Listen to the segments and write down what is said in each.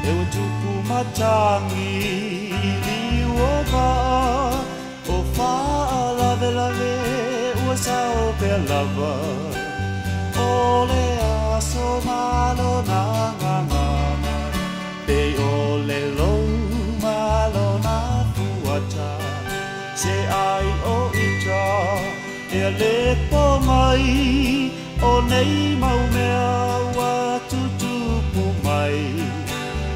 E ua tupu matagi i liu o vaa, o faalavelave ua sao pea lava. O le aso ma lona gagana, pei o le lou ma lona fuata. Se ai o ita e a le po mai, o nei mau mea ua tutupu mai.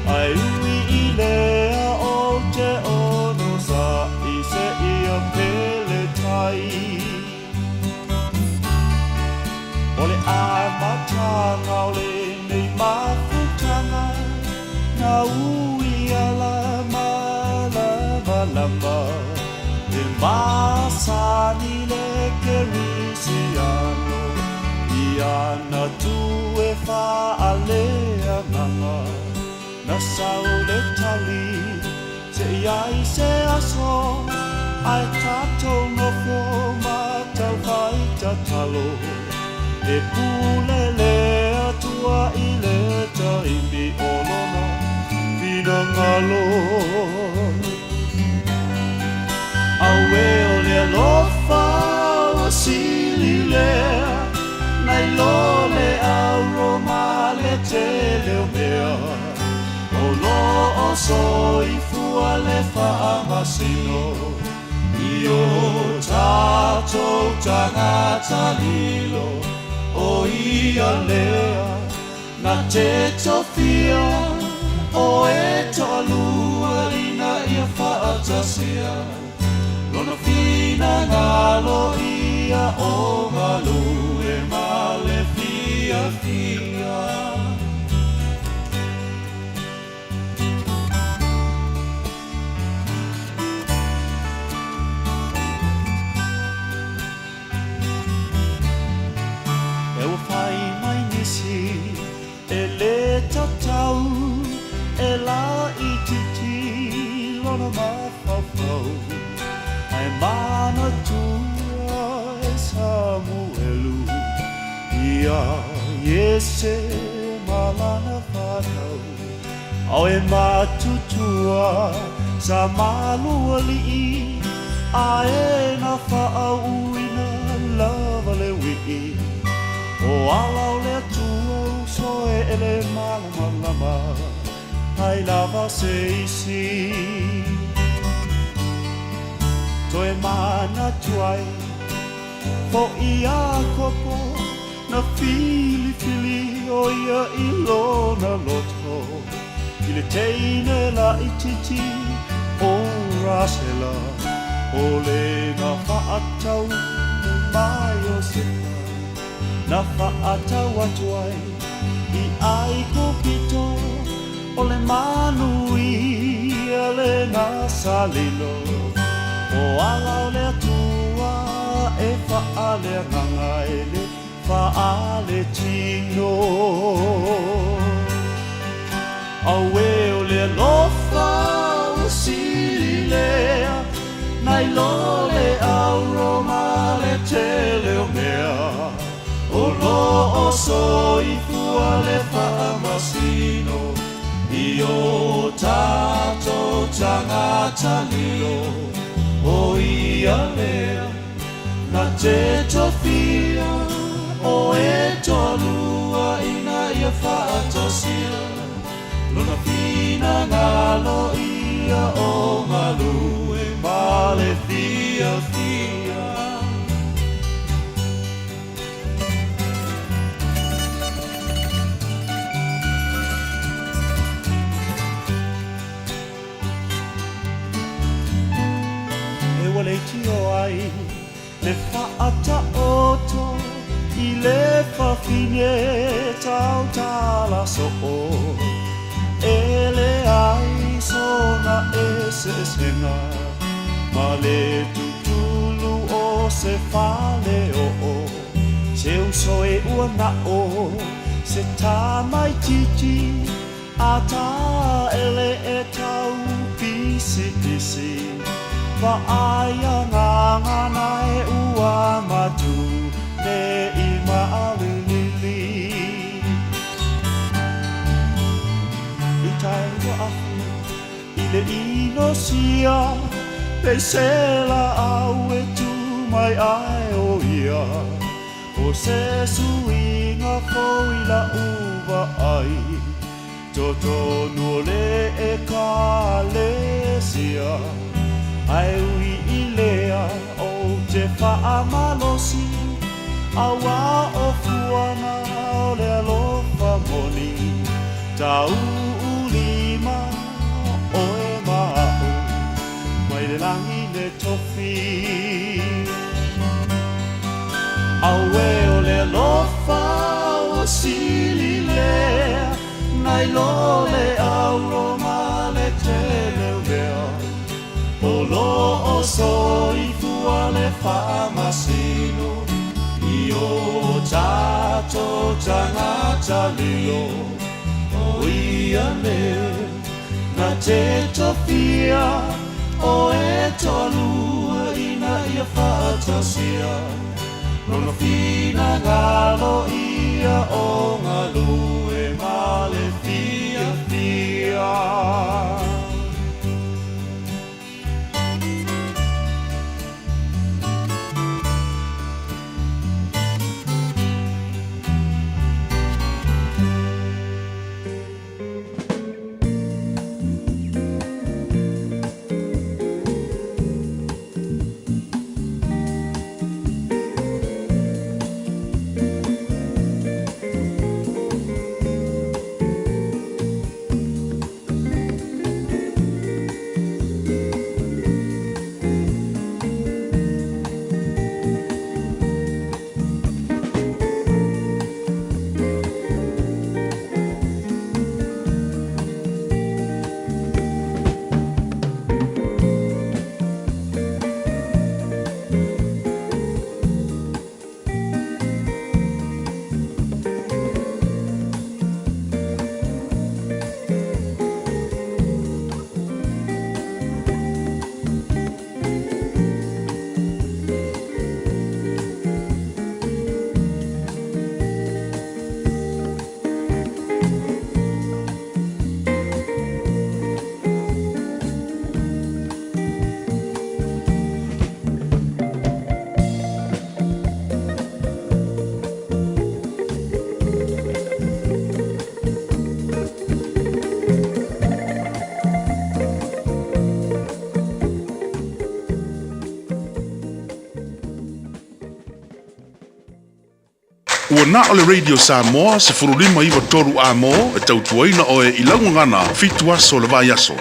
Ae ui i lea ou te onosaʻi seia pele tai. O le amataga o lenei mafutaga, na ui ala malamalama, e masani le Kerisiano i ana tu e faaleagaga. Na sau le tali, se i ai se aso, ae tatou nofo ma taufai tatalo. E pule le Atua i le taimi o lona finagalo. Auē o le alofa ua sili lea, nai lo le auro ma le tele o mea. O lo o soifua le faamasino i o tatou tagata lilo, o ia lea na te tofia o e toalua ina ia faatasia lona finagalo ia o galue ma le fiafia. E ua fai mai nisi e lē tatau e laitiiti lona mafaufau, ae manatua e Samuelu ia Iese ma lana fanau. Ao e matutua sa malualii, ae na faauuina lava le uii. O ala o le Atua uso e ele malamalama, ai lava se isi. Toe manatu ai foʻi Iakopo, na filifili ʻo ia i lona loto i le teine laitiiti o Rasela, o le na faatau ma Iosepa, na faatau atu ai i ʻAigupito. O le manuia lena sa lilo, o ala o le Atua e faaleagaga e le faaletino. Auē o le alofa ua sili lea, nai lo le auro ma le tele o mea. O lo o soifua le faamasino i o tatou tagata lilo, o ia lea na te tofia o e toalua ina ia faatasia lona finagalo ia o galue ma le fiafia. E ua leitio ai le faataoto i le fafine tautala soo, e leai sona eseesega ma le tutulu o se faleoo. Se uso e ua nao se tamaitiiti a taele e tau pisipisi, vaai agaga e ua matu nei maalilili. Peitai ua afu i le inosia, pei se laau e tu mai ai o ia, o se suiga fou i la'u vaai, totonu o le Ekalesia. Ae ui i lea ou te faamalosi, auā o fuaga o le alofa moni, tauulima oe ma a'u mai le lagi le tofi. Auē o le alofa ua sili lea nai lo le auro ma le teleulea, o lo o soifua le faamasino i o tatou tagata lilo, o ia lea na te tofia o e toalua ina ia faatasia lona finagalo ia o galue ma le fiafia. Ua na o le Radio Samoa 1593 Amo e tautuaina oe i lau gagana 7 aso o le vaiaso.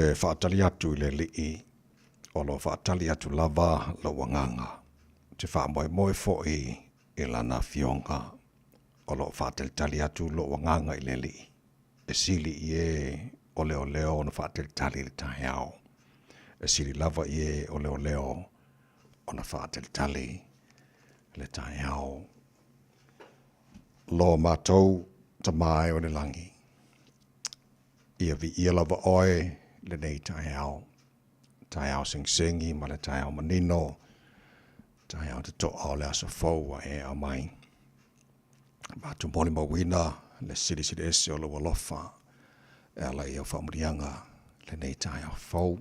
te faatali atu i le Alii, o lo o faatali atu lava lou agaga, ou te faamoemoe foi i Lana Afioga, o lo o faatalitali atu lou agaga i le Alii, e sili i e o leoleo ona faatalitali i le taeao, e sili lava i e o leoleo ona faatalitali le taeao. Lo matou Tama e o le lagi, ia viia lava oe lenei taeao, taeao segisegi ma le taeao manino, taeao totoa o le aso fou ua e aumai. Matou molimauina le silisili ese o lou alofa e ala i au faamanuiaga lenei taeao fou.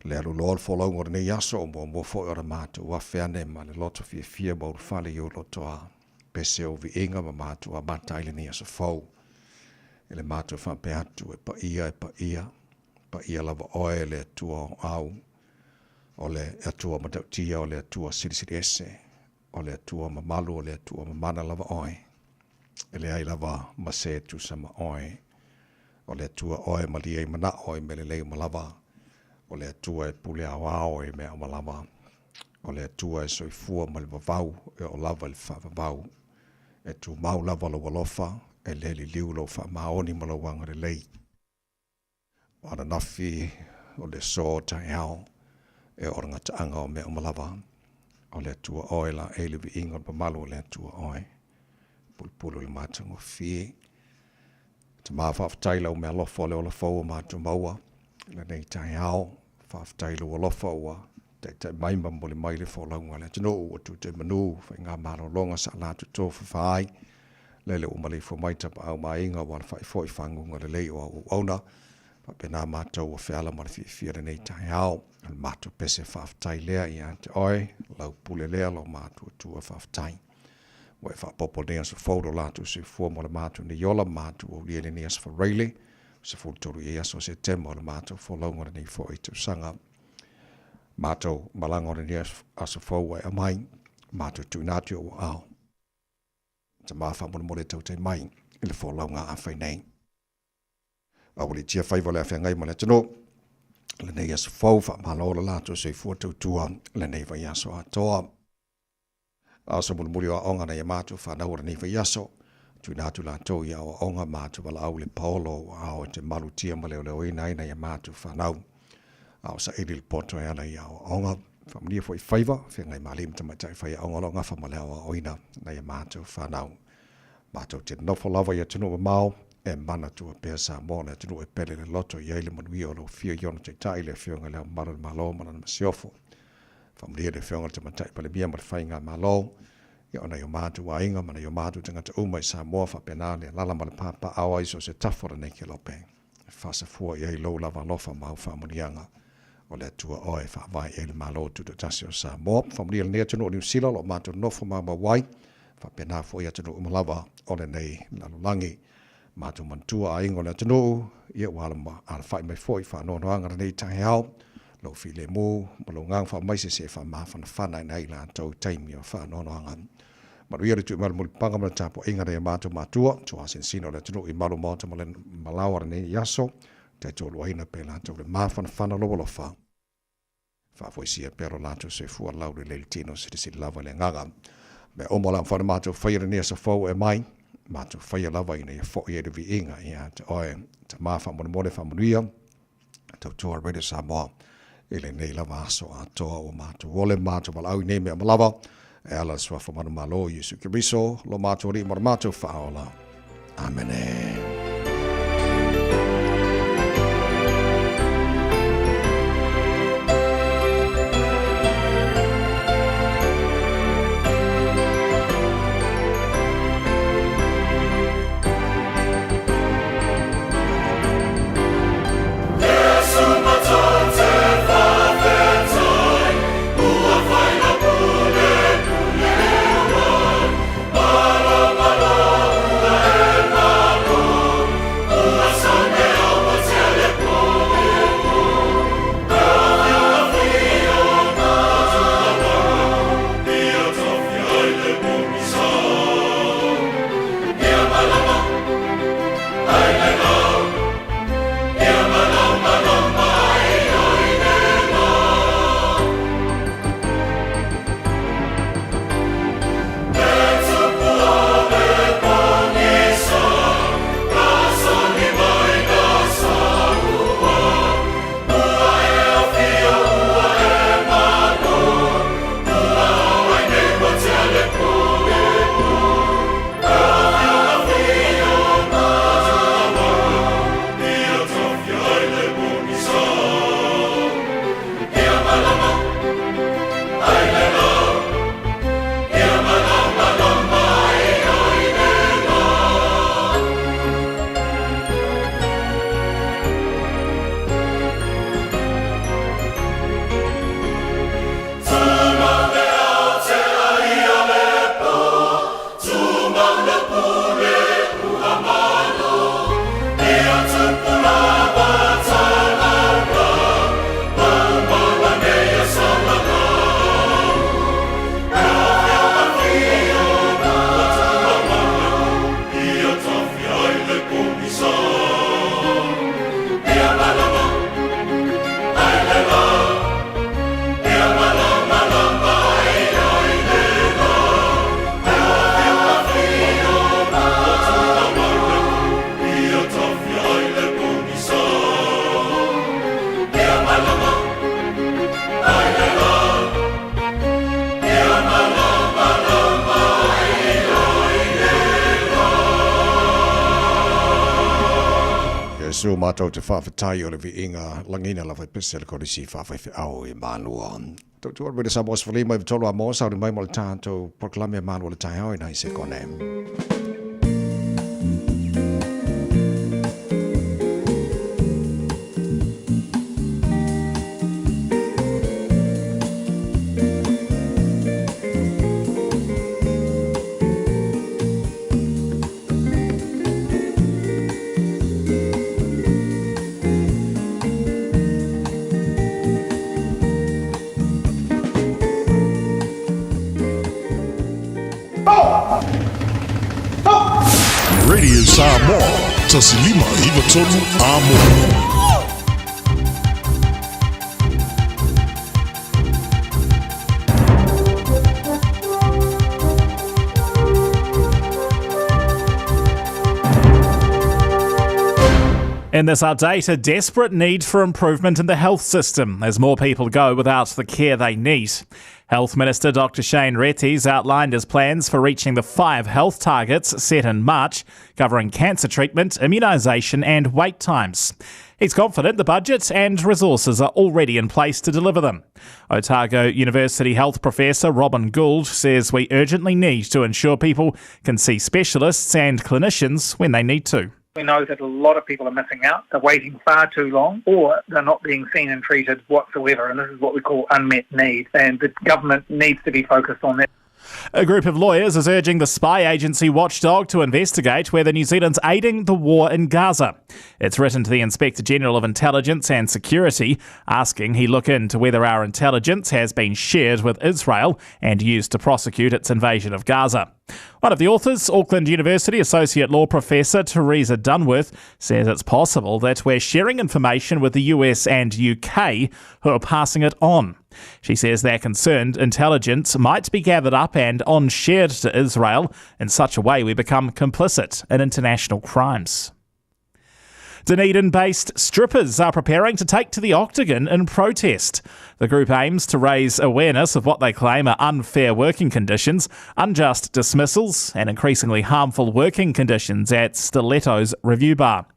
Le alu loa o le folauga o lenei aso, o muamua foi ona matou afe ane ma le loto fiafia ma ulufale i ou lotoa pese o viiga ma matou amata ai lenei aso fou. I le matou faapea atu, e paia, e paia, paia lava oe le Atua o au, o le Atua matautia, o le Atua silisili ese, o le Atua mamalu, o le Atua mamana lava oe. E leai lava ma se tusa ma oe. O le Atua oe e malie i manao i mea lelei uma lava. O le Atua e pule aoao i mea uma lava. O le Atua e soifua mai le vavau e oo lava i le faavavau. E tumau lava lou alofa, e le liliu lou faamaoni ma lou agalelei. O ananafi, o le aso taeao, e oo le gataaga o mea uma lava. O le Atua oe laei le viiga o le mamalu o le Atua oe. Pulupulu i le matagofie. Tama faafetai lau mealofa o le ola fou o matou maua lenei taeao. Faafetai lou alofa ua taitai mai ma momoli mai le folauga a le atunuu ua tute manu faiga malologa sa latou tofafa ai. Lele ua maleifua mai tapaau ma aiga ua alafai foi faguga lelei o au auauna. Faapena matou ua feala ma le fiafia lenei taeao. O le matou pese faafetai lea ia te oe, lau pule lea, lau matuatua faafetai. Ua e faaopoopo lenei aso fou lo latou soifua mo le matou nei ola ma matou aulia i lenei aso Faraile, 13 i aso o Setema o le matou folauga lenei foi tausaga. Matou malaga o lenei aso fou ua e aumai, matou tuuina atu i ou aao. Tama faamolemole tautai mai i le folauga a fai nei. Aualiitia faiva o le afeagai ma le atunuu. Lenei aso fou, faamalo le latou soifua tautua lenei vaiaso atoa. Aso mulimuli o aoga nai a matou fanau o lenei vaiaso. Tuuina atu latou i aoaoga matou valaau i le paolo o ao e te malutia ma leoleoina ai nai a matou fanau. A o saili le poto e ala i aoaoga. Faamanuia foi faiva, feagai ma alii ma tamaitai faiaoga o lo o gafa ma le aoaoina nai a matou fanau. Matou te nofo lava i atunuu mamao, e manatua pea Samoa o le atunuu e pele le loto i ai le manuia o lau Afio i ona Taitai, le Afioga i Le Ao Mamalu o le Malo ma lana Masiofo. Faamanuia le Afioga i le Tamaitai Palemia ma le Faigamalo, ia o nai o matou aiga ma nai o matou tagata uma i Samoa faapena le alaala ma le papaaao ai i so o se tafa o lenei kelope. E faasafua i ai lou lava alofa ma au faamanuiaga. O le Atua oe e faavae i ai le Malo Tutoatasi o Samoa. Faamanuia lenei atunuu o Niu Sila o lo o matou nofo maumau ai, faapena foi atunuu uma lava o lenei lalolagi. Matou manatua aiga o le atunuu, ia ua alafai mai foi faanoanoaga lenei taeao, lou filemu ma lou agaga faamaise se faamafanafana i nai latou taimi o faanoanoaga. Manuia le tuimai o le mulipapaga ma le tapuaiga nai a matou matua, tuasinasina o le atunuu i malu maota ma le malaoa lenei aso, taitoluaina pe latou le mafanafana o lou alofa. Faafoisia pea lo latou soifua lau lelei le tino silisili lava i le agaga. Mea uma o le a mafai ona matou faia lenei aso fou e mai, matou faia lava ina ia foi ai le viiga ia te oe. Tama faamolemole faamanuia, tautua Radio Samoa i lenei lava aso atoa ua matou ole matou valaau i nei mea uma lava e ala le suafa manumalo Iesu Keriso lo matou Alii ma lo matou Faaola. Amene. Iesu, matou te faafetai o le viiga lagiina lava i pese le Kolisi faafaifeau i Malua. Tautua le Samoa 15 93 a mo sauni mai mo le tatou polokalame a Malua le taeao i nai sekone. Radio Samoa, 1593 Amo. In this update, a desperate need for improvement in the health system as more people go without the care they need. Health Minister Dr. Shane Reti's outlined his plans for reaching the 5 health targets set in March, covering cancer treatment, immunisation and wait times. He's confident the budget and resources are already in place to deliver them. Otago University Health Professor Robin Gould says we urgently need to ensure people can see specialists and clinicians when they need to. We know that a lot of people are missing out. They're waiting far too long, or they're not being seen and treated whatsoever. And this is what we call unmet need. And the government needs to be focused on that. A group of lawyers is urging the spy agency Watchdog to investigate whether New Zealand's aiding the war in Gaza. It's written to the Inspector General of Intelligence and Security, asking he look into whether our intelligence has been shared with Israel and used to prosecute its invasion of Gaza. One of the authors, Auckland University Associate Law Professor Teresa Dunworth, says it's possible that we're sharing information with the US and UK who are passing it on. She says they're concerned intelligence might be gathered up and on-shared to Israel in such a way we become complicit in international crimes. Dunedin-based strippers are preparing to take to the octagon in protest. The group aims to raise awareness of what they claim are unfair working conditions, unjust dismissals and increasingly harmful working conditions at Stiletto's Revuebar.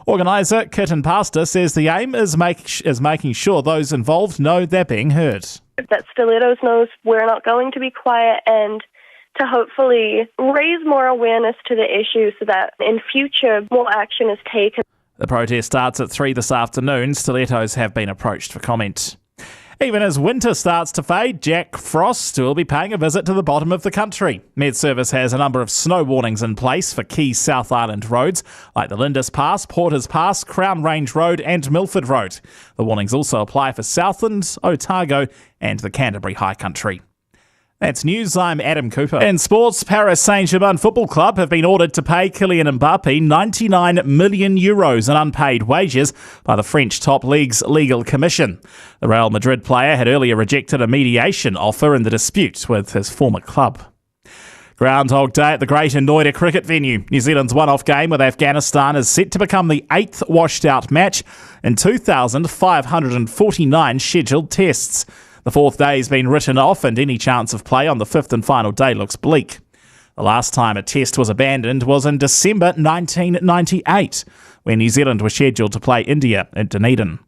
Organiser Kitten Pastor says the aim is making sure those involved know they're being heard. That Stilettos knows we're not going to be quiet, and to hopefully raise more awareness to the issue so that in future more action is taken. The protest starts at 3 this afternoon. Stilettos have been approached for comment. Even as winter starts to fade, Jack Frost will be paying a visit to the bottom of the country. Met Service has a number of snow warnings in place for key South Island roads like the Lindis Pass, Porters Pass, Crown Range Road and Milford Road. The warnings also apply for Southland, Otago and the Canterbury High Country. That's news. I'm Adam Cooper. In sports, Paris Saint-Germain Football Club have been ordered to pay Kylian Mbappe €99 million in unpaid wages by the French top league's legal commission. The Real Madrid player had earlier rejected a mediation offer in the dispute with his former club. Groundhog Day at the Greater Noida cricket venue. New Zealand's one-off game with Afghanistan is set to become the 8th washed-out match in 2,549 scheduled tests. The fourth day has been written off and any chance of play on the fifth and final day looks bleak. The last time a test was abandoned was in December 1998, when New Zealand was scheduled to play India at Dunedin.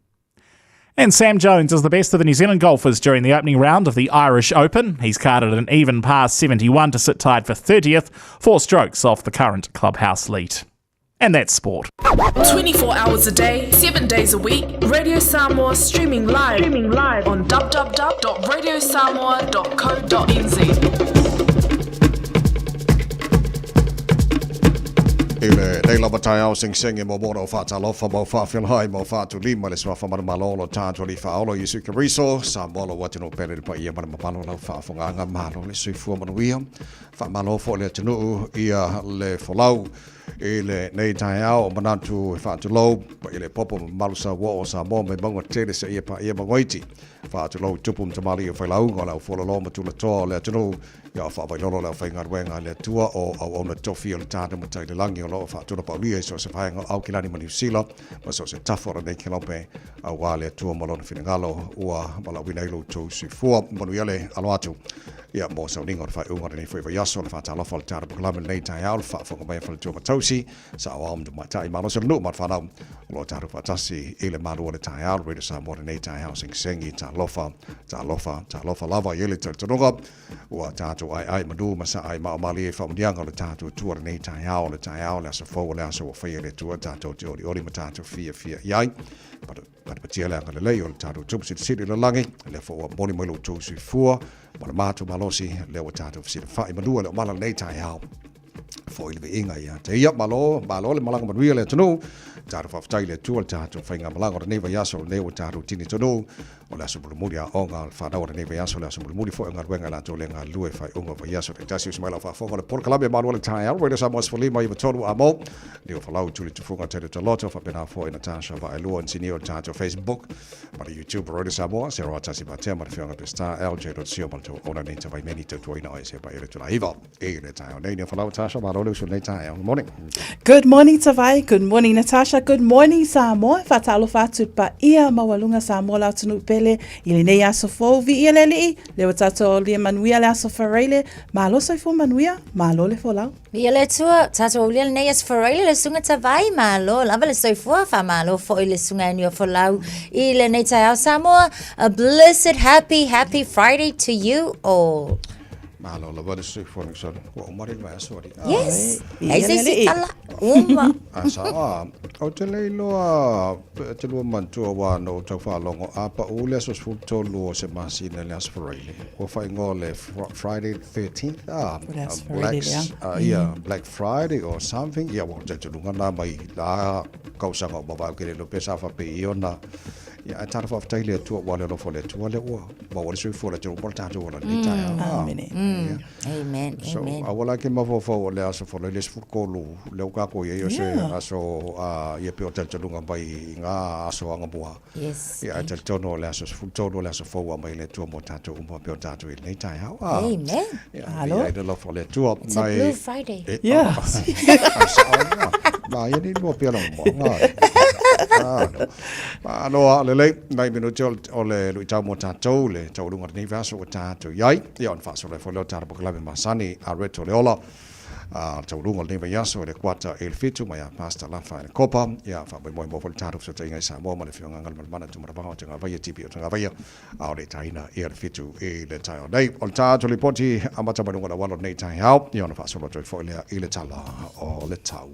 And Sam Jones is the best of the New Zealand golfers during the opening round of the Irish Open. He's carded an even par 71 to sit tied for 30th, 4 strokes off the current clubhouse lead. And that's sport. 24 hours a day, 7 days a week, Radio Samoa streaming live on www.radiosamoa.co.nz. I lenei lava taeao segisegi mo mo lau faatalofa ma faafeloai ma faatulima le suafa manumalo o lo tatou Alii Faaola Iesu Keriso. Samoa lou atunuu pele le paia ma le mamalu o lau faafofogaaga, malo le soifua manuia. Faamalo foi le atunuu ia le folau i lenei taeao o manatu e faatulou i le popo mamalu sauoo o Samoa mai mauga tele seia paia mauga iti. faatulou i tupu ma tamalii o failauga o le au fualoloa ma tulatoa o le atunuu, ia o faavailolo le aufaigaluega a le Atua o auauna tofi o le tatou Matai i le lagi o lo o faatulapaulia i so o se vaega o Aukilani ma Niu Sila ma so o se tafa o lenei kelope aua le Atua ma Lona finagalo ua valaauina ai lo outou soifua. Manuia le alo atu. Ia, mo sauniga o le faaiuga o lenei foi vaiaso, le faatalofa o le tatou polokalame i lenei taeao, le faafofoga mai a faletua ma tausi, saoao ma tamaitai, malosi o le nuu ma le fanau, o lo o tatou faatasi i le malu o le taeao, le Radio Samoa i lenei taeao segisegi, talofa, talofa, talofa lava. E i ai le talitonuga ua tatou aeae manu ma saai maaomalie i faamanuiaga o le tatou Atua i lenei taeao, o le taeao, le aso fou, o le aso ua faia e le Atua tatou te olioli ma tatou fiafia i ai. Patipatia le agalelei o le tatou Tupu Silisili i le lagi, lea foi ua momoli mai lo outou soifua ma le matou malosi, lea ua tatou fesilafai manua le omala lenei taeao foi le viiga ia te ia. Malo, malo le malaga manuia le atunuu. Tatou faafetai i le Atua le tatou faigamalaga o lenei vaiaso, lenei ua tatou tini tonu o le aso mulimuli aoga o le fanau o lenei vaiaso, le aso mulimuli foi o galuega i latou le galulue faaiuga o vaiaso taitasi. Usi mai lau faafofoga o le polokalame Malu o le Taeao, Radio Samoa 15 93 amo, Leo Folau, Tuli Tufuga, Tele Taloto, faapena foi Natasha Vaelua, insinia o le tatou Facebook ma le YouTube Radio Samoa, Seroa Tasi Matea ma le Afioga Pestar, LJ Rotsio ma le tou ona nei Tavaimeni tautuaina o ese pa ele tulaiva. E le taeao nei, Leo Folau, Natasha, malo le usu lenei taeao. Good morning. Good morning Tavai, good morning Natasha, good morning Samoa. Faatalofa atu paia maualuga Samoa la atunuu pele i lenei aso fou. Viia le Alii, lea ua tatou aulia manuia le aso Faraile. Malo soifua manuia, malo le folau. Viia le Atua, tatou aulia lenei aso Faraile le susuga Tavai, malo lava le soifua, faamalo foi le susuga e Niuafolau i lenei taeao Samoa. A blessed happy happy Friday to you all. Malo lava le soifua Nixon. Ua uma le vaiaso alii. Yes. Ai se isi tala. Uma. A sao a, ou te le iloa pe te lua manatua aua na ou tau faalogo a pau le aso 13 o se masina le aso Faraile. Ua faaigoa le Friday the 13th a, Black, yeah, Black Friday or something. Ia ua talitonuga na mai la kausaga o mavae ou ke le iloa pe sa faapei ona. Ia, ae tala faafetai i le Atua, ua le alofa o le Atua lea ua maua le soifua o le atunuu mo le tatou ola i lenei taeao. Amene. Ia. Amen, So, amen. aua la ke mafaufau o le aso fono i le 13 lea ua kākou i ai o se aso, ia pei o talitonuga mai i ngā aso angamua. Yes. Ia, ae talitonu o le aso 13 o le aso fou ua aumai e le Atua mo tatou uma pei o tatou i lenei taeao. Amen. Ia, viia ai le alofa o le Atua. It's a blue Friday. Yeah. Ma ia ni lua pia longa moa. Ngā. No. Malo a lelei, nai minute o le luitau mo tatou, le taualuga o lenei vaiaso ua tatou i ai. Ia, ona faasolo ai foi lea o le tatou polokalame masani a Red o le Ola. A le taualuga o lenei vaiaso i le kuata i le 7 mai a Pastor Lafa i le Kopa. Ia, faamoemoe mo foi le tatou fesootaiga i Samoa ma le Afioga Galumalemana Tumanavaga o Tagavaia, TP o Tagavaia, a o le taina ia le 7 i le taeao nei. O le tatou lipoti amata mai luga o le auala o lenei taeao, ia ona faasolo atu ai foi lea i le tala o le tau.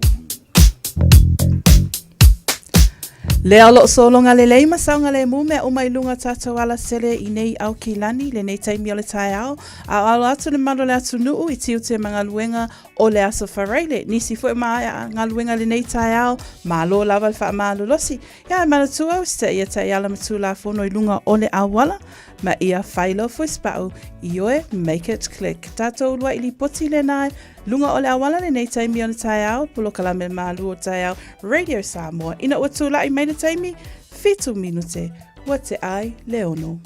Lea o lo o sologa lelei ma saogalemu mea uma i luga o tatou ala sele i nei Aukilani, lenei taimi o le taeao, a o alo atu le malu o le atunuu i tiute ma galuega o le Aso Faraile. Nisi foi o maea galuega lenei taeao, malo lava le faamalolosi. Ia e manatua usitaia taiala ma tulafono i luga o le auala, ma ia fai lau fuesipau ioe make it click. Tatou uluai lipoti lena Luga o le auala lenei taimi o le taeao, polokalame malu o taeao Radio Samoa. Ina ua tula'i mai le taimi, 7 minute, ua tea ai le 6.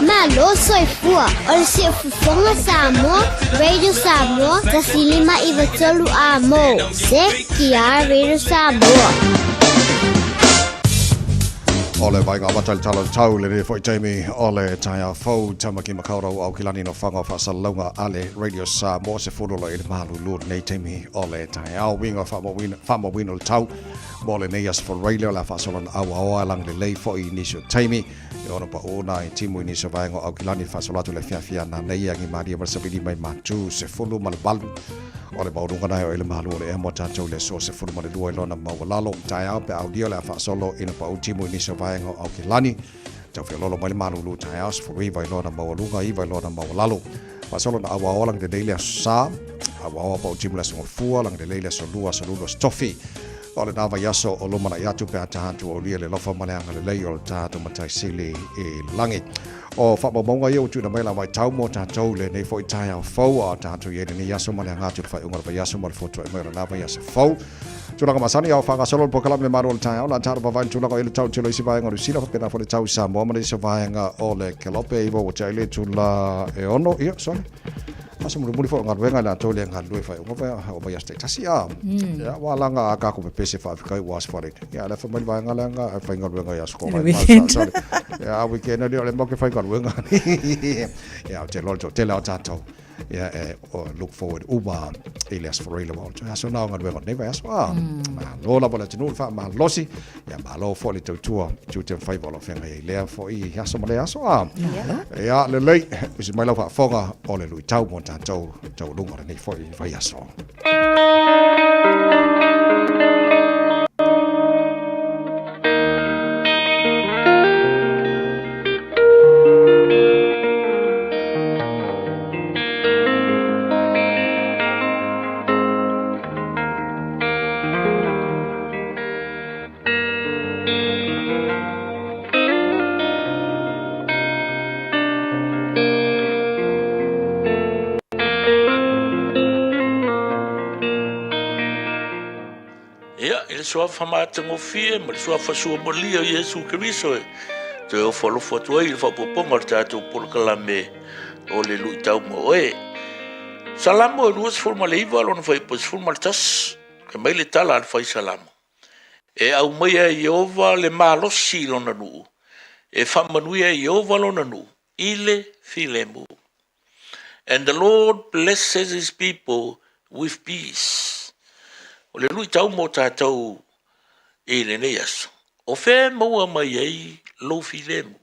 Malo soifua o le siufofoga Samoa, Radio Samoa, 105 93 amo. CTR Radio Samoa. O le vaega amata i le tala o le tau, lenei foi taimi o le taeao fou, Tamaki Makaurau, Aukilani no Whanga o Faasalalauga a le Radio Samoa, se fono loa i le malulu lenei taimi o le taeao. Uiga faamauina o le tau mo lenei aso Faraile o le a faasolo na auaoa e langalelei foi i nisi o taimi e ono paʻu na i timu i nisi o vaega o Aukilani faasolo atu le afiafi a nanei e agimalie ma le savili mai matu 18 o le maualuga nae o i le malu o le ea mo tatou i le aso 12 i lona maualalo taeao pe aulia o le a faasolo ina paʻu timu i nisi o vaega o Aukilani tau feololo mai le malulu taeao 19 i lona maualuga 9 i lona maualalo faasolo na auaoa langalelei le aso sa auaoa paʻu timu le aso gafua langalelei le aso lua aso lulu aso tofi o lena vaiaso o lumanai atu pe a tatou aulia le alofa ma le agalelei o le tatou Matai Sili i le lagi. O faamaumauga ia ua tuuina mai la vaitau mo tatou i lenei foi taeao fou a o tatou i ai lenei aso ma le aga atu i le faaiuga o le vaiaso ma le fotuai mai o lena vaiaso fou. Tulaga masani ao faagasolo le polokalame le Malo o le Taeao, o le a talo vavae le tulaga o i ai le tau i le tele o isi vaega o Niu Sila faapena foi le tau i Samoa ma le isi vaega o le Kelope e 9 ua tea ai le itula e 6. Ia, sole. Aso mulimuli foi o galuega i latou lea e galulue i faaiuga o vaiaso taitasi a. Ia, ua alaga a kākou pepese faafekai ua aso faalele. Ia, a o le a fai mai le vaega lea nga e faigaluega i aso I le weekend. Sole. Ia, a weekend ali o le matou te faigaluega. Ia, ou te iloa le toatele o tatou. Ia, e look forward uma i le Aso Faraile aua o le toe aso lena o galuega o lenei vaiaso. A, malo lava le atunuu i le faamalosi. Ia, malo foi le tautua i tiute ma faiva o lo o feagai ai i lea foi aso ma lea aso. A, ia, lelei, usi mai lau faafofoga o le luitau mo tatou taualuga o lenei foi vaiaso. Ia, i le suafa matagofie ma le suafa suamalie o Iesu Keriso e toe ofo alofa atu ai i le faaopoopoga o le tatou polokalame o le luitau mo oe. Salamo e 29 lona fuaiupu e 11, fai mai le tala a le fai Salamo. E aumaia e Ieova le malosi i lona nuu, e faamanuia e Ieova lona nuu i le filemu. And the Lord blesses his people with peace. O le luitau mo tatou i lenei aso, o fea e maua mai ai lou filemu?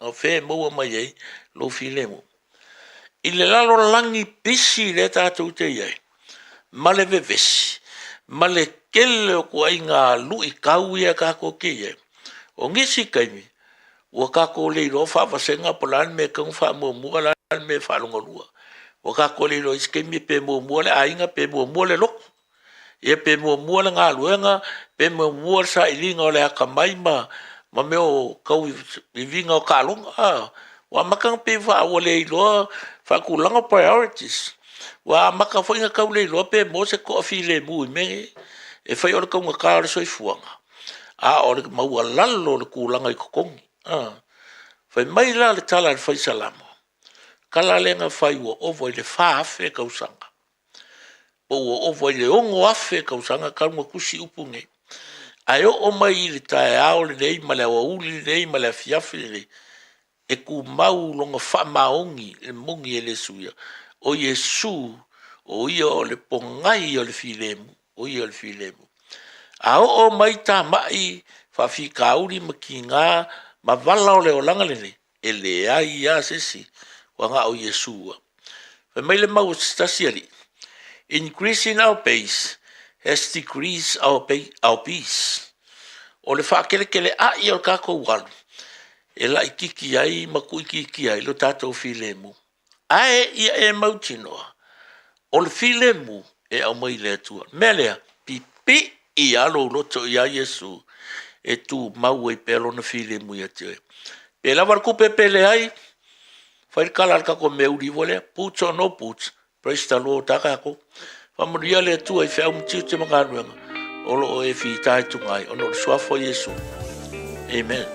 O fea e maua mai ai lou filemu? I le lalolagi pisi lea tatou te i ai, ma le vevesi, ma le tele o ituaiga luitau ia tatou te i ai, o nisi taimi, ua tatou le iloa faavasega po o le a le mea e tatau ona faamuamua, o le a le mea e faalonalua. Ua tatou le iloa i isi taimi pe muamua le aiga pe muamua le lotu, ia pe muamua le galuega, pe muamua le sailiga o le atamai ma mea o tauiviga o taaloga. Ua amata ona pei ua le iloa faatulaga priorities. Ua amata foi ona tau le iloa pe maua se toafilemu i mea nei e fai o le taugata o le soifuaga, a o le maualalo o le tulaga i totogi. Fai mai la le tala a le Fai Salamo, tala lea na fai ua ova i le 4,000 tausaga, po ua ova i le 6,000 tausaga talu ona tusi upu nei. Ae oo mai i le taeao lenei ma le aoauli lenei ma le afiafi lenei, e tumau lona faamaoni, le moni e le suia, o Iesu, o Ia o le pogai o le filemu, o Ia o le filemu. A oo mai tamai faafitauli ma tiga ma vala o le olaga lenei, e leai lava se isi ua na o Iesu lava. Fai mai le mau a se tasi alii, Increasing our pace has decreased our, pay, our peace. O le faateleteleai o le tatou alu, e laititi ai ma tuuitiitia ai lo tatou filemu. Ae ia e mautinoa, o le filemu e aumai i le Atua. O le mea lea, pipii lava lou loto ia Iesu e tumau ai pea lona filemu ia te oe. Pe lava le tupe pe leai, fai le tala a le tatou meauli foi lea, boots or no boots, Praise the Lord a tatou. Faamanuia le Atua i feau ma tiute ma galuega o lo o e fitaituga ai ona o le suafa o Iesu. Amen.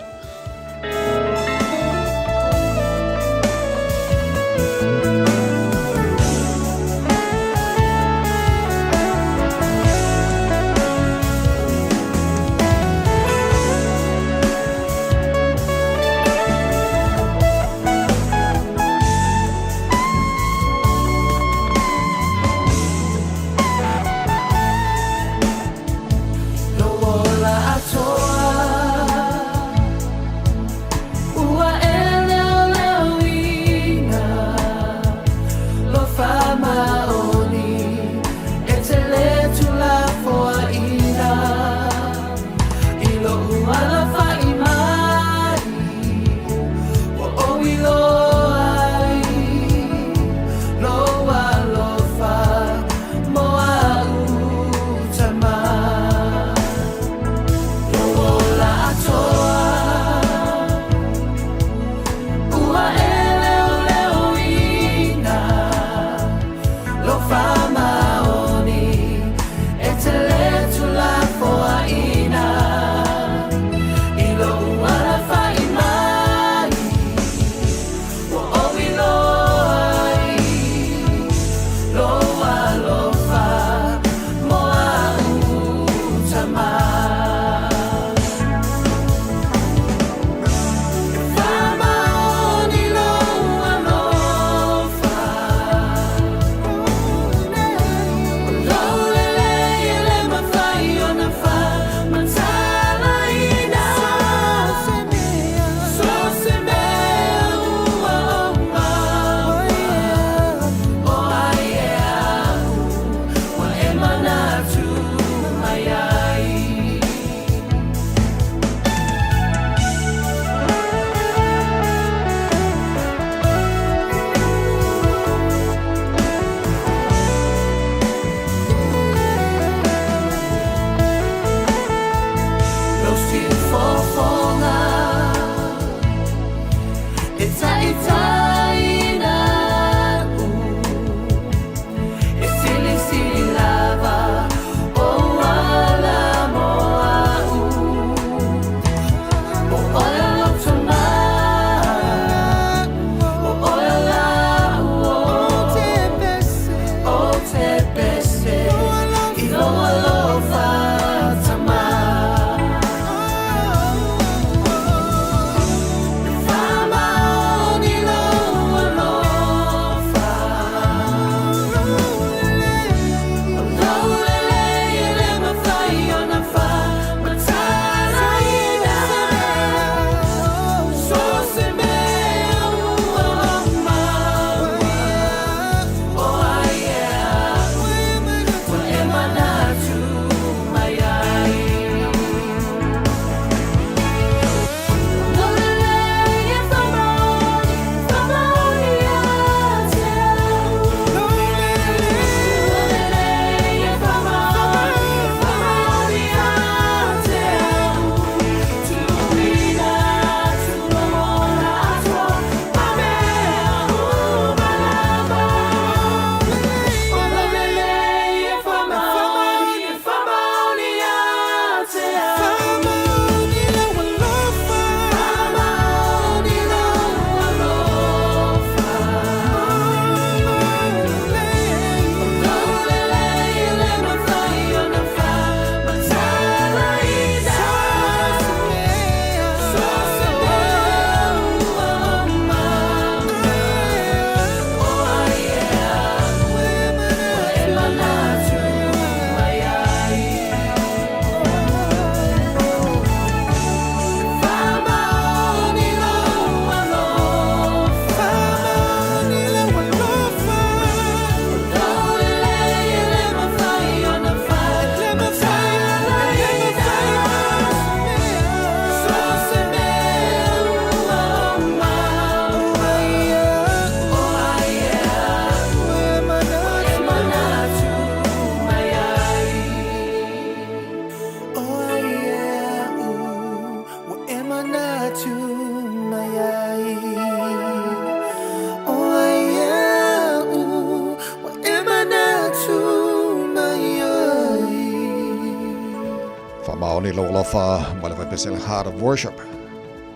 Faafetai lou alofa ma le vaipese le Heart of Worship.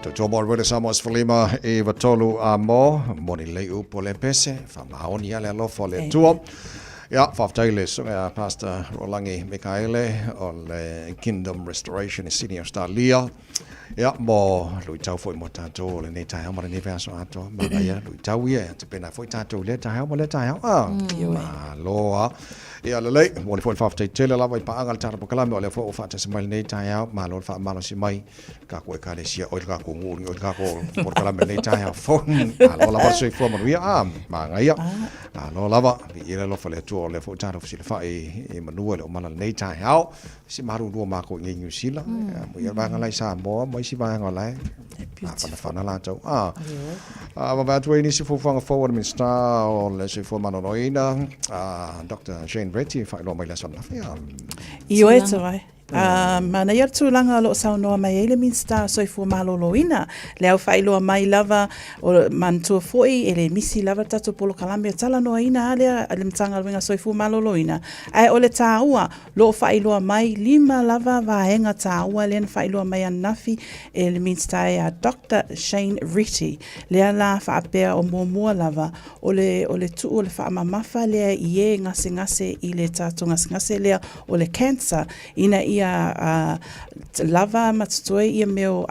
Tautua mo Radio Samoa 15 i 3 a mo, moni lei upu o le pese, faamaoni a le alofa o le Atua. Ia, faafetai le susuga ia Pastor Rolangi Mikaele o le Kingdom Restoration i Sydney, Australia. Ia, mo luitau foi mo tatou o lenei taeao ma lenei vaiaso atoa. Manaia luitau ia, e tapena foi tatou i lea taeao ma lea taeao. Ah, malo lava. Ia lelei, momoli foi le faafetai tele lava i paaga le tatou polokalame o lea foi ua faatasi mai lenei taeao, malo le faamalosi mai tatou ekalesia, oi le tatou nuu, oi le tatou polokalame lenei taeao fou. Malo lava le soifua manuia, ah, manaia. Malo lava, viia le alofa o le Atua o lea foi ua tatou fesilafai i manu e le o mala lenei taeao. Se malulu o makou i nei Niu Sila, mo ia vaega la i Samoa ma isi vaega o la e mafanafana latou. Ah, vaavaai atu ai nisi fuafuaga fou a le Minisita o le Soifua Maloloina, Doctor Shane Reti, e faailoa mai le aso ananafi. Ioe Tavai. Manaia le tulaga o lo o saunoa mai ai le Minisita o Soifua Maloloina. Le au faailoa mai lava, o manatua foi e le misi lava le tatou polokalame o talanoaina a lea a le Matagaluega o Soifua Maloloina. Ae o le taua, Lo o faailoa mai, lima lava vaega taua lea na faailoa mai ananafi e le Minisita ia Doctor Shane Reti, lea la faapea o muamua lava o le o le tuu o le faamamafa lea i e gasegase i le tatou gasegase lea o le cancer ina ia lava ma totoe ia mea o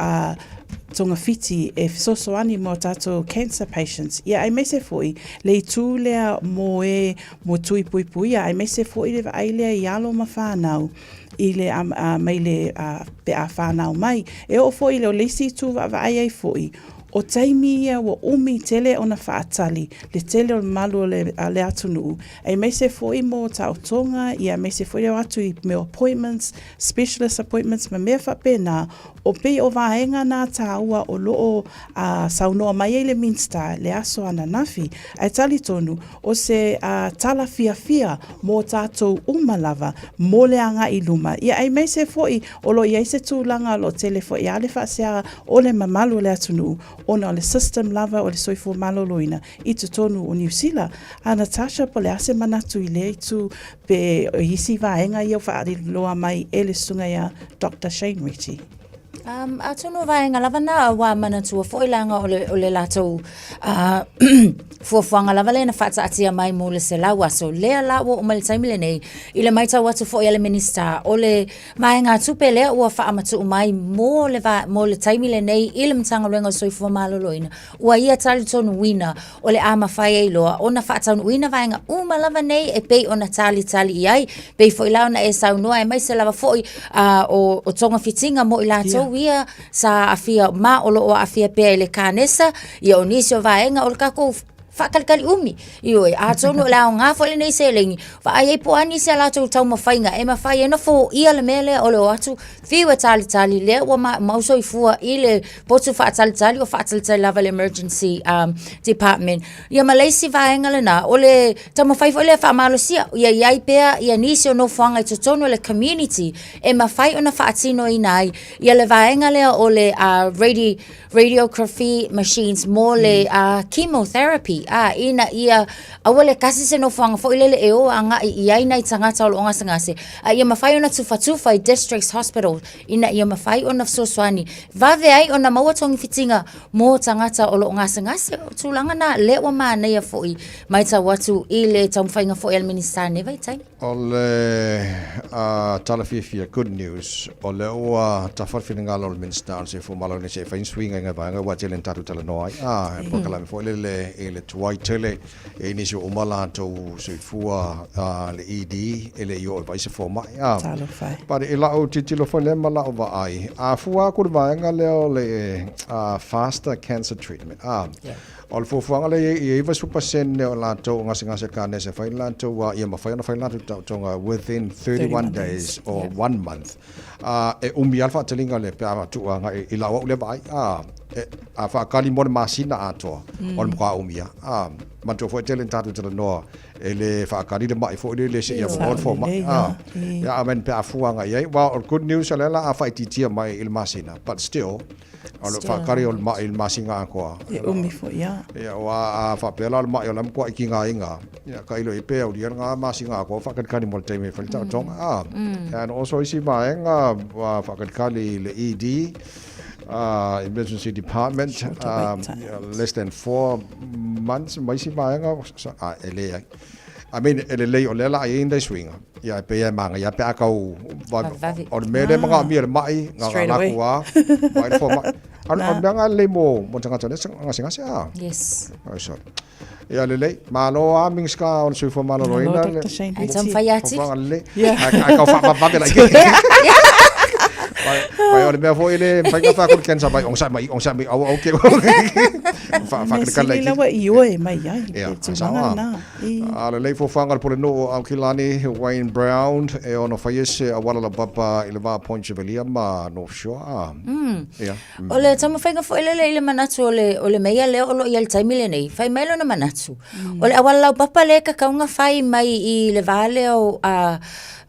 togafiti e fesoasoani mo tatou cancer patients, ia aemaise foi le itu lea mo e mo tui puipuia aemaise foi le vaai lea i alo ma fanau i le mai le pe a fanau mai. E oo foi i le o le isi itu vaavaai ai foi, o taimi ia ua umi tele ona faatali le tele o le mamalu o le le atunuu, aemaise foi mo taotoga, ia aemaise foi le o atu i mea o appointments, specialist appointments ma mea faapena, o pei o vaega na taua o lo o saunoa mai ai le Minisita le aso ananafi. Ae talitonu, O se tala fiafia mō tātou uma lava mō le agai i luma, ia aemaise foi o lo o i ai se tulaga o lo o tele foi a le faasea o le mamalu o le atunuu ona o le system lava o le soifua maloloina i totonu o Niu Sila. A Natasha, po o le a se manatu i lea itu pe o isi vaega ia ua faailoa mai e le susuga ia Doctor Shane Reti? Um, atonu o vaega lava na ua manatua foi leaga o le, o le latou uh, fuafuaga lava lea na faataatia mai mo le 100 aso. Lea la ua oo mai le taimi lenei, i le matau atu foi a le Minisita, o le vaegatupe lea ua faamatuu mai mo le, va, mo le taimi lenei i le Matagaluega o le Soifua Maloloina, ua ia talitonuina o le a mafai ai loa ona faataunuuina vaega uma lava nei e pei ona talitali i ai, pei foi la ona e saunoa aemaise lava foi uh, o, o togafitiga mo i latou ia sa aafia ma o lo o aafia pea i le kanesa, ia o nisi o vaega o le takou faatalitali umi. Ioe, atonu o le aoga foi lenei seleni, vaai ai po o a nisi a latou taumafaiga e mafai ai ona foia le mea lea o le o atu fiu e talitali lea ua maumau soifua i le potu faatalitali o faatalitali lava i le emergency um, department. Ia ma le isi vaega lena, o le taumafai foi lea e faamalosia, ia i ai pea ia nisi o nofoaga i totonu o le community e mafai ona faatinoina ai ia le vaega lea o le uh, radi, radiography machines mo le uh, chemotherapy uh, ina ia aua le tasi se nofoaga foi lele e o agai i ai nai tagata o lo o gasegase a ia mafai ona tufatufa i districts hospital ina ia mafai ona fesoasoani vave ai ona maua togafitiga mo tagata o lo o gasegase. O tulaga na lea ua manaia foi matau atu i le taumafaiga foi a le Minisita i lenei vaitaimi. O le tala fiafia, good news, o lea ua tafa le finagalo o le Minisita o le Soifua Maloloina se i fai ni suiga i ngai vaega aua e tele ina tatou talanoa ai. A, e polokalame foi lele i le tuai tele e i nisi ua uma latou soifua le ED e le i oo e vaai se fomai. A, Talofa e. but i lau tilotilo foi lea ma lau vaai, a fua atu le vaega lea o le faster cancer treatment, a, O le fuafuaga lea i 90% o latou o gasegase kanesa e fai le latou a ia mafai ona fai le latou taotoga within 31 days or one month. A e umi lava le faataliga lea pe a tuu agai i lau au lea vaai a e a faakali mo le masina atoa o le matua umi lava. A manatua foi e tele ina tatou talanoa e le faakali le mai foi lele seia maua le fomai. A ia amen pe a fua agai i ai. Well, o le good news o lea la a faaitiitia mai i le masina but still. O le faatali o le ma'i i le masina atoa. E umi foi a. Ia, aua a faapea la o le ma'i o la e matuai tigaina, ia tailo i ai pe aulia lena masina atoa faatalitali mo le taimi e fai le taotoga a. And also isi vaega faatalitali i le ED, Emergency Department, less than 4 months ma isi vaega, a e leai. I mean, e lelei o lea la a i ai nai suiga, ia e pei e manaia pe a tau vave. O le mea lea e manaomia e le ma'i, na ona alu atu lava, vaai le fomai. A o le mea lena e lelei mo tagata lea e gasegase a. Yes. Ai sorry. Ia lelei, malo lava Minisita o le Soifua Maloloina. Malo Dr. Shane Ai taumafai atili. Fofoga lelei. Ai tau faavavave laitiiti. Vai o le mea foi le mafai ona fai atu le cancer mai onosai mai onosai mai aua aua te Mea sili la ua ioe mai ai le tulaga lena. A lelei fofoga le Pulenuu o Aukilani Wayne Brown e ono fai ai se auala laupapa i le va o Point Chevalier ma North Shore. A. Ia. O le taumafaiga foi lele i le manatu o le, o le meia lea o lo o i ai i le taimi lenei, fai mai lona manatu, o le auala laupapa lea e tatau ona fai mai i le va lea o a,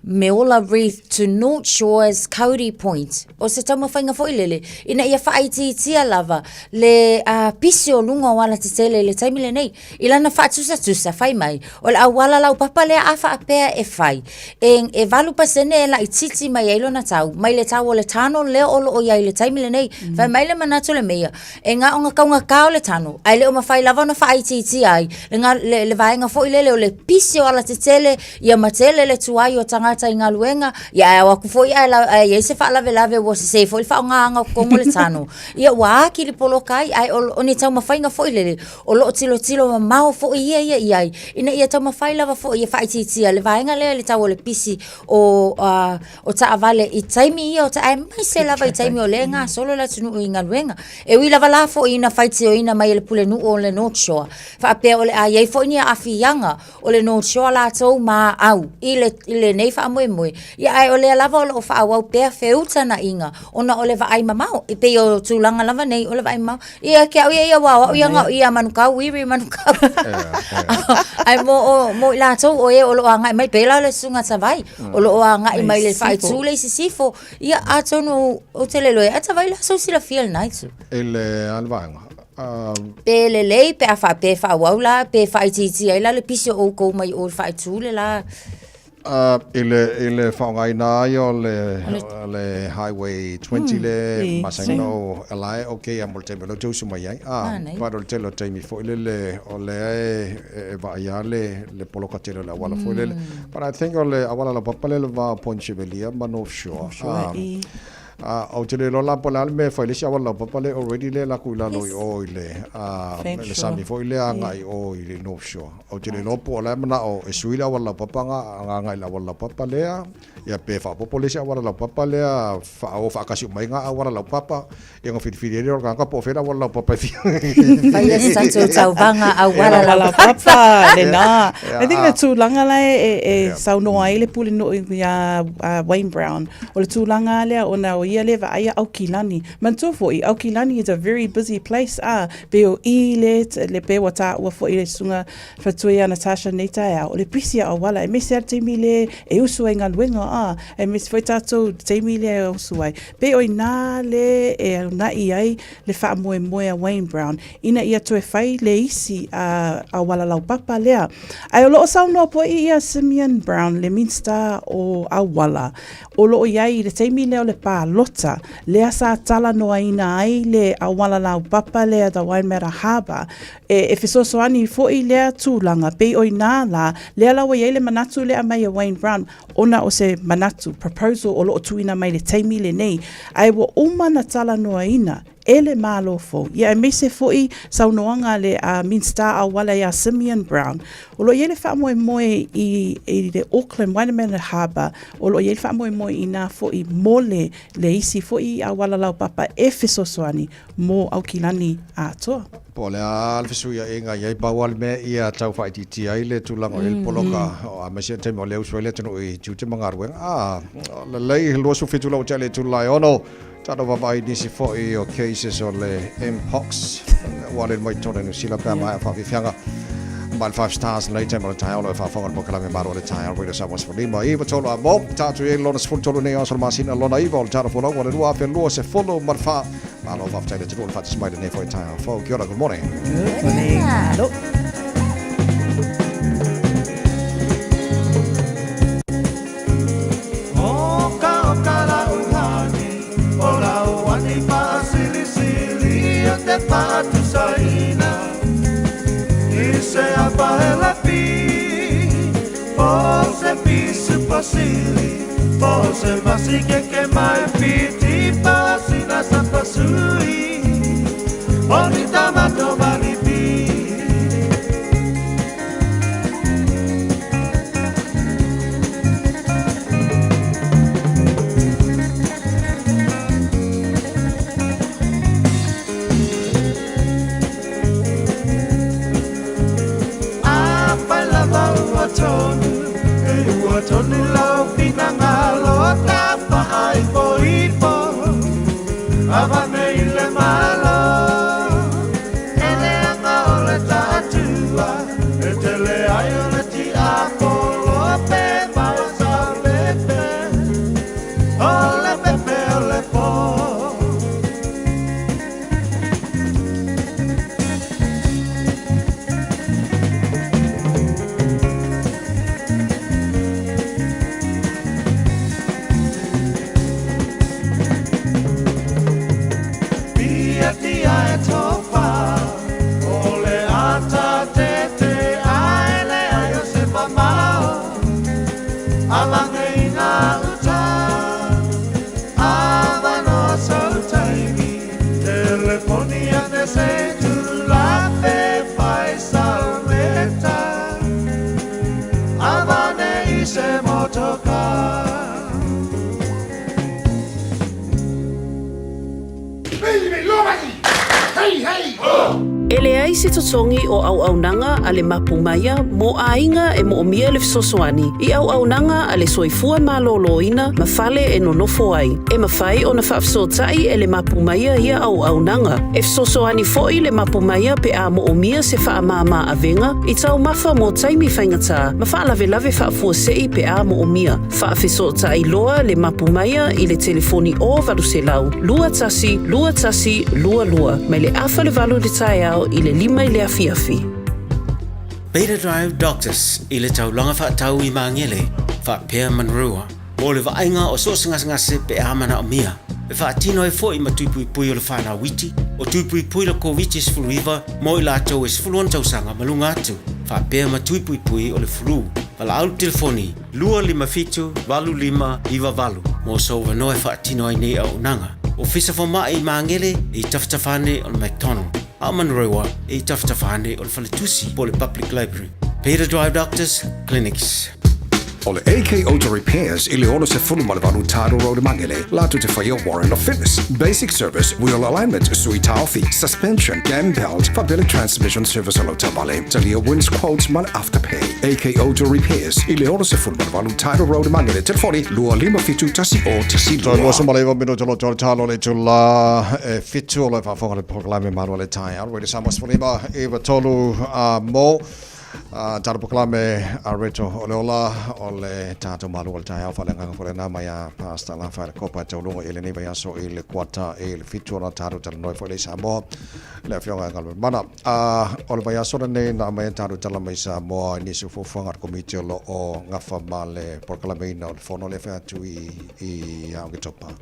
Meola Reef to North Shore's Kauri Point. O se taumafaiga foi lele, ina ia faaitiitia lava le uh, pisi o luga o alatetele i le taimi lenei. I lana faatusatusa, fai mai, o le auala laupapa lea a faapea e fai, e, e 8% e laitiiti mai ai lona tau, mai le tau o le tano lea o lo o i ai i le taimi lenei. Fai mai le manatu o le meia, e na o na taugata o le tano, ae le o mafai lava ona faaitiitia ai le, le, le vaega foi lele o le pisi o alatetele, ia ma tele le tuai o tagata i galuega, ia ae ao atu foi ae, la, ae i ai se faalavelave ua sese foi le faaaogaina o totonu o le tano, ia ua atili poloka ai, ae o, o ni taumafaiga foi lele, o lo o tilotilo mamao foi ia ia i ai, ina ia taumafai lava foi e faaitiitia le vaega lea i le tau o le pisi o, uh, o taavale i taimi ia o ta, aemaise lava i taimi o lea e gasolo le atunuu i galuega. E ui lava la foi ina faitioina mai e le pulenuu o le North Shore, faapea o le a i ai foi ni aafiaga o le North Shore latou ma au i le, i lenei faamoemoe, ia ae o lea lava o lo o faaauau pea feutagaiga ona o le vaai mamao. E pei o tulaga lava nei o le vaai mamao. Ia ke au ia ia wao au ia ngau ia Manukau wiri Manukau. Ae mo o mo i latou o e o lo o agai mai pei la o le susuga Tavai o lo o agai mai le faaitu le i sisifo. Ia atonu ou te le iloa ae Tavai la sou silafia i lena itu. I le a le vaega? Pe lelei pe a faapea e faaauau la pe faaitiitia ai la le pisi o outou mai o i le faaitu le la. I le, i le faaaogaina ai o le, o le Highway 20 le masani ona o la e okay lava mo le taimi o lea ou te usu mai ai. A, but o le tele o taimi foi lele o lea e, e vaai lava le, le poloka tele o le auala foi lele. But I think o le auala laupapa lea i le va o Point Chevalier ma North Shore. A, ou te le iloa la po o le a le mea e fai i le isi auala laupapa lea already lea e alu atu i lalo i o i le, a, le sami foi lea agai i o i le North Shore. Ou te le iloa po o le a manao e sui le auala laupapa na agai i le auala laupapa lea, ia pe faaopoopo le isi auala laupapa lea faaoo faatasi uma ai na auala laupapa, ia ona filifili ai lea o le tagata po o fea le auala laupapa e fia. Faia se tatou tauvaga auala laupapa. Lena. I think le tulaga la e saunoa ai le Pulenuu ia Wayne Brown, o le tulaga lea ona o ia lea e vaaia Aukilani. Manatua foi, Aukilani is a very busy place, a, pei o i le, le pe ua taua foi i le susuga fatua ia Natasha nei taeao, o le pisi a auala, aemaise lava le taimi le e usu ai i galuega, a, aemaise foi tatou i le taimi lea e usu ai. Pei o ina le e una'i ai le faamoemoe a Wayne Brown ina ia toe fai le isi a auala laupapa lea. Ae o lo o saunoa foi ia Simeon Brown, le Minista o Auala, o lo o i ai i le taimi lea o le palota, lea sa talanoaina ai le auala laupapa lea the Waimata Harbour, e, e fesoasoani foi lea tulaga, pei o inā la, lea la ua i ai le manatu lea aumai e Wayne Brown, ona o se manatu, proposal, o lo o tuuina mai i le taimi lenei, ae ua uma ona talanoaina e le Malo fou, ia aemaise foi saunoaga a le Minisita Auala ia Simeon Brown. O lo o i ai le faamoemoe i, i le Auckland Waitemata Harbour, o lo o i ai le faamoemoe i nā foi mo le, le isi foi auala laupapa e fesoasoani mo Aukilani atoa. Po o le a le fesuiaiga i ai, pau lava le mea ia tau faaitiitia ai le tulaga o i ai le poloka, aemaise le taimi o lea usu ai le atunuu i tiute ma galuega. A, lelei, 27 lau tea le itula e ono. Tatou vaavaai i nisi foi o cases o le Mpox ua alele mai totonu o Niu Sila pe a maea faafiafiaga ma le 5 Stars lenei taimi o le taeao lo e faafofoga le polokalame Malo o le Taeao Radio Samoa 15 9 3 a mo tatou i ai lona 13 nei aso o le masina lona 9 o le tala folau o le 2024. Malo faafetai le atunuu le faatasi mai lenei foi taeao fou. Kia ora, good morning. Good morning. Malo. E leai se totogi o auaunaga a le Mapu Maia mo aiga e moomia le fesoasoani i auaunaga a le Soifua Maloloina ma fale e nonofo ai. E mafai ona faafesootai e le Mapu Maia ia auaunaga. E fesoasoani foi le Mapu Maia pe a moomia se faamāmā avega i taumafa mo taimi faigata ma faalavelave faafuasei pe a moomia. Faafesootai loa le Mapu Maia i le telefoni o 800 21 21 22 mai le afa le 8 i le taeao i le 5 i le afiafi. Beta Drive Doctors i le taulaga faatau i Magele, faapea Manurewa, mo le vaaiga o so o se gasegase pe a manaomia. E faatino ai foi ma tui puipui o le whanau iti, o tui puipui le Koviti-19 mo i latou e 16 tausaga ma luga atu, faapea ma tui puipui o le flu. Valaau le telefoni 257 8598 mo sou avanoa e faatino ai nei auaunaga. Ofisa Fomai i Magele e i tafatafa ane o le McDonald, a o Manurewa e i tafatafa ane o le Faletusi po o le Public Library. Peter Drive Doctors Clinics. O le AK Auto Repairs i le 68 Tidal Road i Magele, latou te faia Warrant of Fitness, Basic Service, Wheel Alignment, Sui Taofi, Suspension, Cam Belt, faapea le Transmission Service o lau taavale, talia Wins Quotes ma le Afterpay. AK Auto Repairs i le 68 Tidal Road i Magele, telefoni 257 10 12. 29 minute o lo tau talo le tula e fitu o lo e faafofoga le polokalame Malu a le Taeao. Radio Samoa 15 93 a mo. A tatou polokalame a Reto o le ola o le tatou malu o le taeao faaleagaga foi lena mai a Pastor Rafael Kopa e tauluga i lenei vaiaso i le kuata i le fitu ona tatou talanoa foi le i Samoa le afioga e Galuemana. A o le vaiaso lenei na aumai ai tatou tala mai Samoa i nisi o fuafuaga a le komiti o lo o gafa ma le polokalameina o le fono lea e fai atu i i Oketopa.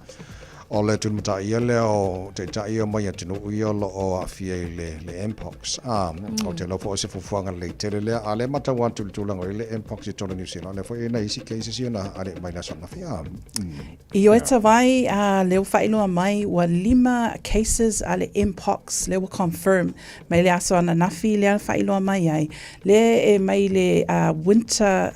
O le tulimataia lea o taitai ia mai atunuu ia o lo o aafia i le, le Mpox. A, mm. Ou te iloa foi o se fuafuaga lelei tele lea. A lea matau atu i le tulaga o i le Mpox i totonu o New Zealand, lea foi e nai isi cases ia na aliae mai le aso ananafi. A, mm. I oe tawai, a lea ua faailoa mai ua lima cases a le Mpox lea ua confirm mai le aso ananafi lea na faailoa mai ai. Lea e mai le Winter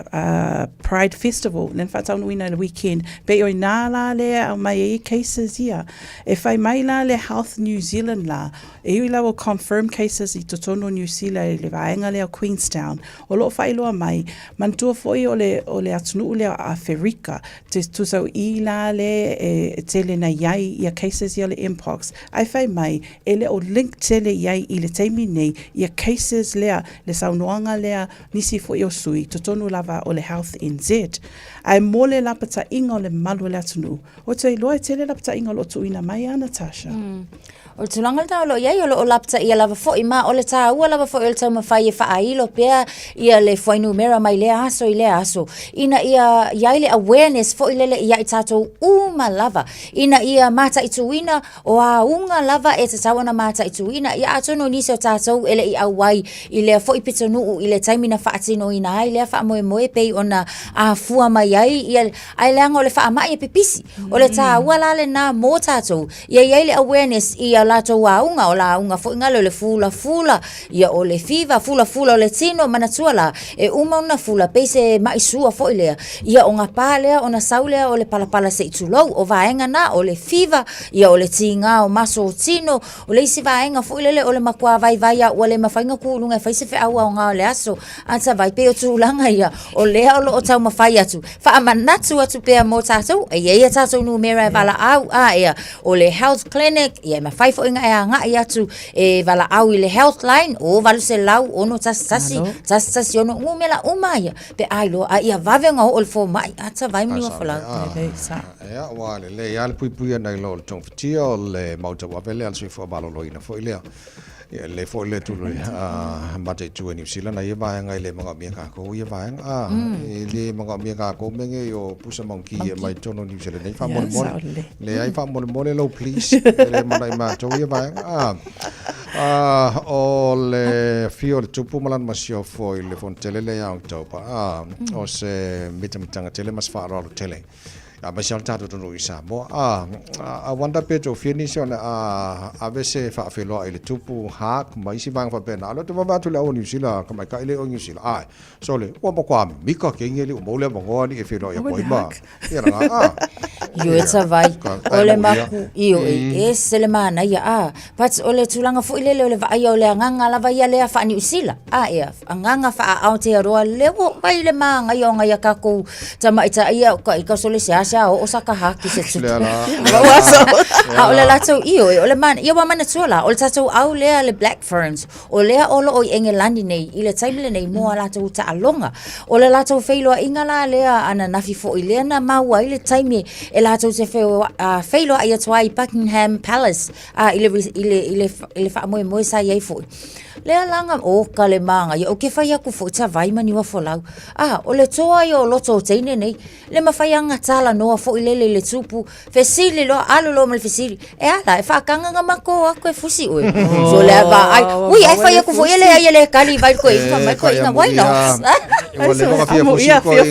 Pride Festival lea na faataunuuina i le weekend, pei o ina la lea e aumai ai cases ia. E fai mai la le Health New Zealand la, e ui la ua confirm cases i totonu o Niu Sila i le vaega lea o Queenstown, o lo o faailoa mai, manatua foi o le, o le atunuu lea o Aferika, te tusa o i la lea e tele na i ai ia cases ia o le Mpox, ae fai mai, e le o link tele i ai i le taimi nei ia cases lea, le saunoaga lea nisi foi o sui totonu lava o le Health NZ. Ae mo le lapataiga o le mamalu o le atunuu, ou te iloa e tele lapataiga. lapataiga o lo o tuuina mai a Natasha? O le tulaga lena o lo o i ai, o lo o lapataia lava foi, ma o le taua lava foi o le taumafai e faailo pea ia le fuainumera mai lea aso i lea aso, ina ia i ai le awareness foi lele ia i tatou uma lava, ina ia mataituina o auga lava e tatau ona mataituina. Ia atonu o nisi o tatou e le i auai i lea foi pitonuu i le taimi na faatinoina ai lea faamoemoe pei ona afua mai ai ia, ae leaga o le faamai e pipisi. O le taua la lena mo tatou, ia i ai le awareness i a latou auga, o lauga foi ngale o le fulafula, ia o le fever, fulafula o le tino, manatua la, e uma ona fula, pei se mai sua foi lea, ia o gapa lea ona sau lea o le palapala se i tulou, o vaega na, o le fever, ia o le tiga o maso o tino, o le isi vaega foi lele o le matua vaivai a ua le mafai ona tu i luga e fai se feau aoga o le aso, a Savaii, pei o tulaga ia, o lea o lo o taumafai atu, faamanatu atu pea mo tatou, e i ai a tatou numera e valaau, a ea, o le health clinic, ia e mafai foi ona e agai atu e valaau i le health line, o 800 611 116, numera uma ia, pe a iloa, a ia vave ona oo i le fomai, a Savaii ma Niuafolau. Ia, ua lelei lava le puipui ʻana i lo le togafitia o le mau tauave lea a le soifua maloloina foi lea. Ia, e lelei foi le tulu mataitu e Niu Sila na ia vaega e le manaomia kākou ia vaega. A, e le manaomia kākou mea nei o pusa monkey e mai totonu o Niu Sila nei faamolemole. Leai faamolemole lou please. E le manaʻi matou ia vaega. A, a, o le afio o le Tupu ma lana masiofo i le Fonotele lea ia October. A, o se mitamitaga tele ma se faaaloalo tele. Aemaise lava le tatou atunuu i Samoa. A, I wonder pe tou fia nisi o le a ave se faafeiloai i le tupu hak ma isi vaega faapena. A o lea ou te vaavaai atu i le au o Niu Sila, tamaitai lea o Niu Sila. Ae, sole, ua matua mika kēia alii ua maua le avanoa alii e feiloai atu ai ma, ia lana, a. Ioe Tavai, o le maku, ioe, e ese le manaia, a. But o le tulaga foi lele o le vaaia o le agaga lava ia lea faa-Niu Sila, a ea, agaga faa-Aotearoa lea ua oo mai le magaia o nai a tatou tamaitai ia ka i sole seasea oo sa ka haki se tupu. A o le latou ioe, o le mana, ia ua manatua la, o le tatou au lea le Black Ferns, o lea o lo o i Engelani nei i le taimi lenei mo a latou taaloga. O le latou feiloaiga la lea ananafi foi lea na maua ai le taimi e latou te feiloai atu ai i Buckingham Palace a i le, i le, i le, i le faamoemoe sa i ai foi. Lea laga, o ka le magaia, o ke fai aku foi Tavai ma Niuafolau. A, o le toa ia o loto o teine nei, le mafai aga talanoa foi lele i le tupu, fesili loa, alu loa ma le fesili, e a la, e faataga na matou o atu e fusi oe. So le vaai, ui, ai fai aku foi e leai e le kali vai koe, fa mai koe ina, why not? Ua leva ona fia fusi koe.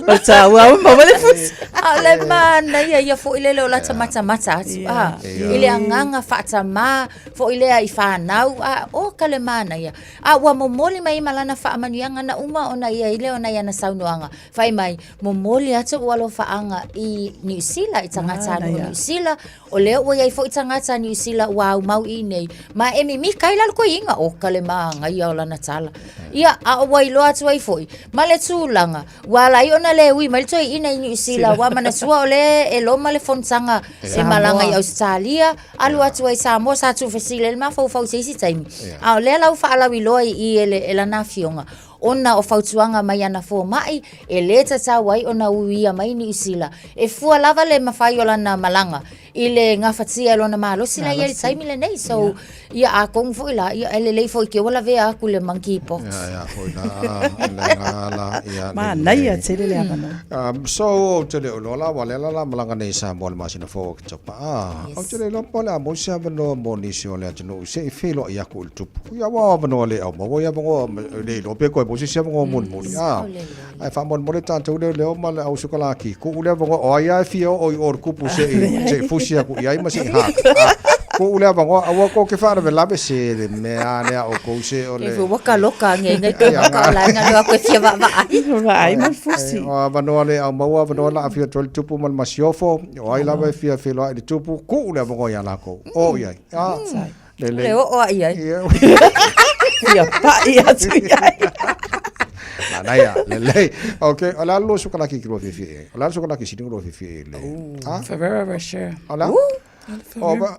O tāua au maua le fusi. A o le manaia ia foi lele o lata matamata atu. A, i le agaga faatamā foi lea i fanau, a, o ka le manaia. A ua momoli mai ma lana faamanuiaga na uma ona ia i lea o nai ana saunoaga. Fai mai, momoli atu ou alofaaga i Niu Sila, i tagata anu o Niu Sila, o lea ua i ai foi tagata Niu Sila ua aumau i inei, ma e mimika ai la le koiina, o ka le magaia o lana tala. Ia, a ua iloa atu ai foi, ma le tulaga, ua ala ai ona le ui mai le toeaina i Niu Sila, ua manatua o lea e loma le fonotaga e malaga i Ausetalia, alu atu ai i Samoa, sa tuufesili ai le mafaufau i se isi taimi. A o lea la ua faalauiloa i i e lana afioga, ona o fautuaga mai ana fomai e lē tatau ai ona uia mai Niu Sila. E fua lava le mafai o lana malaga i le gafatia e lona malosi la i ai i le taimi lenei. So, ia atonu foi la, ia e lelei foi te ua lavea atu le monkey pox. Ia, ia, foi la, le gala, ia, Manaia tele le avanoa. So, ou te le o iloa la, aua o lea la o le a malaga nei i Samoa i le masina fou o Oketopa. Ou te le iloa po o le a maua se avanoa mo nisi o le atunuu se i feiloai atu i le tupu. Ia, aua o avanoa le au maua ia avanoa, le iloa pe toe maua se isi avanoa mulimuli. Ae faamolemole tatou leoleo ma le au sikolaki, tuu le avanoa, o ai lava e fia oo i o i le tupu se i fusi atu i ai ma se i haka. Tuu le avanoa, aua tou te faalavelave se le mea lava lea a outou se o le... Ua taloka ane nei te maka o laina loa koe fia vaavaai. Vaai ma le fusi. O avanoa le au maua, avanoa la afio atu ai le tupu ma le masiofo, o ai lava e fia feiloai i le tupu, tuu le avanoa ia lakou. Oo i ai. Lelei. Le oo a i ai. Ia paʻi atu i ai. Manaia, lelei. Ok, o le a le lua sikolaki e te lua fiafia i ai? O le a le sikolaki sili ona lua fiafia i ai? Ferrero Rocher. O le a?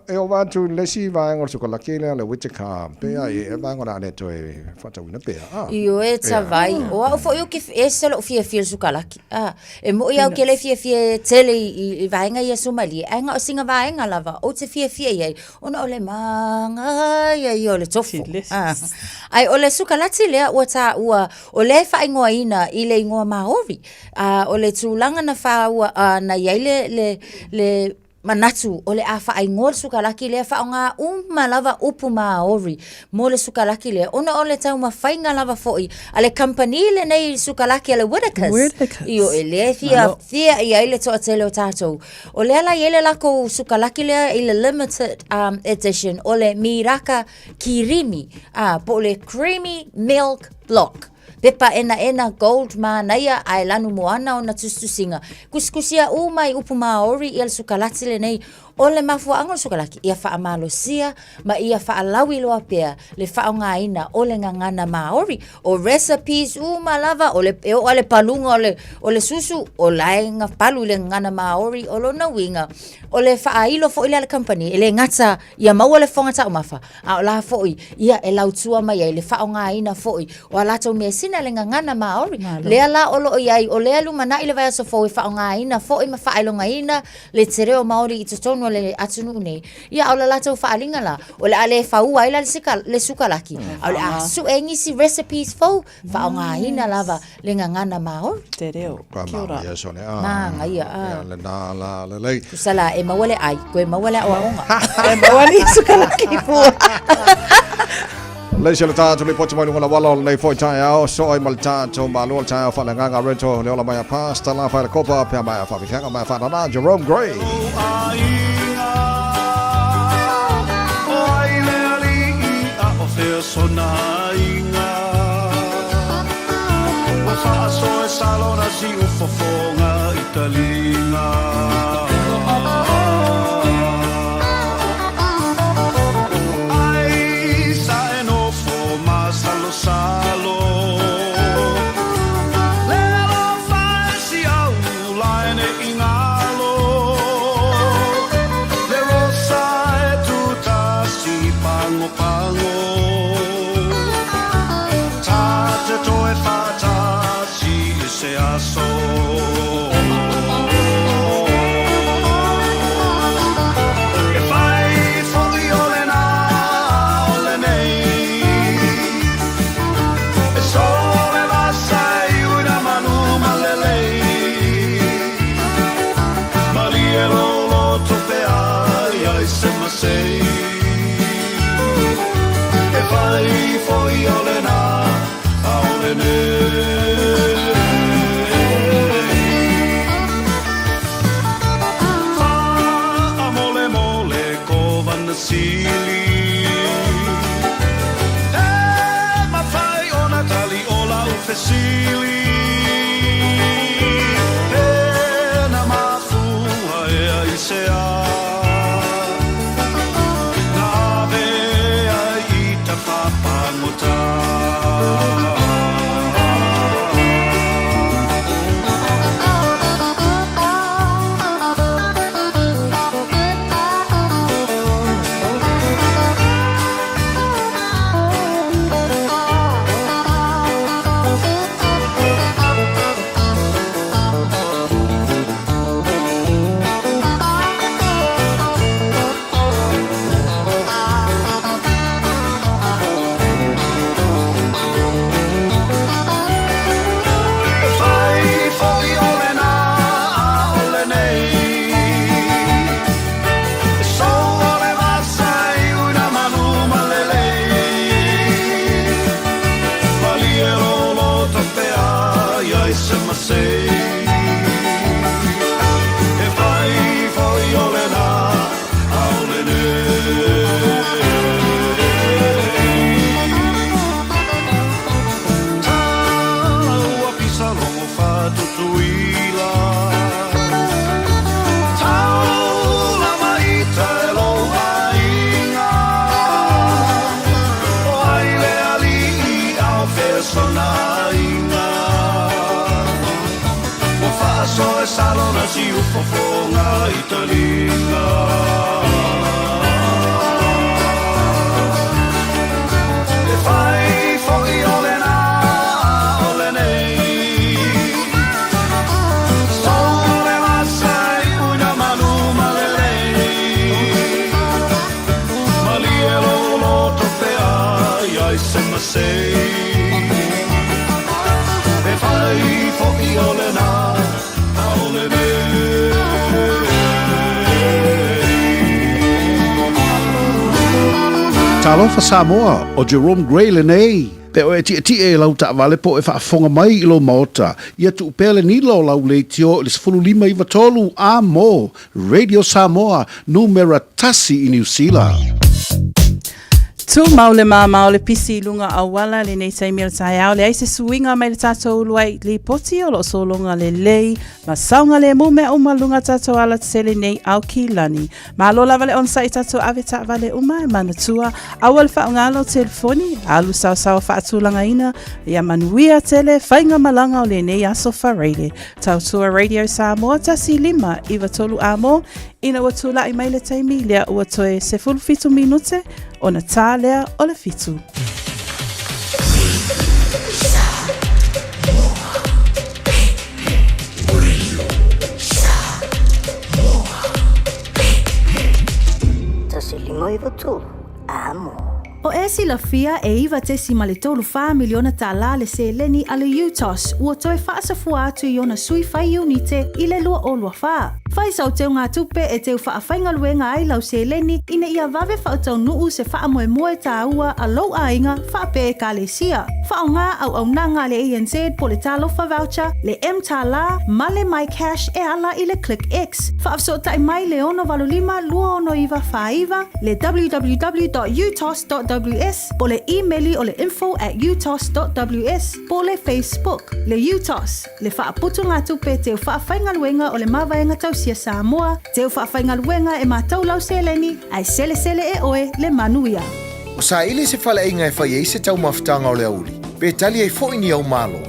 E ova atu i le isi vaega o le sikolaki lea le Whitaker, pe ai e vaega o le a le toe faatauina pea, a? Ioe, Tavai, o au foi ou te, e ese lou fiafia i le sukalaki. A, e moi au ke le fiafia tele i vaega ia suamalie, ae na o sina vaega lava ou te fiafia i ai, ona o le manaia ia o le tofu. A, ae o le sukalati lea ua taua, o lea e faaigoaina i le igoa Māori. A, o le tulaga na faua, a, na i ai le, le, le manatu o le a faaigoa le sukalaki lea, faaaoga uma lava upu Māori mo le sukalaki lea, ona o le taumafaiga lava foi a le kamupani lenei sukalaki a le Whittaker's. Whittaker's. Ioe, lea e fia, Malo. fia i ai le toatele o tatou. O lea la e i ai le lakou sukalaki lea i le limited edition, o le miraka kirimi, po o le creamy milk block. Pepa enaena, gold, manaia, ae lanu moana ona tusitusiga. Kusikusia uma i upu Māori ia le sukalati lenei. O le mafuaaga o le sukalaki, ia faamalosia ma ia faalauiloa pea le faaaogaina o le gagana Māori. O recipes uma lava, o le, e oo lava i le paluga o le, o le susu, o la e na palu i le gagana Māori. O lona uiga, o le faailo foi lea a le kamupani, e le gata ia maua le fofoga taumafa, A o la foi, ia e lautua mai ai le faaaogaina foi o a latou measina le gagana Māori. Malo. Lea la o lo o i ai, o lea e lumanai le vaiaso fou e faaaogaina foi ma faailogaina le te reo Māori i totonu o le atunuu nei. Ia, a o le latou faaaliga la, o le a le faua ai la le sika, le sukalaki, a o le a sue ai nisi recipes fou, faaaogaina lava le gagana Māori. Te reo. Ka Kia ora. māia sone, a. Māngaia, a. Ia, le nā la lelei. Tusa la, e maua le ai, koe maua le aoaoga. E maua le sukalaki fua. Lei se le tātou le poti mai lunga la wala o lenei foi taeao, so ai ma le tātou malo le taeao whalengaga rento le ola mai a pasta la whaile kopa pea mai a whawhiwhianga mai a whanana Jerome Gray. O ai le ali'i a o fea sona aiga Ua faasoa e salona siu fofoga i taliga Ai sa e nofo masalosalo Le alofa e si au lae ne i ngalo Le rosa e tutasi pagopago Ta te toe faatasi i se aso E fai foi o lena o lenei E sou le vasa e uina manu malelei Malie lolo tope ai ai se masei E fai foi o lena a o lenei Faamolemole ko vana sili E mafai ona tali o lau fesili Pe na mafua ea i se a Na ave ai i ta pāpāgota. E fai foi o lena a o lenei E sou o le vasa i uina manu malelei Malie lolo tope ai ai se masei E fai foi o lena a o lenei Tala ua pisa logo fatutuila Taula maita e lou aiga O ai le ali'i a o fea sona aiga Ua faasoa e salona siufofoga i taliga. Talofa Samoa, ʻo Jerome Gray lenei. Pe ʻoe e tiʻetiʻe i lau taʻawale po o e faafofoga mai i lou maota, ia tuu pea le nila o lau leitio i le 15 93 a mo Radio Samoa, numera tasi i Niu Sila. Tumau le māmā o le pisi i luga auala lenei taimi o le taeao, leai se suiga mai le tātou uluai lipoti o lo o sologa lelei ma saogalemu mea uma luga tātou ala tetele nei ao ki lani. Malo lava le onosai tātou ave taavale uma e manatua, aua le faaaoga lau telefoni, alu saosaoa faatulagaina, ia manuia tele faiga malaga o lenei aso Faraile. Tautua Radio Samoa 1593 a mo, Ina ua tulai mai le taimi lea ua toe 17 minute ona tā lea o le fitu. Tasi lima 93, a mo. O e silafia e $9.34 miliona tālā le seleni a le UTOS ua toe faasafua atu i ona sui fai iunite i le 2024. Fai sau teugatupe e teu faafaigaluega ai lau seleni ina ia vave faataunuu se faamoemoe tāua a lou aiga faapea Ekalesia. Faaaoga auaunaga a le ANZ po le Talofa Voucher, le mTālā ma le MyCash e ala i le ClickX. Faafesootai mai le 685 269 49, le www.utos.ws po le imeli o le info at utos.ws po le Facebook, le UTOS, le Faaputugatupe Teu Faafaigaluega o le Mavaega Tausia Samoa, Teu Faafaigaluega e matou lau seleni, ae selesele e oe le manuia. Ua saili se faleaiga e fai ai se taumafataga o le aoauli, pe tali ai foi ni au malo.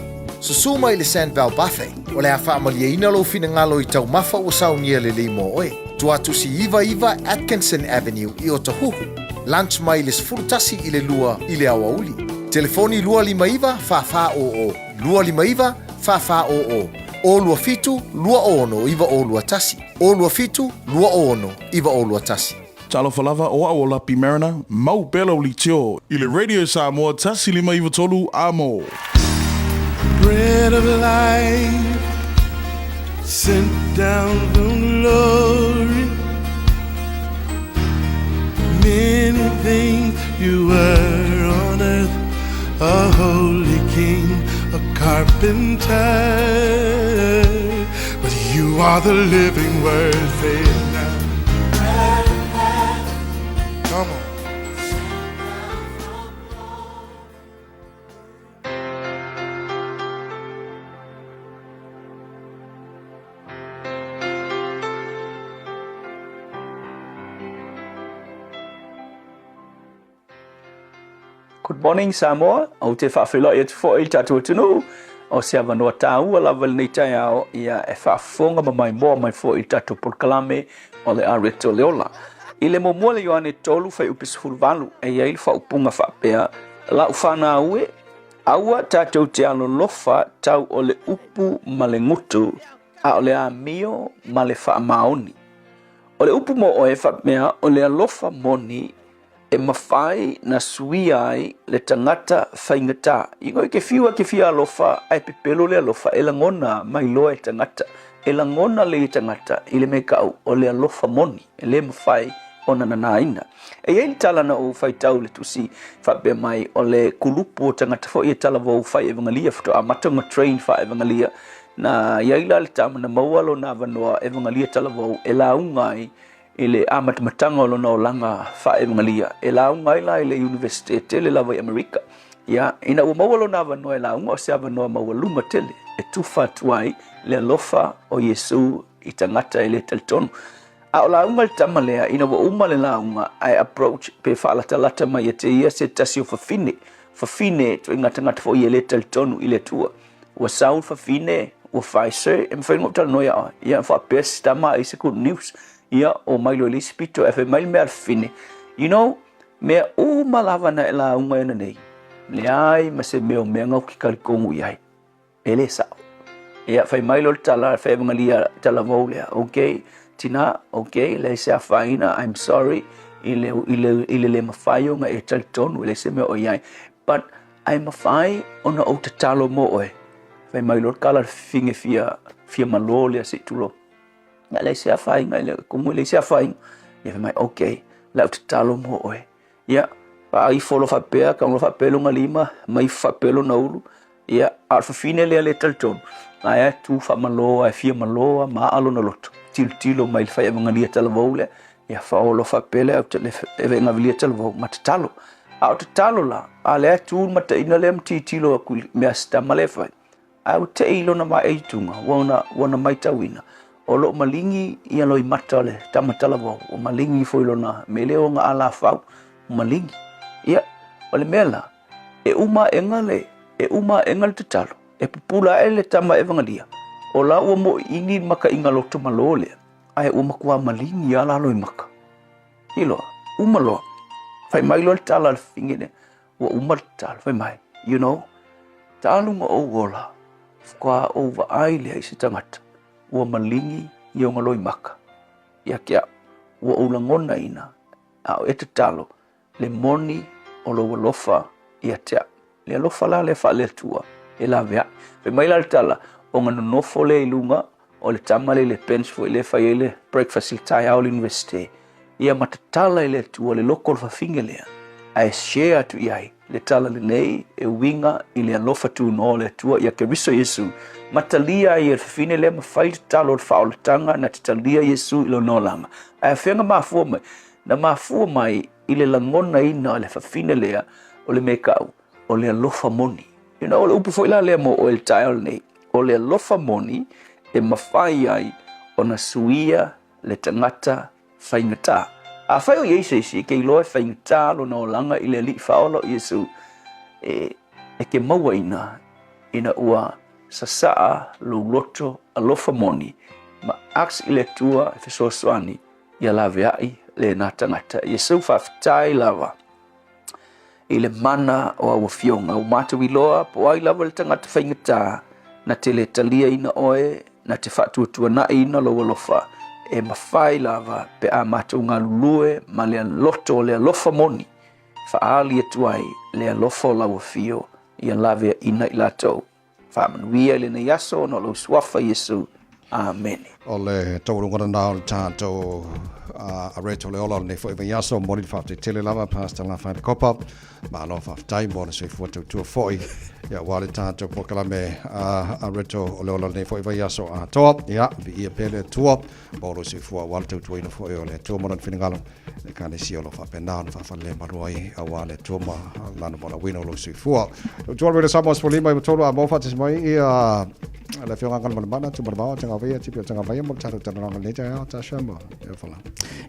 Susu mai i le Sandval Buffet, o le a faamalieina lou finagalo i taumafa ua saunia lelei mo oe. Tuatusi 99 Atkinson Avenue i Otahuhu. Lunch mai le 11 i le 2 i le aoauli. Telefoni 259 4400, 259 4400, 027 26 9021, 027 26 9021. Talofa lava, o au o Lapi Mariner, mau pea lau leitio i le Radio Samoa 1593 a mo. Bread of life sent down from glory Many things you were on earth A holy king, a carpenter But you are the living word, say it now Come on. Good morning Samoa, ou te faafeiloai atu foi i le tatou atunuu, o se avanoa tāua lava lenei taeao ia e faafofoga ma maimoa mai foi i le tatou polokalame o le Areto le Ola. I le muamua le Ioane 3 fuaiupu 18 e i ai le faaupuga faapea, Lau fanau e, aua tatou te alolofa tau o le upu ma le gutu, a o le amio ma le faamaoni. O le upu mo oe faapea o le alofa moni e mafai na suia ai le tagata faigata. I ke fiu a ke fia alofa ae pepelo le alofa e lagona mai loa e tagata. E lagona le tagata i le mea kau o le alofa moni e le mafai ona nanaina. E i ai le tala na ou faitau i le tusi faapea mai o le kulupu o tagata foi e talavou fai evangelia faatoa amata ona train faa-evangelia na i ai la le tama na maua lona avanoa evangelia talavou e lauga ai i le amatamataga o lona olaga faa-evangelia e lauga ai la i le Universite tele lava i Amerika. Ia, ina ua maua lona avanoa e lauga, o se avanoa maualuga tele e tufa atu ai le alofa o Iesu i tagata e le talitonu. A o lauga le tama lea, ina ua uma le lauga, ae approach pe faalatalata mai ia te ia se tasi o fafine, fafine ituaiga tagata foi e le talitonu i le Atua. Ua sau le fafine, ua fai, Sir, e mafai ona ou talanoa ia oe? Ia, faapea si tama ai se good news. Ia, omai loa i le isi pito, ae fai mai le mea a le fafine, You know, mea uma lava na e lauga ai ananei, leai ma se mea o mea na ou te talitonu i ai. E le sao. Ia, fai mai loa le tala, fai evangelia talavou lea, Okay, tina, okay, leai se afaina, I'm sorry, i le, i le, i le le mafai ona e talitonu, e leai se mea o i ai. But, Ae mafai ona ou tatalo mo oe. Fai mai loa le tala le fafine fia, fia malo lea se i tulou. Ia leai se afaina i le kumu, leai se afaina. Ia fai mai, okay, le au tatalo mo oe. Ia, Faaifo loa faapea, tago loa faapea lona lima, ma ifo faapea lona ulu. Ia, a o le fafine lea le talitonu, na e tu faamalo lava e fia malo lava ma aa lona loto, tilotilo mai i le faiavegalia talavou lea, ia faaoo loa faapea le au avegavilia talavou ma tatalo. A o tatalo la, a lea tu le mataina lea ma tilotilo atu i le mea a si tama lea e fai, ae ua tei i lona vaeituga, ua ona matauina, o lo o maligi ia loimata o le tama talavou, ua maligi foi lona mea lea o ona alafau, ua maligi. Ia, o le mea la, E uma aʻega le, e uma aʻega le tatalo, e pupula aʻe le tama Evagelia, o la ua moʻiʻini le makaʻiga loto malo lea, ae ua makuā maligi a lalo i maka. Iloa, uma loa. Fai mai loa le tala a le fafine lea, ua uma le tatalo, fai mai, you know, talu ma ou ola, faatoa ou vaai lea i se tagata, ua maligi i ona loimaka ia te au. Ua ou lagonaina, a o e tatalo, Le moni o lou alofa ia te au. Le alofa la lea faale-Atua e laveai. Fai mai la le tala, ona nonofo lea i luga o le tama lea i le bench foi lea e fai ai le breakfast i le taeao i le Universite, ia ma tatala i le Atua le loko o le fafine lea, ae share atu i ai le tala lenei e uiga i le alofa tunoa o le Atua ia Keriso Iesu, ma talia ai e le fafine lea ma fai le tatalo o le faaolataga na te talia Iesu i lona olaga. Ae afea na mafua mai? Na mafua mai i le lagonaina o le fafine lea o le mea kau, o le alofa moni. You know, o le upu foi la lea mo oe i le taeao lenei, o le alofa moni e mafai ai ona suia le tagata faigata. Afai o i ai se isi e ke iloa e faigata lona olaga i le Alii Faaola o Iesu, e, e ke mauaina ina ua sasaa lou loto alofa moni ma ask i le Atua e fesoasoani Ia laveai lena tagata. Iesu, faafetai lava i le mana o au afioga. Ua matou iloa po o ai lava le tagata faigata na te le taliaina oe, na te faatuatuanaʻiina lou alofa, e mafai lava pe a matou galulue ma le loto o le alofa moni, faaali atu ai le alofa o lau afio ia laveaina i latou. Faamanuia i lenei aso ona o lou suafa Iesu. Amene. O le taualuga lena o le tatou areto le ola o lenei foi vaiaso. Momoli le faafetai tele lava Pastor Lafai Kopa. Malo faafetai mo le soifua tautua foi ia aua le tatou polokalame areto o le ola o lenei foi vaiaso atoa. Ia, viia pea le Atua mo lou soifua aua le tautuaina foi o le Atua ma lona finagalo. Ekalesia o lo o faapena ona faafalelemalu ai aua le Atua ma lana valaauina o lou soifua. Tautua le Samoa 15 i 3 a mo faatasi mai ia le Afioga Galumalemana Tumalemao Tagavaia Tipi o Tagavaia mo le tatou talanoaga lenei taeao Tasha ma e fala.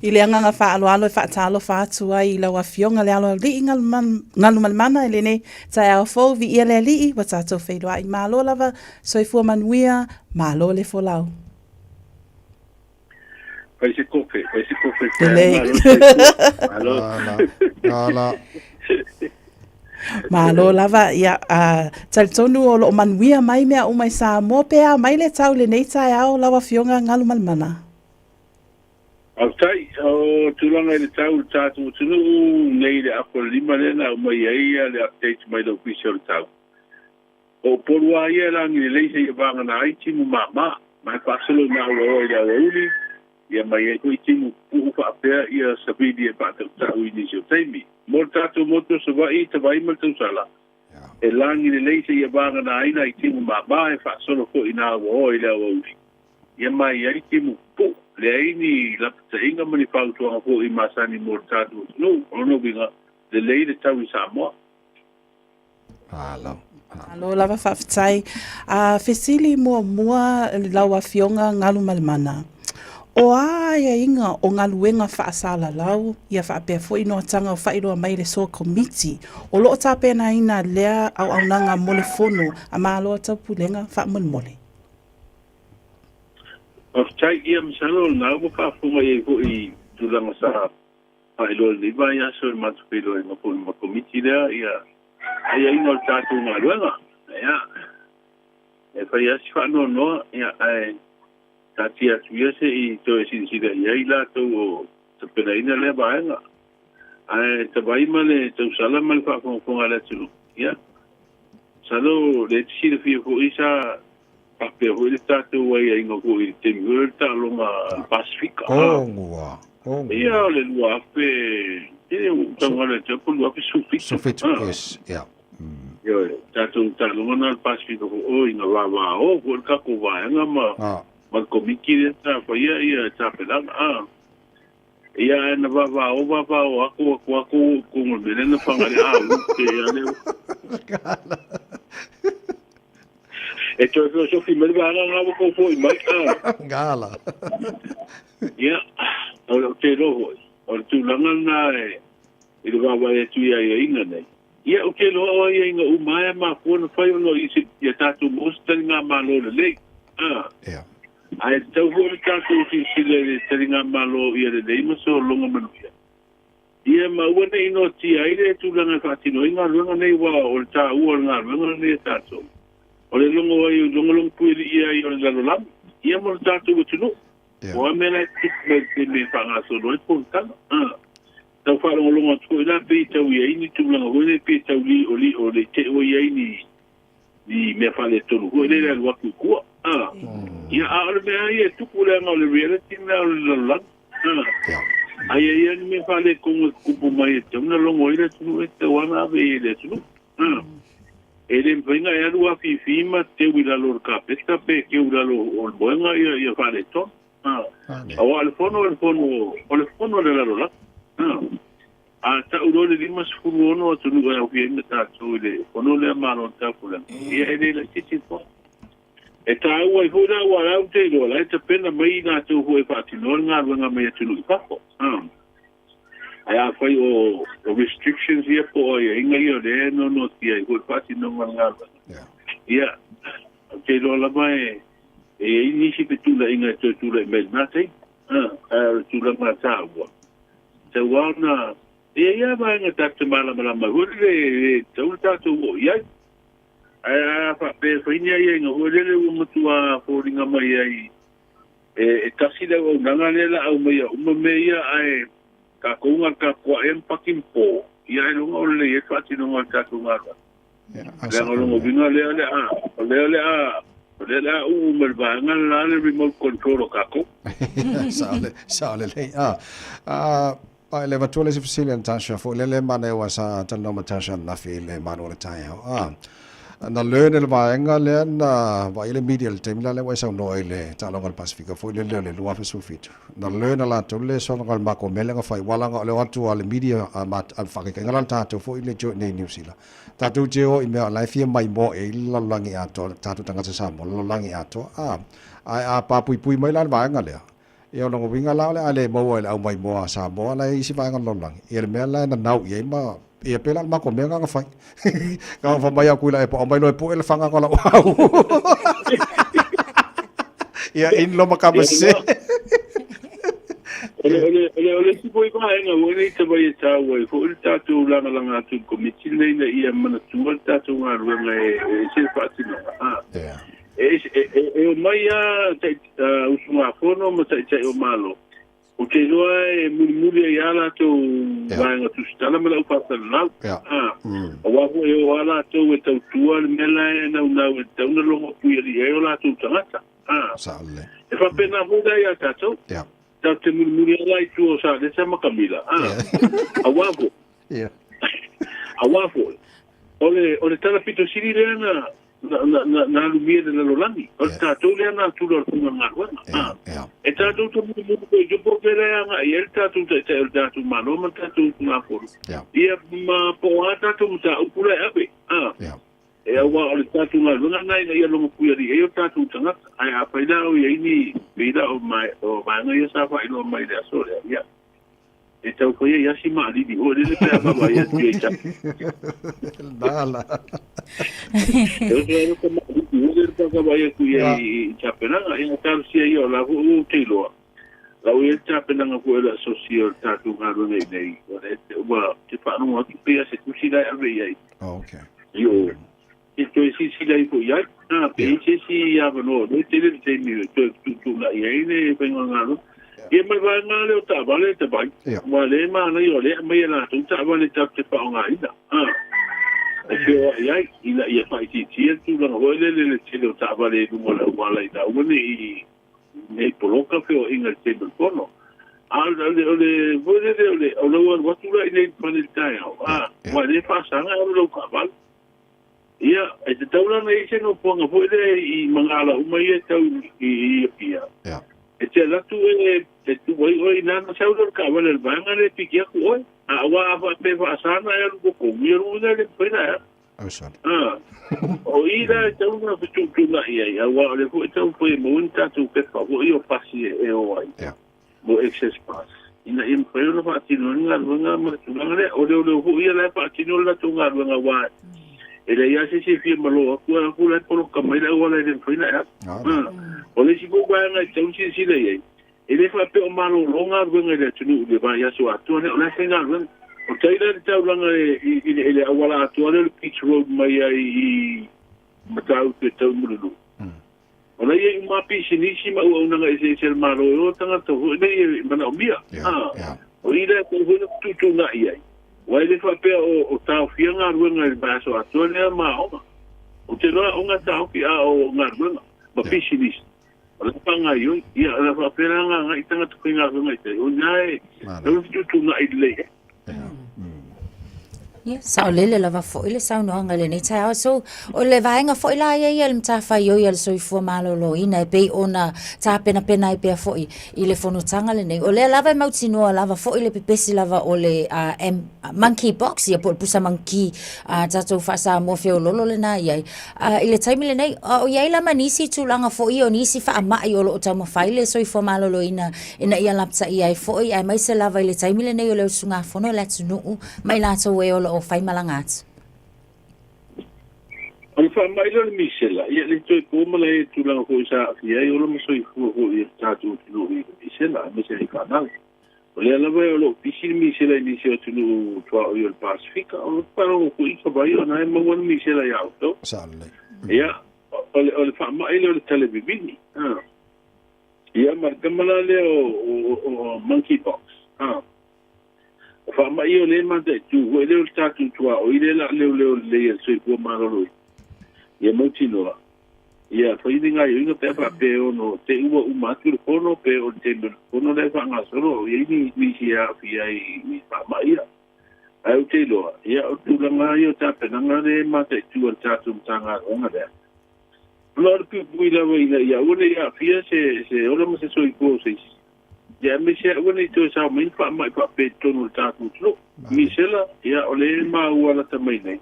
I le agaga faaaloalo e faatalofa atu ai i lau Afioga le Aloalii Galumalemana i lenei taeao fou, viia le Alii ua tatou feiloai. Malo lava, soifua manuia, malo le folau. Fai se kope, fai se kope. Lelei. Malo. Ala. Malo lava, ia, uh, talitonu o loo manuia mai mea uma i Samoa, pe a mai le tau lenei taeao lau Afioga Galumalemana? Faafetai, o tulaga i le tau i le tatou atunuu nei i le apo le lima lea na aumai ai le update mai le Ofisa o le Tau. O Upolu lava ia e lagi lelei seia vagana ai timu māmā, ma e faasolo ina auaoa i le aoauli, ia ma i ai foi timu pupuu faapea ia savili e faatautau i nisi o taimi. Mo le tatou motu o Savaii, Tavaima ma le Tausala, e lagi lelei seia vagana ai nai timu māmā e faasolo foi ina auaoa i le aoauli, ia ma i ai timu pupuu. Leai ni lapataiga ma ni fautuaga foi masani mo le tatou atunuu, o lona uiga, lelei le tau i Samoa. Malo. Malo lava faafetai. A fesili muamua lau Afioga Galumalemana, o a aiaiga o galuega faasalalau ia faapea foi noataga o faailoa mai le Soa Komiti o lo o tapenaina lea auaunaga mo le Fono a Malo a Taupulega faamolemole? Faafetai. Ia masalo o lena ua faafofoga i ai foi i tulaga sa faailoa i lenei vaiaso i le matou feiloaiga foi ma Komiti lea ia aiaiga o le tatou galuega. Ia, e fai lava si faanoanoa, ia, ae taatia atu ia se i toe silasila i ai latou o tapenaina lea vaega. Ae tavai ma le tausala ma le faafogafoga a le atunuu, ia, masalo o lea e te silafia foi sa faapea foi le tatou aiaiga foi i le taimi foi o le taaloga a le Pasefika. Ogua, ogua. Ia, o le 2000. Tele o taugala e te po 2017. 17, yes, ia. Ioe, tatou taaloga na o le Pasifika foi o ina vavao foi le tatou vaega ma ma le komiti lea sa faia ia tapenaga a. Ia ae na vavao vavao atu atu atu i totonu o le mea lea na faga ai le a u te ia lea. E toe feosofi mai le vaega lena ua tou foi mai a. Gala. Ia, o le te iloa foi, o le tulaga lena e i le vaavaai atu i aiaiga nei. Ia, ou te iloa o aiaiga uma lava e mafua ona fai ona i se ia tatou maua se taligamalo lelei. A. Ia. Ae tatau foi le tatou silasila i le taligamalo ia lelei ma sologa manuia. Ia ma aua ne i noatia ai le tulaga e faatino ai galuega nei aua o le taua o le galuega lenei a tatou, o le logo ai, logologo puialii ai o le lalolagi, ia ma lo tatou atunuu. O a mea la e tutupu mai i le taimi e faagasolo ai le fonotaga? A. Tau faalogologo atu foi la pei tau i ai ni tulaga foi nei pei tau li'oli'o le i te i ua i ai ni ni mea faaletonu foi lele alu atu i tua. A. Ia, a o le mea lava ia e tupu leaga o le reality lena o le lalolagi. A. A ia i ai ni mea faaletonu e tutupu mai e tatau ona logo ai le atunuu e tatau lava ona ave i ai i le atunuu. A. E le mafai ona e alu afifi ma teu i lalo o le kapeta pe teu i lalo o le moega ia ia faaletonu. Aua o le fono o le fono o le fono a le lalolagi. A tau loa le 56 atunuu e aofia ai ma tatou i le fono lea Malo o le Taupulega, ia e le laitiiti le fono. E taua ai foi la aua o la ou te iloa o la e tapena mai i latou foi e faatinoa le galuega mai atunuu i fafo. Ae afai o restrictions ia po o aiaiga ia o lea e noanoatia ai foi le faatinoga o le galuega, ia ou te iloa lava e E i ai nisi fetuunaiga e toe tulai mai i lena taimi, ae o le tulaga taua, e tatau lava ona e i ai lava vaega tatou te malamalama ai foi lele e le tatau ona tatou oo i ai. Ae a faapea e fai ni aiaiga foi lele ua matua foliga mai ai e tasi le auaunaga lea o le a aumaia uma mea ia ae tatou na o le tapuai lava ma paki ma po, ia ailoga o lelei ai le faatinoga o le tatou galuega. Leaga o lona uiga lea o le a, o lea o le a, o lea o le a uu mai le vaega le la le remote control o tatou. Sao lelei. Ah, ah, a le avatua le isi fesili a Natasha foi lele manaia aua sa talanoa ma Natasha ananafi i le malu o le taeao. Ah, na learn e le vaega lea na vaai le media i le taimi la lea ua e saunoa i le taaloga a le Pasifika foi lele o le 2017. Na learn e latou le sologa o le matou mea lea na fai aua leaga o le o atu a le media a faataitaiga la le tatou foi le i nei New Zealand. Tatou te o i mea o la e fia maimoa i ai le lalolagi atoa, tatou tagata Samoa, le lalolagi atoa, a. Ae a papuipui mai la le vaega lea, ia o lona uiga la o le a le maua e le au maimoa a Samoa la e i isi vaega o le lalolagi, ia le mea la e nanau i ai ma, ia pei la o le matou mea lena na fai. Na ona fai mai atu i la e aumai loa e pue le fagaga o lau au. Ia in lo ma kama se. O le, o le, o le, o le isi foi vaega ua nei tawai e tāua ai foi le tātou lagalaga atu i le komiti lenei ina ia manatua le tātou galuega e, e ese le faatinoga. A. Yeah. E, e, e, e omai lava tai, uh, usugafono ma taitai o Malo. Ou te iloa e mulimuli ai lava latou yeah. vaega tusitala ma lau faasalalau. Yeah. A. Mm. Aua foi e o lava latou e tautua le mea la e naunau e tatau ona logo puialii ai o latou tagata. A. Sao lelei. E faapena foi la ia tatou. Yeah. Tatou te mulimuli lava la i tua o Salesa ma Kamila. A. Aua foi. Yeah. Aua foi. O le, o le tala pito sili lea na, na, na, na, na alumia e le lalolagi. O le tatou lea na tula o le faiga galuega. A. Yeah. E tatou te mulimuli foi i tua po o fea la e agai ai le tatou taitai o le tatou Malo ma le tatou usugafono. Yeah. Ia ma po o a tatou mataupu la e ave. A. Yeah. E aua o le tatou galuega lena ina ia logopuialii ai o tatou tagata. Ae afai la o i ai ni pei la o mae, o vaega ia sa faailoa mai i le aso lea, ia, e tau faia i asi maalili foi lele pe a vaavaai atu i ai tau. Lena la. E oso ai ka maalili foi lele pe a vaavaai atu i ai i tapenaga. Ia, talosia ia o la foi ua ou te iloa. La ua i ai le tapenaga foi a le asosi o le tatou galuega i inei, ua te faalogo atu pei a se tusi la e ave i ai. Oh, okay. I o, e toe silasila ifo i ai. Nā, pe i ai se isi avanoa o lea tele le taimi e toe fetuutuunai ai le faiga galuega. Ia ma le vaega lea o taavale e tavai, aua o lea e manaia o lea e aumai e latou taavale tatou te faaaogaina. Ā, e feoai ai ina ia faaitiitia le tulaga foi lele i le tele o taavale i luga o le auala ina aua ne i, ne i poloka feoaiga i le taimi o le fono. A o le, o le, foi lele, o le, o lou alu atu la i inei i le fale i le taeao, a, aua e le faasaga e alu lau taavale. Ia, e tatau la ona i ai se nofoaga foi lea i magaala uma ia e tau i Apia, e te alu atu e, e tuu ai oe i ina ona sau lea o le taavale a le vaega lea e piki atu oe. A, aua a faapea e faasa ona e alu i totonu, ia lona uiga e le mafai ona e alu. A, o i la e tatau ona fetuutuunai ai, aua o lea foi e taumafai e maua ni tatou pepa foi o pasi e o ai. Mo Access Pass, ina ia mafai ona faatino ai le galuega ma le tulaga lea. O leoleo foi ia la e faatino le latou galuega aua e leai lava se isi e fia malo atu ae atu la e poloka mai le auala e le mafai ona e alu. O le isi foi vaega e tatau ona silasila i ai, e le faapea o malolo galuega i le atunuu i le vaiaso atoa lea, o la e faigaluega. O tai la i le taulaga i le auala atoa lea o le Beach Road mai ai i Matautu e tau i Mulinuu. O la e i ai uma pisinisi ma auaunaga eseese a le Malo e o tagata foi nei e manaomia. O i lea e tatau foi ona fetuutuunai ai, aua e le faapea o taofia galuega i le vaiaso atoa lea ma aoga. Ou te iloa aoga e taofi a o galuega ma pisinisi o la e faagaoioi. Ia, o le a faapea la ona agai tagata faigaluega i tai, o i ina e tatau ona fetuutuunai lelei ai. Ia, saolele lava foi le saunoaga i lenei taeao. So, o le vaega foi la ia ia le matafaioi a le soifua maloloina e pei ona tapenapena ai pea foi i le fonotaga lenei. O lea lava e mautinoa lava foi le pepesi lava o le monkey pox, ia po o le pusa mangki a tatou faa-Samoa feololo lena i ai. I le taimi lenei, a o i ai la ma nisi tulaga foi o nisi faamai o lo o taumafai le soifua maloloina ina ia lapataia ai foi, aemaise lava i le taimi lenei o le usugafono a le atunuu ma i latou e o lo o faimalaga atu. O le faamai lea o le misela, ia le toe po ma le tulaga foi sa aafia ai ola ma soifua foi o le tatou atunuu i le misela, aemaise ai fanau. O lea lava o lo o pisi le misela i nisi o atunuu tuaoi o le Pasefika, o le faalogo foi i ka vai ona e maua le misela iā outou. Ia, o le faamai lea o le talevivini. Ia, ma le tama la lea o monkey pox. O faamai ia o lea e mataitu foi lea o le tatou tuaoi lea o le a leoleo lelei e le soifua maloloina. Ia mautinoa, ia fai ni gaoioiga pe a faapea e ono te i ua uma atu le fono pe o le taimi o le fono lea e faagasolo o i ai ni nisi e aafia ai i faamai ia. Ae ou te iloa, ia o le tulaga lava ia o tapenaga lea e mataitu a le tatou Matagaluega lea. Ona o le puipui lava ina ia aua ne i aafia se se ola ma se soifua o se isi. Ia aemaise aua ne i toe sao mai ni faamai faapea i totonu o le tatou atunuu. Misela, ia o lea e maua lata mai nei,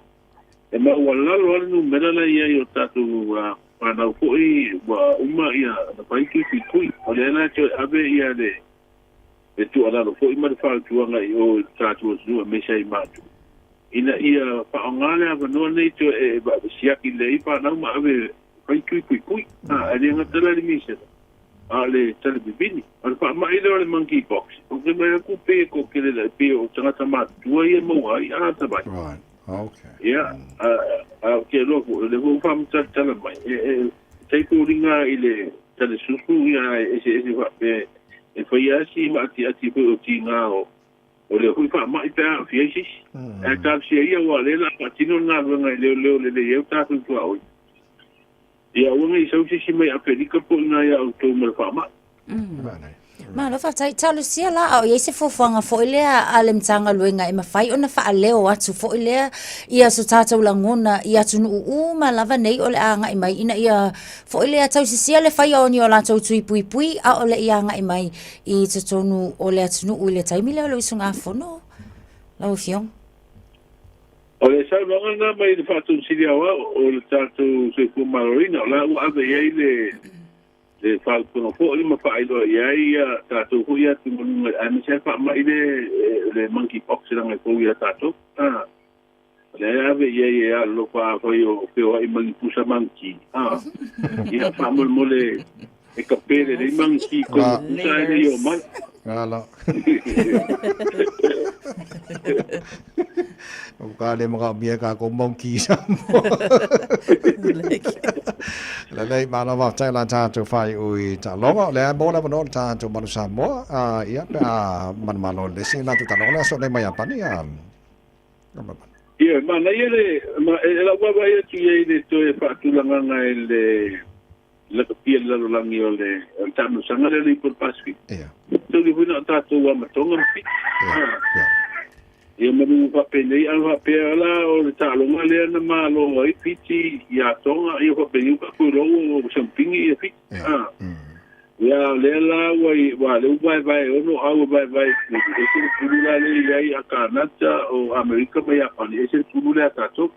e maualalo lava le numera la e i ai o tatou fanau foi ua uma ona fai tui puipui. O lea la e toe ave ia le le tuualalo foi ma le fautuaga i o i le tatou atunuu aemaise ai matou, ina ia faaaoga le avanoa lenei toe e siaki lelei ai fanau ma ave fai tui puipui. A, e le gata la i le misela, a o le talevivini. O le faamai lea o le monkey pox, ou te vaai atu pei e toatele la, pei o tagata matutua ia e maua ai, a ta vai. Right. Okay. Ia, a ou te iloa foi, o lea foi ua faamatalatala mai, e tai foliga i le talesusu, ia, e eseese faapea, e fai lava si maatiati foi o tiga o o lea foi faamai pe a aafia ai se isi. Ae talosia ia aua o lea o le a faatino le galuega e leoleo lelei ai o tatou tuaoi. Ia aua ne i sau se isi mai Afelika po o i ina ia outou ma le faamai. Malo faafetai. Talosia la a o i ai se fuafuaga foi lea a le Matagaluega e mafai ona faaleo atu foi lea ia so tatou lagona i atunuu uma lava nei o le a agai mai ina ia foi lea tausisia le faia o ni o latou tui puipui a o le i agai mai i totonu o le atunuu i le taimi lea o le usugafono lau Afioga. O le saunoaga lena mai le Faatonu Sili Aoao o le tatou Soifua Maloloina, o la ua ave i ai le le fautuaga foi ma faailoa i ai ia tatou foi atugaluga aemaise lava le faamai lea le monkey pox leaga e fou ia tatou. O lea e ave i ai e alolofa afai o feoai ma ni pusa mangki. Ia faamolemole e kape lelei mangki kona pusa ae le i oo mai. Ala. O ka le makaomia kākou monkey Samoa. Lelei, malo faafetai la tatou faaiu i taaloga. O lea e maua le avanoa o le tatou Manu Samoa. Ia, pe a manumalo i le isi latou taaloga le aso nei mai Iapani. Ia, manaia le, ma, e lau vaavaai atu i ai i le toe faatulagaga i le lakapia i le lalolagi o le taamilosaga lea o le Ipu o le Pasefika. Ia. fetauli foi na o tatou amatoga ma Fiti. Ia manu faapenei a faapea la o le taaloga lea na malo ai Fiti iā Toga, ia faapenei ua faatuiloa ua siamupigi ia Fiti. Ia lea la ua i ua lea ua vaevae ono au e vaevae i pulu, ese le pulu la lea i ai a Kanata o Amerika ma Iapani, ese le pulu lea a tatou.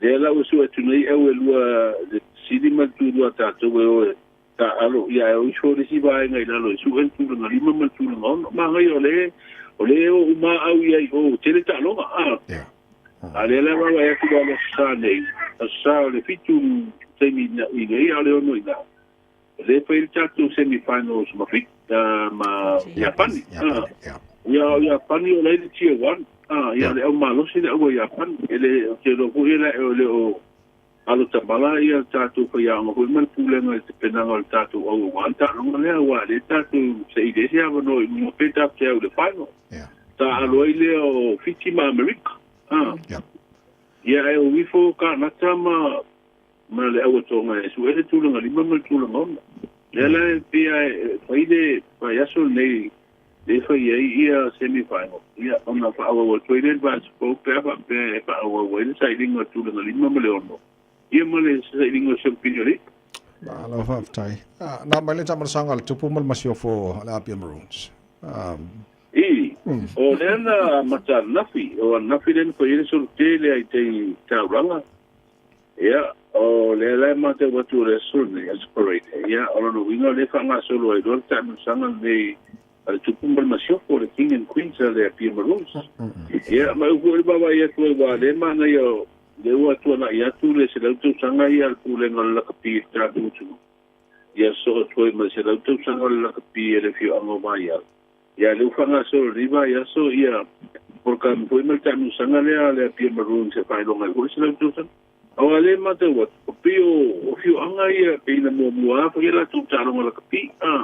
Lea la ua sue atu nei au e lua le sili ma le tulua a tatou e o e taaalo, ia ae o ifo le isi vaega i lalo e sue le tulaga lima ma le tulaga ono. Manaia o le o le o uma au i ai o tele taaloga. A lea la vaavaai atu la i le Aso Sa nei, Aso Sa o le 7 taimi i nei a o le 6 i ina. O lea e fai le tatou semi finals ma Fiti ma Iapani. Ia o Iapani o la e i le tier 1. Ia le au malosi le au a Iapani. E le ou te iloa foi e le o alo tamala ia le tatou faiaoga foi ma le pulega i le tapenaga o le tatou au aua le taaloga lea aua o lea tatou saili ai se avanoa i luga pe tatou te au i le final. Taaalo ai lea o Fiti ma Amerika. Ia ae o ifo Kanata ma ma le auatoga e sue le tulaga lima ma le tulaga ono. Lea la e pei e fai le vaiaso lenei lea e fai ai ia semi final, ia ona faaauau atu ai lea i le vaiaso fou pe a faapea e faaauau ai le sailiga o le tulaga lima ma le ono, ia ma le sailiga o le siamupini o le i'a. Malo faafetai. Na mai le taamalasaga a le Tupu ma le Masiofo a le Apia Maroons. I, o lea na amata ananafi, o ananafi lea na fai ai le solo tele ai tai taulaga. Ia, o lea la e matau atu o le aso lenei, aso Parade, ia, o lona uiga o lea e faagasolo ai loa le taamilosaga lenei a le Tupu ma le Masiofo, le King and Queens a le Apia Maroons. Ia, ma e uu foi le vaavaai atu ai, aua o lea e manaia o lea ua tuanai atu le 100 tausaga ia a le Pulega o le Lakapi i le tatou atunuu, ia sosoo atu ai ma le 100 tausaga o le Lakapi a le afioaga o Vaiala. Ia, lea ua faagasolo i lenei vaiaso ia polokalame foi ma le taamilosaga lea a le Apia Maroons e faailoga ai foi le 100 tausaga. Aua lea e matau atu, o pei o afioaga ia pei na muamua lava fai a latou taaloga lakapi, a,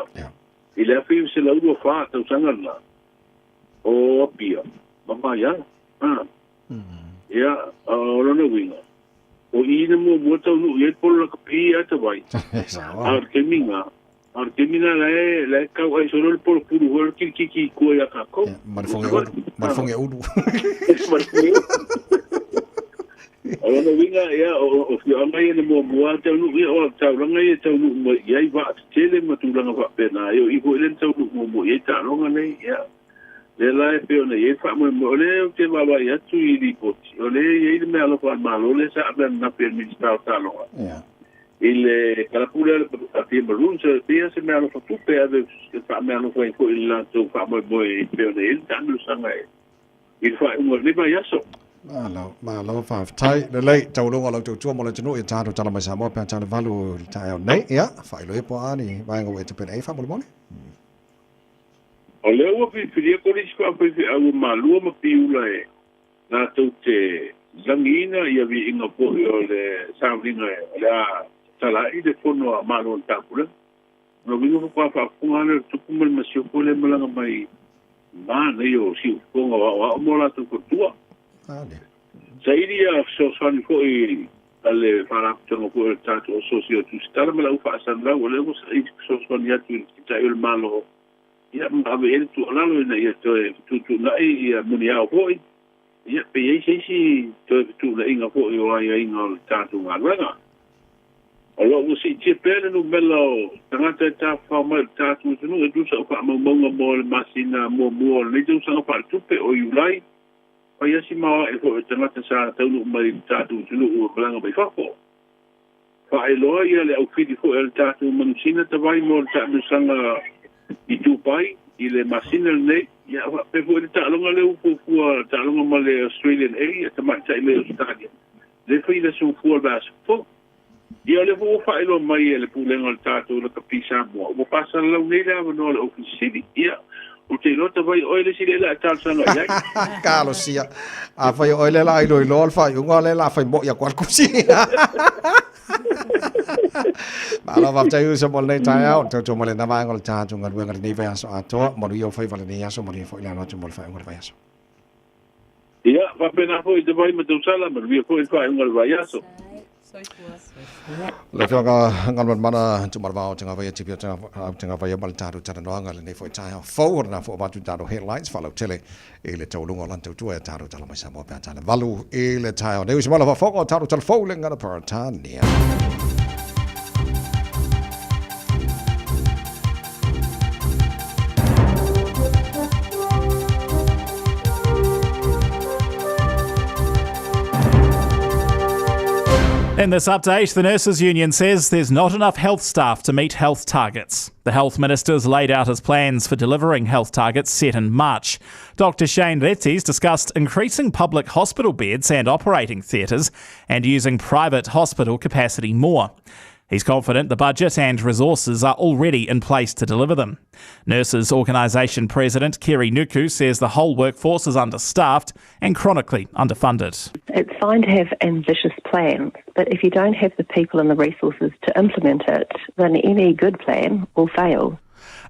i le 1924 tausaga lena, o Apia ma Vaiala, a. Ia, o lona uiga, o i na muamua taunuu i ai le polo lakapi a Tawai. A o le taimi na, a o le taimi na la e, la e tau ai solo le polo pulu foi o le kilikiki i tua ia kākou. Ma le foge ulu. Ma le foge ulu. Ma le foge ulu. O lona uiga, ia, o afioaga ia na muamua taunuu ia, o taulaga ia taunuu mai i ai vaa tetele ma tulaga faapena, ia o i foi lea na taunuu muamua i ai taaloga nei, ia. Lea la e pei ona i ai le faamoemoe, o lea ou te vaavaai atu i lipoti, o lea e i ai le meaalofa a le Malo lea sa ave ananafi e le Minisita o Taaloga i le kalapu lea a Apia Maroons, e pei lava se meaalofa tupe e ave e faameaalofa ai foi i le latou faamoemoe e pei ona i ai le taamilosaga i le faaiuga o lenei vaiaso. Malo, malo faafetai. Lelei, taualoga o lau tautua mo le atunuu ia tatou tala mai Samoa pe a tala valu i le taeao nei. Ia, faailoa ia po o a ni vaega ua e tapena ai faamolemole. O lea ua filifilia Kolisi Faafaifeau o Malua ma Piula e latou te lagiina ia viiga foi o le sauniga o le a tatala ai le fono a Malo o le Taupulega. O lona uiga faatoa faafofoga lea o le Tupu ma le Masiofo lea e malaga mai manaia o siufofoga o aoao ma o latou faletua. Saili ia fesoasoani foi a le Faalapotopotoga foi o le tatou Asosi o Tusitala ma le Au Faasalalau, o lea ua saili fesoasoani atu i le Taitai o le Malo ia ma ave i ai le tuualalo ina ia toe fetuutuunai ia muniao foi, ia pe i ai se isi toe fetuunaiga foi o aiaiga o le tatou galuega. O lo o ua siitia pea le numera o tagata e tafafao mai o le tatou atunuu e tusa o faamaumauga mo le masina muamua o lenei tausaga faaletupe o Iulai, fai asi maoae foi o tagata sa taunuu mai i le tatou atunuu e malaga mai fafo. Faailoa ia le aufili foi a le tatou manusina tavai mo le taamilosaga i Dubai i le masina lenei. Ia faapea foi le taaloga lea ua fuafua, taaloga ma le Australian A, ia tamaitai mai Ausetalia, lea e fai i le aso Gafua o le vaiaso fou. Ia o lea foi ua faailoa mai e le Pulega o le tatou Lakapi Samoa, ua faasalalau nei le avanoa o le Ofisa Sili. Ia, ou te iloa tavai o oe le isi lea o le a e talosaga i ai. Talosia. Afai o oe lea o le a iloiloa le faaiuga, o lea o le a fai moi atu lava le kusi. Malo faafetai uso mo lenei taeao. Tautua mai lena vaega o le tatou galuega i lenei vaiaso atoa. Manuia o faiva lenei aso, manuia foi le alo atu mo le faaiuga o le vaiaso. Ia, faapena foi te vai ma tausala, manuia foi le faaiuga o le vaiaso. Soifua. Le Afioga Galumalemana Tuimalevaoa Teugavaia Tevita Teugavaia ma le tatou talanoaga i lenei foi taeao fou o lena foi avatu i tatou headlines faalautele i le taualuga o lana tautua e tatou tala mai Samoa pe a tala valu i le taeao nei. Usi mai la faafofoga o tatou tala fou le gagana Peretania. In this update, the Nurses Union says there's not enough health staff to meet health targets. The health minister's laid out his plans for delivering health targets set in March. Dr. Shane Retti's discussed increasing public hospital beds and operating theatres and using private hospital capacity more. He's confident the budget and resources are already in place to deliver them. Nurses Organisation President Kerry Nuku says the whole workforce is understaffed and chronically underfunded. It's fine to have ambitious plans, but if you don't have the people and the resources to implement it, then any good plan will fail.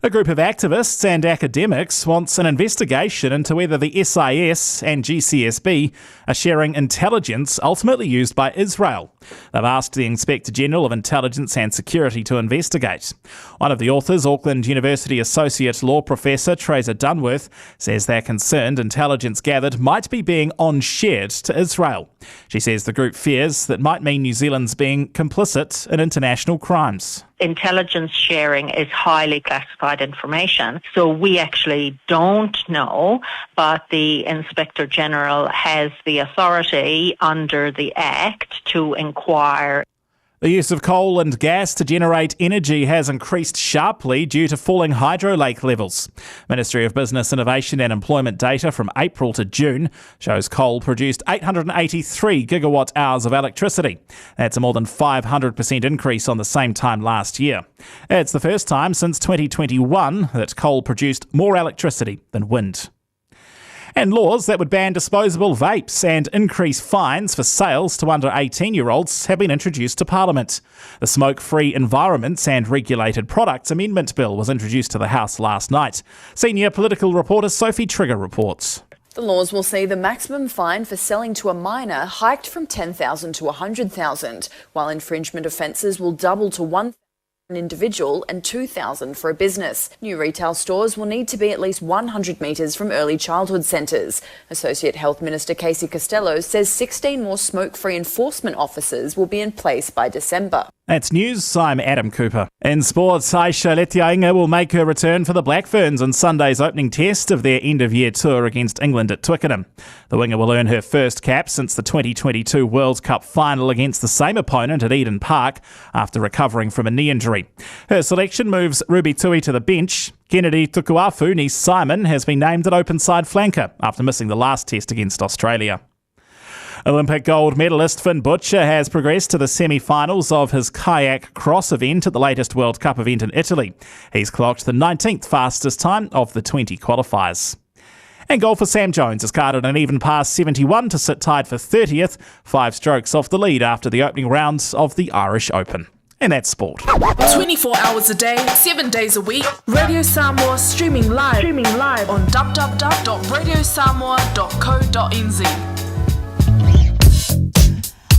A group of activists and academics wants an investigation into whether the SIS and GCSB are sharing intelligence ultimately used by Israel. They've asked the Inspector General of Intelligence and Security to investigate. One of the authors, Auckland University Associate Law Professor Teresa Dunworth, says they're concerned intelligence gathered might be being on-shared to Israel. She says the group fears that might mean New Zealand's being complicit in international crimes. Intelligence sharing is highly classified information, so we actually don't know, but the Inspector General has the authority under the Act to inquire. The use of coal and gas to generate energy has increased sharply due to falling hydro lake levels. Ministry of Business, Innovation and Employment data from April to June shows coal produced 883 gigawatt hours of electricity. That's a more than 500% increase on the same time last year. It's the first time since 2021 that coal produced more electricity than wind. And laws that would ban disposable vapes and increase fines for sales to under 18-year-olds have been introduced to Parliament. The Smoke-Free Environments and Regulated Products Amendment Bill was introduced to the House last night. Senior political reporter Sophie Trigger reports. The laws will see the maximum fine for selling to a minor hiked from $10,000 to $100,000, while infringement offences will double to $1,000 an individual and $2,000 for a business. New retail stores will need to be at least 100 metres from early childhood centres. Associate Health Minister Casey Costello says 16 more smoke-free enforcement officers will be in place by December. That's news. I'm Adam Cooper. In sports, Ayesha Leti-I'iga will make her return for the Black Ferns in Sunday's opening test of their end-of-year tour against England at Twickenham. The winger will earn her first cap since the 2022 World Cup final against the same opponent at Eden Park after recovering from a knee injury. Her selection moves Ruby Tui to the bench. Kennedy Tukuafu, niece Simon, has been named at open side flanker after missing the last test against Australia. Olympic gold medalist Finn Butcher has progressed to the semi-finals of his kayak cross event at the latest World Cup event in Italy. He's clocked the 19th fastest time of the 20 qualifiers. And golfer Sam Jones has carded an even par 71 to sit tied for 30th, 5 strokes off the lead after the opening rounds of the Irish Open. And that's sport. 24 hours a day, 7 days a week, Radio Samoa streaming live, streaming live on www.radiosamoa.co.nz.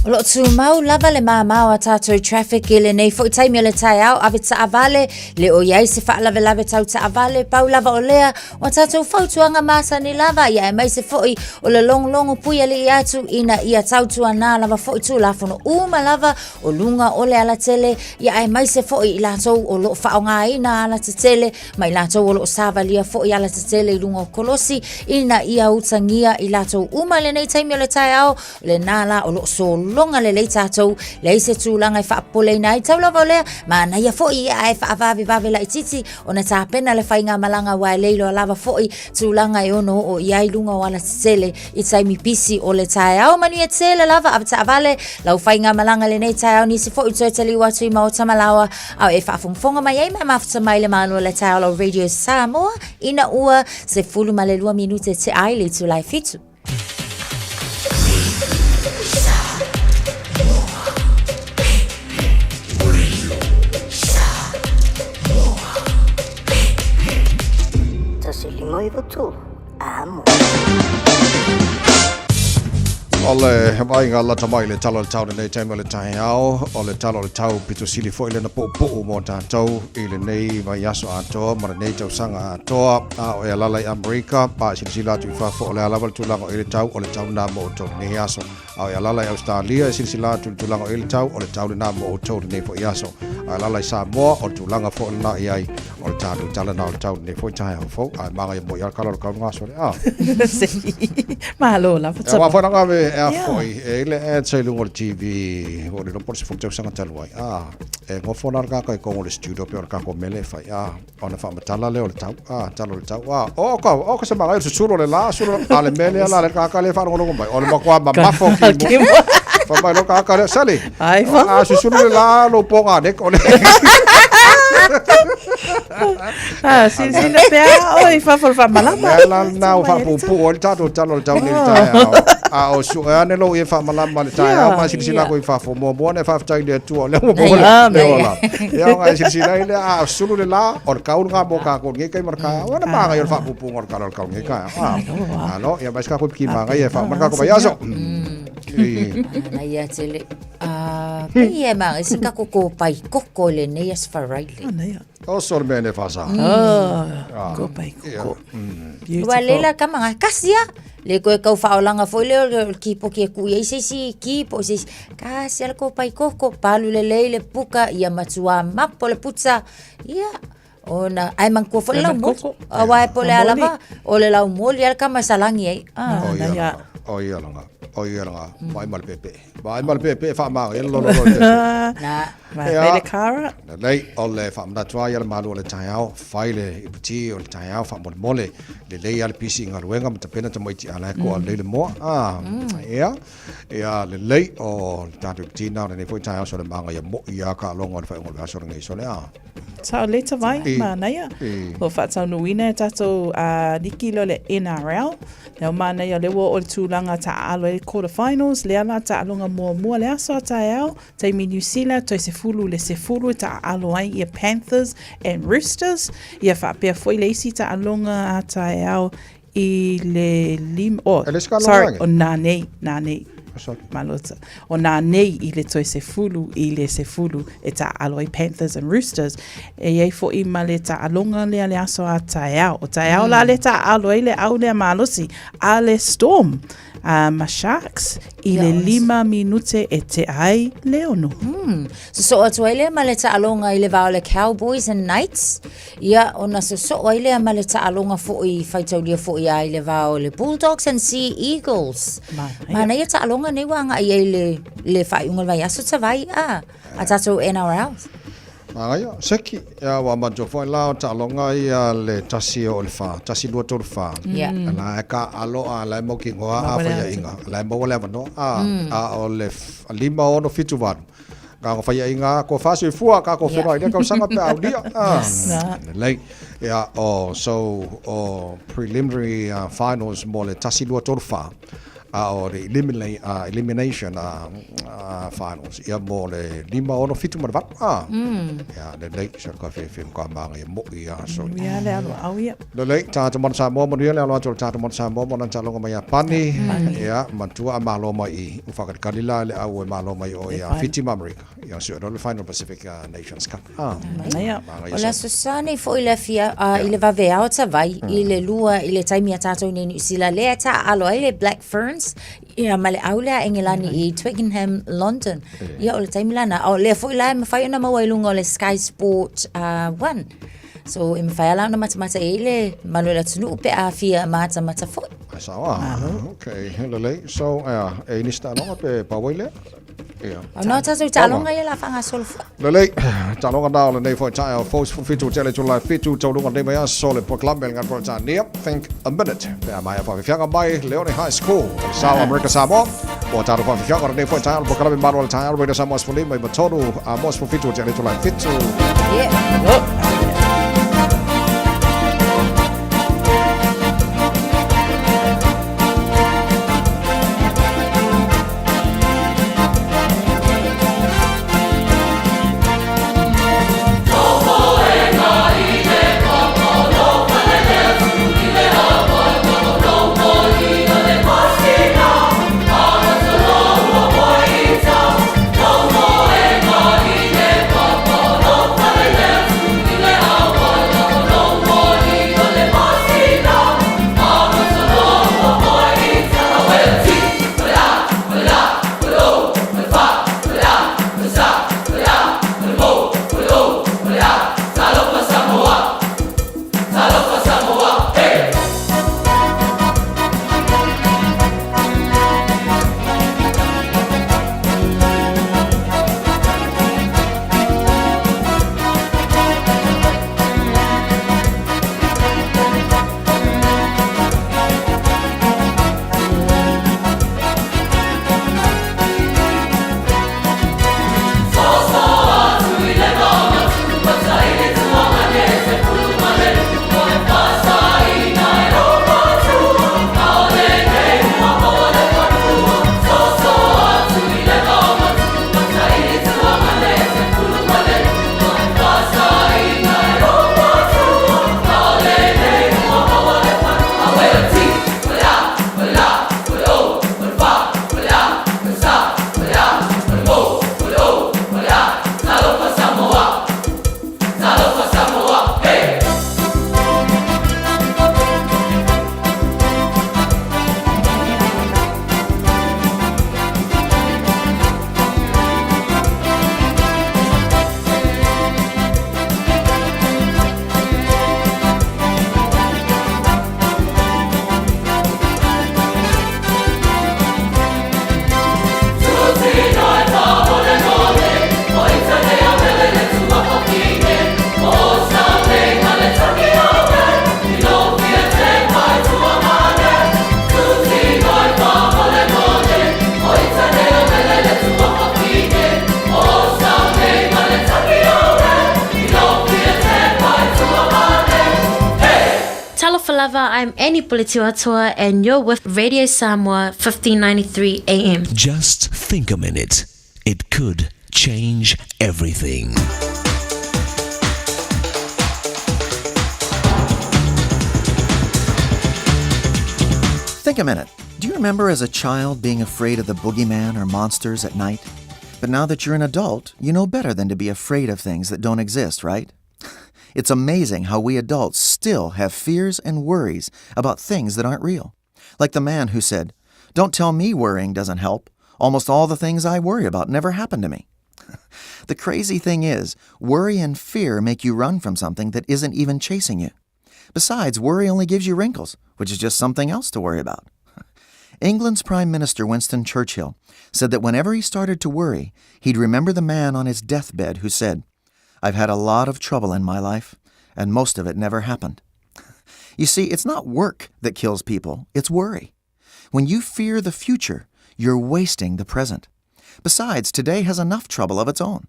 O lo o tumau lava le māmā o a tātou traffic i lenei foi taimi o le taeao, ave taavale, le o iai se faalavelave tau taavale, pau lava o lea, o a tātou fautuaga masani lava, ia aemaise foi o le logologo puialii atu ina ia tautuanā lava foi Tulafono uma lava o luga o le alatele, ia aemaise foi i latou o lo o faaaogaina alatetele, ma i latou o lo o savalia foi alatetele i luga o kolosi, ina ia utagia i latou uma i lenei taimi o le taeao, o lenā la o lo o sologa lelei tatou, leai se tulaga e faapopoleina ai. Tau lava o lea, manaia foi ia ae faavavevave laitiiti ona tapena le faigamalaga aua e le iloa lava foi tulaga e ono oo i ai luga o alatetele i taimi pisi o le taeao. Manuia tele lava, ave taavale lau faigamalaga lenei taeao, nisi foi toe taliu atu i maota malaoa ao e faafogafoga mai ai ma e mafuta mai le malo o le taeao lau Radio Samoa ina ua 12 minute te ai le itula e 7. Tasi lima iwa tolu. Amo. O le vaaiga lata mai le tala o le tau lenei taimi o le taeao, o le tala o le tau pito sili foi lena puupuu mo tatou i lenei vaiaso atoa ma lenei tausaga atoa. A o e alala i Amerika, a e silasila atu i fafo o le a lava le tulaga o i le tau, o le tau lena mo outou lenei aso. A o e alala i Ausetalia e silasila atu i le tulaga o i le tau, o le tau lena mo outou lenei foi aso. A e alala i Samoa, o le tulaga foi lena i ai, o le tatou tala lena o le tau lenei foi taeao fou. Ae magaia moi lava le kala o le kau lena aso lea. A. Malo lava. E aua foi langa e a foi, e i le ads i luga o le TV, o le lopo o le 10 tausaga talu ai. A, e gofo la le kaka i kongo le studio pe o le kako mele e fai. A, ona faamatala lea o le tau, a, tala o le tau, a, o ka, o ka se magaia o le susulu o le la, sulu, a le mele ala le kaka le faalogologo mai, o le matua mamafo ki mo. Fai mai lo kaka lea, Sally, Ai, fa. a susulu le la, lo ponga nek, o le. Ah, silasila pea oe i fafo o le faamalama. Mea la lena ua faapuupuu ai le tatou tala o le tau nei i le taeao. A o sue ane lou ie faamalama i le taeao ma silasila aku i fafo. Muamua ona e faafetai i le Atua o lea ua maua le ola. Ia ona e silasila ai lea, a sulu le la, o le kau lena mo kākou i lenei taimi o le taeao. Ona magaia o le faapuupuuga o le tala o le tau i lenei taeao. Ah, alo, ia mai se kākou piki magaia e faauma le kākou vaiaso. Manaia tele. Ah, pei e magaia se kākou kōpai koko i lenei Aso Faraile. Oso le mea nei whasa. Oh, ko pai koko. Beautiful. Ua lela ka manga kasi a. Le koe kau whaolanga foi le o le kipo ki e kui ai se isi ki po se isi. Kasi a le ko pai koko palu le lei le puka ia matua mapo le putsa. Ia. Ona ai mangkua foi le lau moli. Aua e po le alava o le lau moli ala ka masalangi ai. Ah. O ia. O ia langa. O ia langa. Mai ma le pepe. Vaai ma le pepe faamagaia le lololo o le pepe. Na. Fai le kara. Lelei, o le faamanatu lava ia le malu o le taeao, fai le iputi o le taeao faamolemole, lelei lava le pisi i galuega ma tapena tamaiti a la e koa lelei le moa. Ah, ia, ia lelei o le tatou iputi na o lenei foi taeao so le magaia moi lava taaloga o le faaiuga o le vaiaso lenei sole a. Sao le tavai, manaia. O faataunuuina e tatou liki lea o le NRL. Lea o manaia, lea ua oo i le tulaga taaalo ai le quarter finals, lea la taaloga muamua le aso a taeao, taimi Niu Sila, toe 10 i le 10 e taaalo ai ia Panthers and Roosters, ia faapea foi le isi taaloga a taeao i le lima, oh, E le isi taaloga sorry, age? o nanei, nanei. Oh, sorry. Malota. O nanei i le toe 10 i le 10 e taaalo ai Panthers and Roosters. E i ai foi ma le taaloga lea le aso a taeao. O taeao la le taaalo ai le au lea malosi a le Storm ma Sharks i le 5 minute e tea ai le 6. Sosoo atu ai lea ma le taaloga i le va o le Cowboys and Knights. Ia, ona sosoo ai lea ma le taaloga foi faitaulia foi a i le va o le Bulldogs and Sea Eagles. Manaia taaloga nei ua agai ai le, le faaiuga o le vaiaso Tavai a, a tatou NRL. Manaia, seki, ia ua manatua foi la o taaloga ia le tasi o le fa, tasi lua tolu fa. Yeah. La e ka alo a la e mautinoa a faiainga, la e maua le avanoa a, a o le 5 6 7 8. Ka o faiainga ko fa soifua ka ko whenua i lea tausaga pe aulia. Ah, lelei. Ia, o, so, o preliminary finals mo le tasi lua tolu fa. A o le eliminate, elimination finals ia mo le 5 6 7 ma le 8. Ah. Ia, lelei, so ka whewhe ka maanga ia moi ia. So, Manuia le alo au ia. Lelei, tātou mana Samoa, manuia le alo atu o le tātou mana Samoa, mo nana taaloga mai Iapani, ia, matua a malo mai i uwhakatikali la le au e malo mai o ia Fiti ma Amerika. Ia, so, le Final Pacific Nations Cup. Ah, Manaia. Manaia O le aso sa nei foi le afia i le vaveao Tavai i le lua i le taimi a tātou nei Niu Sila lea taaalo ai le Black Ferns ia ma le au lea Engelani i Twickenham, London. Ia o le taimi lana. O lea foi la e mawhai ona maua i lunga o le Sky Sport 1. So e mawhai ala ona matamata i le malu le atunuu pe a fia matamata foi. Ai sao ah. Okay, lelei. So, e nisi taaloga pe pau ai lea? Ia. O nā tātou taaloga ia la whangasolo fua. Lelei, taaloga nā o lenei foi taeao fou 17 tele tula 7 taunuga nei mai aso le polokalame le ngā Peretania. Think a minute. Pe a mai a whawhiwhianga mai Leone High School. South America Samoa. Mo tātou whawhiwhianga o lenei foi taeao le polokalame malu o le taeao Radio Samoa 15 mai matonu a mo 17 tele tula 7. Yeah. Oh. lava, I'm Annie Puletiuatoa and you're with Radio Samoa 1593 AM. Just think a minute. It could change everything. Think a minute. Do you remember as a child being afraid of the boogeyman or monsters at night? But now that you're an adult, you know better than to be afraid of things that don't exist, right? It's amazing how we adults still have fears and worries about things that aren't real. Like the man who said, Don't tell me worrying doesn't help. Almost all the things I worry about never happen to me. The crazy thing is, worry and fear make you run from something that isn't even chasing you. Besides, worry only gives you wrinkles, which is just something else to worry about. England's Prime Minister Winston Churchill said that whenever he started to worry, he'd remember the man on his deathbed who said, I've had a lot of trouble in my life, and most of it never happened. You see, it's not work that kills people, it's worry. When you fear the future, you're wasting the present. Besides, today has enough trouble of its own.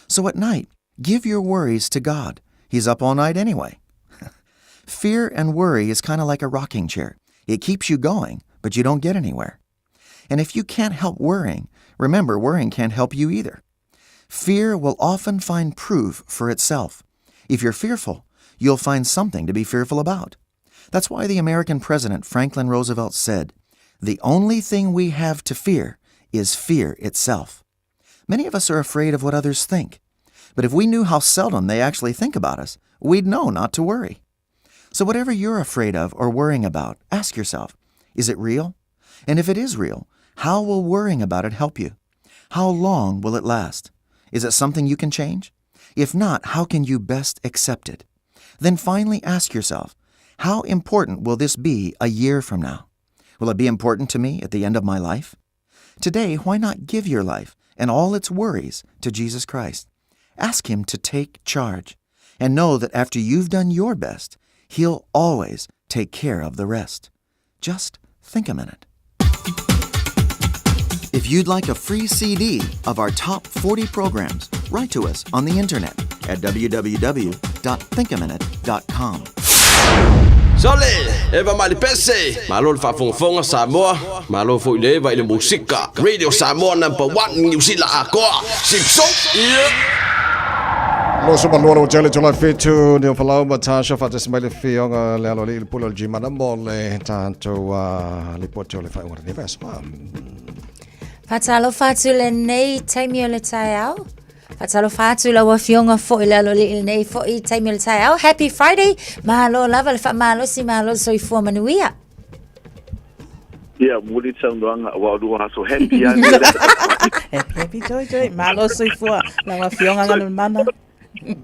So at night, give your worries to God. He's up all night anyway. Fear and worry is kind of like a rocking chair. It keeps you going, but you don't get anywhere. And if you can't help worrying, remember worrying can't help you either. Fear will often find proof for itself. If you're fearful, you'll find something to be fearful about. That's why the American president Franklin Roosevelt said, The only thing we have to fear is fear itself. Many of us are afraid of what others think. But if we knew how seldom they actually think about us, we'd know not to worry. So whatever you're afraid of or worrying about, ask yourself, is it real? And if it is real, how will worrying about it help you? How long will it last? Is it something you can change? If not, how can you best accept it? Then finally ask yourself, how important will this be a year from now? Will it be important to me at the end of my life? Today, why not give your life and all its worries to Jesus Christ? Ask Him to take charge and know that after you've done your best, He'll always take care of the rest. Just think a minute. If you'd like a free CD of our top 40 programs, write to us on the internet at www.thinkaminute.com. Sole, Eva Malipese, malo le faafogafoga Samoa, malo foi le Eva i le musika. Radio Samoa number 1 New Zealand akoa. Sipso. Yeah. Loso malua lau tele tula fitu ni o falau ma tasha faatasi mai le fioga le alo alii le pule o le Gimana mo le tatou lipoti o le faaiuga o lenei vaiaso. Faatalofa atu lenei taimi o le taeao. Faatalofa atu lau afioga foi le aloalii lenei foi taimi o le taeao. Happy Friday. Malo lava le faamalosi, malo le soifua manuia. Ia, momoli le saunoaga aua o lua aso happy lava nei. Happy, happy, joy, joy. Malo soifua lau afioga Galumalemana.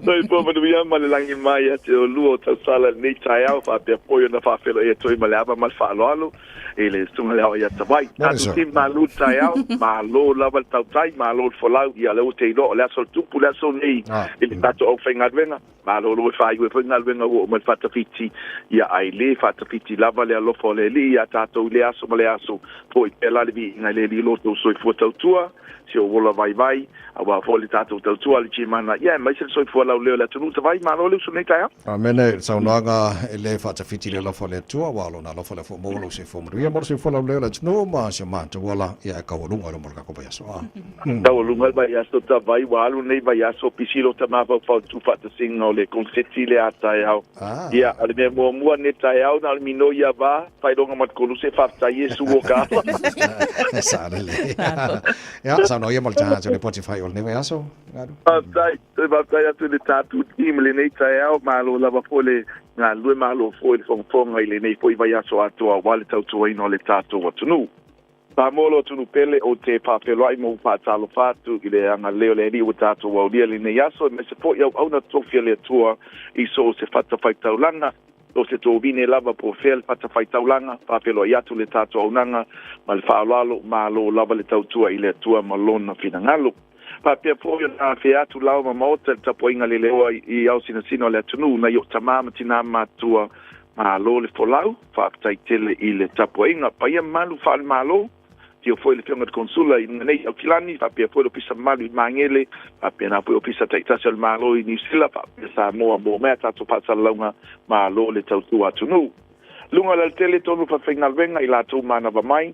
Soifua manuia ma le lagi mai ia te oulua o tausala i lenei taeao faapea foi ona faafeiloai atu ai ma le ava ma le faaaloalo i le Susuga i le Ao ia Tavai. Tatou te malu le taeao, malo lava le tautai, malo le folau, ia lea ua te iloa o le aso o le tupu le aso nei i le tatou aufaigaluega, malolo e faaiu ai foi galuega ua oo mai le faatafiti, ia ae le faatafiti lava le alofa o le Alii ia tatou i lea aso ma lea aso, foi pea la le viiga i le Alii lo outou soifua tautua. Si ou ola vaivai, aua foi le tatou tautua a le Gmana, ia aemaise le soifua laulea o le atunuu Tavai, malo le uso i lenei taeao. Amene, i le saunoaga e le faatafiti le alofa o le Atua, aua o Lona alofa lea foi maua lou soifua manuia ma le soifua laulea o le atunuu ma si o matou ola, ia e taualuga i luma o le tatou vaiaso. Taualuga le vaiaso Tavai, ua alu lenei vaiaso pisi lota mafaufau i le tuufaatasiga o le koneseti lea a taeao. Ia, o le mea muamua nei taeao, na o le minoi ia va, failoga ma le koluse, faafetai Iesu ua ka ala. Sa lelei. Ia, saunoa ia mo le tatou lipoti fai o lenei vaiaso, Galu. Faafetai, toe faafetai atu i le tatou team i lenei taeao, malo lava foi le galulue, malo foi le fogafoga i lenei foi vaiaso atoa aua le tautuaina o le tatou atunuu. Samoa lo atunuu pele, ou te faafeiloai ma ou faatalofa atu i le agalelei o le Alii ua tatou aulia i lenei aso, aemaise foi auauna tofi a le Atua i so o se fatafaitaulaga, so o se tovine lava po o fea le fatafaitaulaga, faafeiloai atu le tatou auaunaga ma le faaaloalo, malo lava le tautua i le Atua ma Lona finagalo. Faapea foi ona afea atu lao ma maota i le tapuaiga leleoa i ao sinasina o le atunuu, nai ou tama ma tina matua, malo le folau, faafetai tele i le tapuaiga. Paia mamalu faale-Malo, afio foi le Afioga i le Konsula i luga nei i Aukilani, faapea foi le Ofisa Mamalu i Magele, faapena foi Ofisa taitasi o le Malo i Niu Sila, faapea Samoa mo mea tatou faasalalauga, malo le tautua atunuu. Luga o le alatele tonu faafaigaluega i latou manava mai,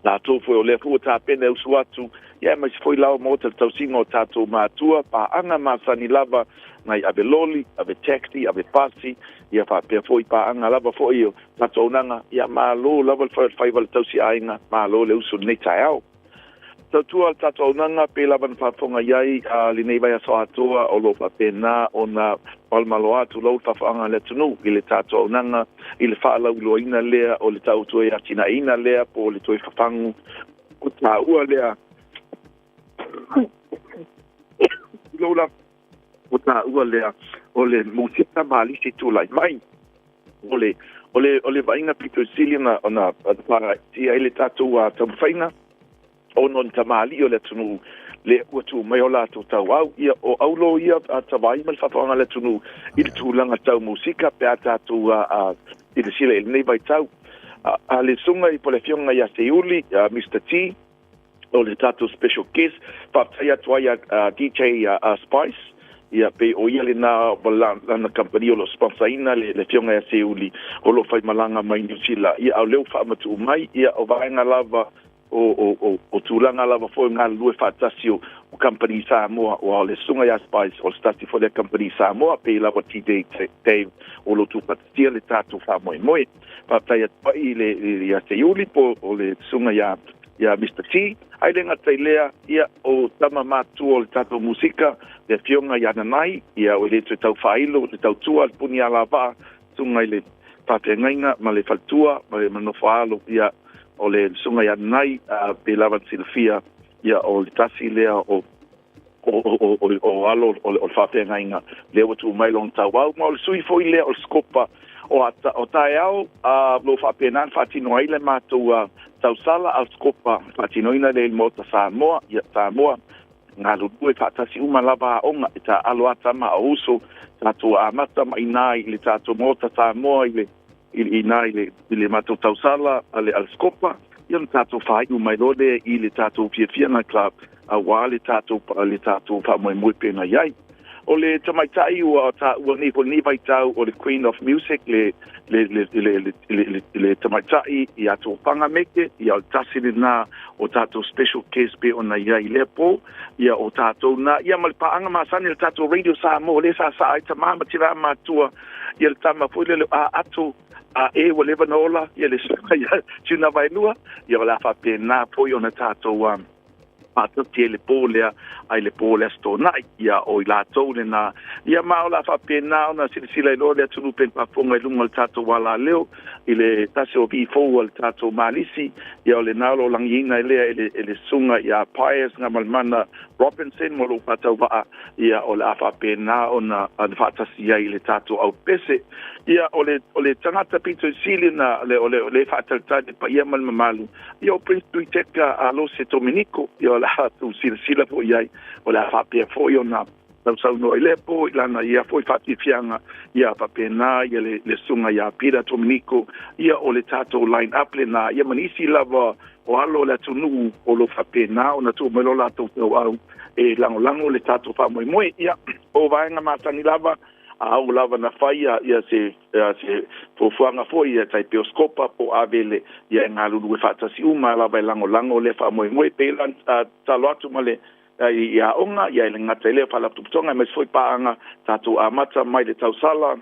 latou foi o lea foi ua tapena e usu atu, ia aemaise foi la o maota le tausiga o tatou matua, paaga masani lava nai ave loli, ave taxi, ave pasi, ia faapea foi paaga lava foi o tatou auaunaga, ia malo lava le faiva le tausi aiga, malo le usu i lenei taeao. Tautua le tatou auaunaga pei lava na faafofoga i ai a lenei vaiaso atoa o lo o faapena ona malomaloa tulou le faafaaga a le atunuu i le tatou auaunaga i le faalauiloaina lea o le tau toe atinaeina lea po o le toe fafagu o taua lea tulou lava o taua lea o le musika malisi tulai mai. O le o le o le vaaiga pito sili ona ona faagaeetia ai le tatou taumafaiga ona o ni tamalii o le atunuu lea ua tuu mai o latou tauau. Ia, o aulo ia a Tavaai ma le faafofoga a le atunuu i le tulaga tau musika pe a tatou silasila i lenei vaitau. A le susuga i po o le Afioga ia Seiuli, Mister T, o le tatou special guest, faafetai atu ai a DJ Spice, ia pei o ia lena lana kamupani o lo o sponsor ina le Afioga ia Seiuli o lo o faimalaga mai Niu Sila. Ia, a o lea ua faamatuu mai, ia, o vaega lava o tulaga lava foi o galulue faatasi o kamupani Samoa, aua o le Susuga ia Spice, o se tasi foi lea kamupani Samoa, pei lava TJ Dave o lo o tuufaatasia le tatou faamoemoe. Faafetai atu ai i le ia Seiuli po o le Susuga ia Mister T, ae le gata i lea, ia, o tama matua o le tatou musika, le Afioga ia Nanai, ia, e le toe tau faailo le tautua a le puni alavaa, Susuga i le faafeagaiga ma le faletua ma le nofo-a-alo, ia, o le susuga ia Nanai, pei lava ona silafia, ia, o le tasi lea o o o o alo o le faafeagaiga lea ua tuu mai lona tauau, ma o le sui foi lea o le Sikopa o o taeao, a o lo o faapena ona faatino ai le matou tausala a le Sikopa, faatinoina lea i le Maota Samoa, ia, Samoa galulue faatasi uma lava aoga e taaalo a tama a uso, tatou amata mai inā i le tatou Maota Samoa i le i inā i le i le matou tausala a le a le Sikopa, ia ona tatou faaiu mai loa lea i le tatou Fiafiaga Club auā le tatou le tatou faamoemoe pei ona i ai. O le tamaitai ua taua nei foi i lenei vaitau o le Queen of Music le le le le le le le tamaitai ia Tofaga Meke, ia o le tasi lena o tatou special guest pei ona i ai i lea po, ia o tatou na, ia ma le paaga masani a le tatou Radio Samoa lea sa saa ai tama ma tina matua, ia le tama foi lea o le Aato a e ua leva ona ola, ia le susuga ia Tiunavaelua, ia o le a faapena foi ona tatou faatasi ai le po lea ai le po o le Aso Toonai, ia o i latou lena, ia ma o le a faapena ona silasila ai loa le atunuu pei ona faafofoga i luga o le tatou alaleo i le tasi o vii fou a le tatou Malisi, ia o lena o lo o lagiina ai lea e le e le susuga ia Pius Gamalemana Robinson ma lou faatauvaa, ia o le a faapena ona faatasi ai i le tatou aupese. Ia o le o le tagata pito sili na le o le o le faatalitali le paia ma le mamalu, ia o Prince Tuiteka Alose Tominiko, ia o le a tou silasila foi i ai, o le a faapea foi ona sausaunoa i lea po i lana ia foi faafiafiaga, ia faapena ia le le susuga ia Peter Tominiko, ia o le tatou line up lena, ia ma nisi lava o alo o le atunuu o lo o faapena ona tuu mai lo latou tauau e lagolago le tatou faamoemoe. Ia, o vaega masani lava, a oo lava na fai ia se se fuafuaga foi ia tai pei o Scopa po o Avele, ia e galulue faatasi uma lava e lagolago lea faamoemoe. Pei la tatalo atu ma le i aoga, ia e le gata i lea faalapotopotoga aemaise foi paaga tatou amata mai le tausala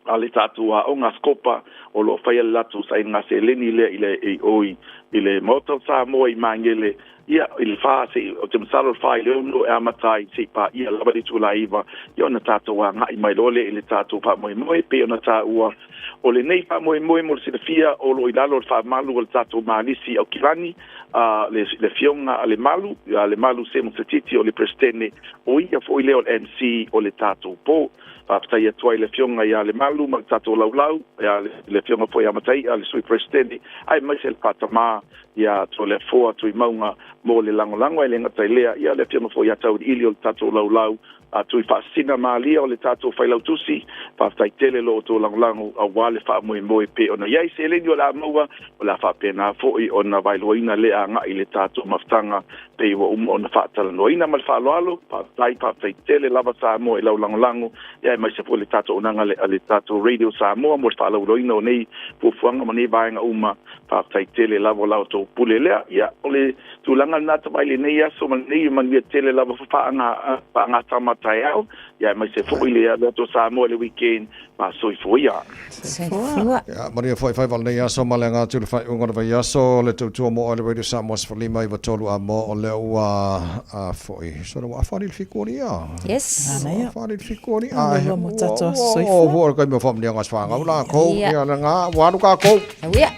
a le tatou aoga Scopa o lo o faia le latou sailiga seleni lea i le i o i le Maota o Samoa i Magele, ia, i le fa se i, ou te masalo le fa i le ono e amata ai se i paia lava le itula 9, ia ona tatou agai mai loa lea i le tatou faamoemoe pei ona taua. O lenei faamoemoe mo le silafia o lo o i lalo o le faamalu o le tatou Malisi Aukilani, a le le Afioga a Lemalu, ia Lemalu Semo Setiti o le Peresetene, o ia foi lea o le MC o le tatou po. Faafetai atu ai i le Afioga ia Lemalu ma le tatou laulau, ia le Afioga foi ia Mataia, le Sui Peresetene, aemaise le Faatamā ia Toleafoa Tuimauga mo le lagolago. Ae le gata i lea, ia le Afioga foi ia Tauiliili o le tatou laulau, A Tuifaasisina Malia o le tatou Failautusi, faafetai tele lo outou lagolago aua le faamoemoe pei ona i ai seleni o le a maua, o le a faapena foi ona vaeluaina lea agai i le tatou mafutaga pei ua uma ona faatalanoaina. Ma le faaaloalo, faafetai, faafetai tele lava Samoa i lau lagolago, ia aemaise foi le tatou auaunaga a le tatou Radio Samoa mo le faalauiloaina o nei fuafuaga ma nei vaega uma. Faafetai tele lava o la outou pule lea. Ia, o le tulaga lena tamai lenei aso ma lenei manuia tele lava faagatama taeao, ia aemaise foi le alu atu o Samoa i le weekend. Soifua ia. Soifua. Ia, manuia foi faiva o lenei aso ma le aga atu i le faaiuga o le vaiaso, le tautua moa i le Radio Samoa 1593 a mo o lea ua a foi. So le ua afa ali le fiku ali ia. Yes. Ua afa ali le fiku ali. Ua lua mo tatou aso soifua. Ua ua le kaimi o faamanuiaga o se whangau la kou. Ia le ngā, ua alu kākou. Ia.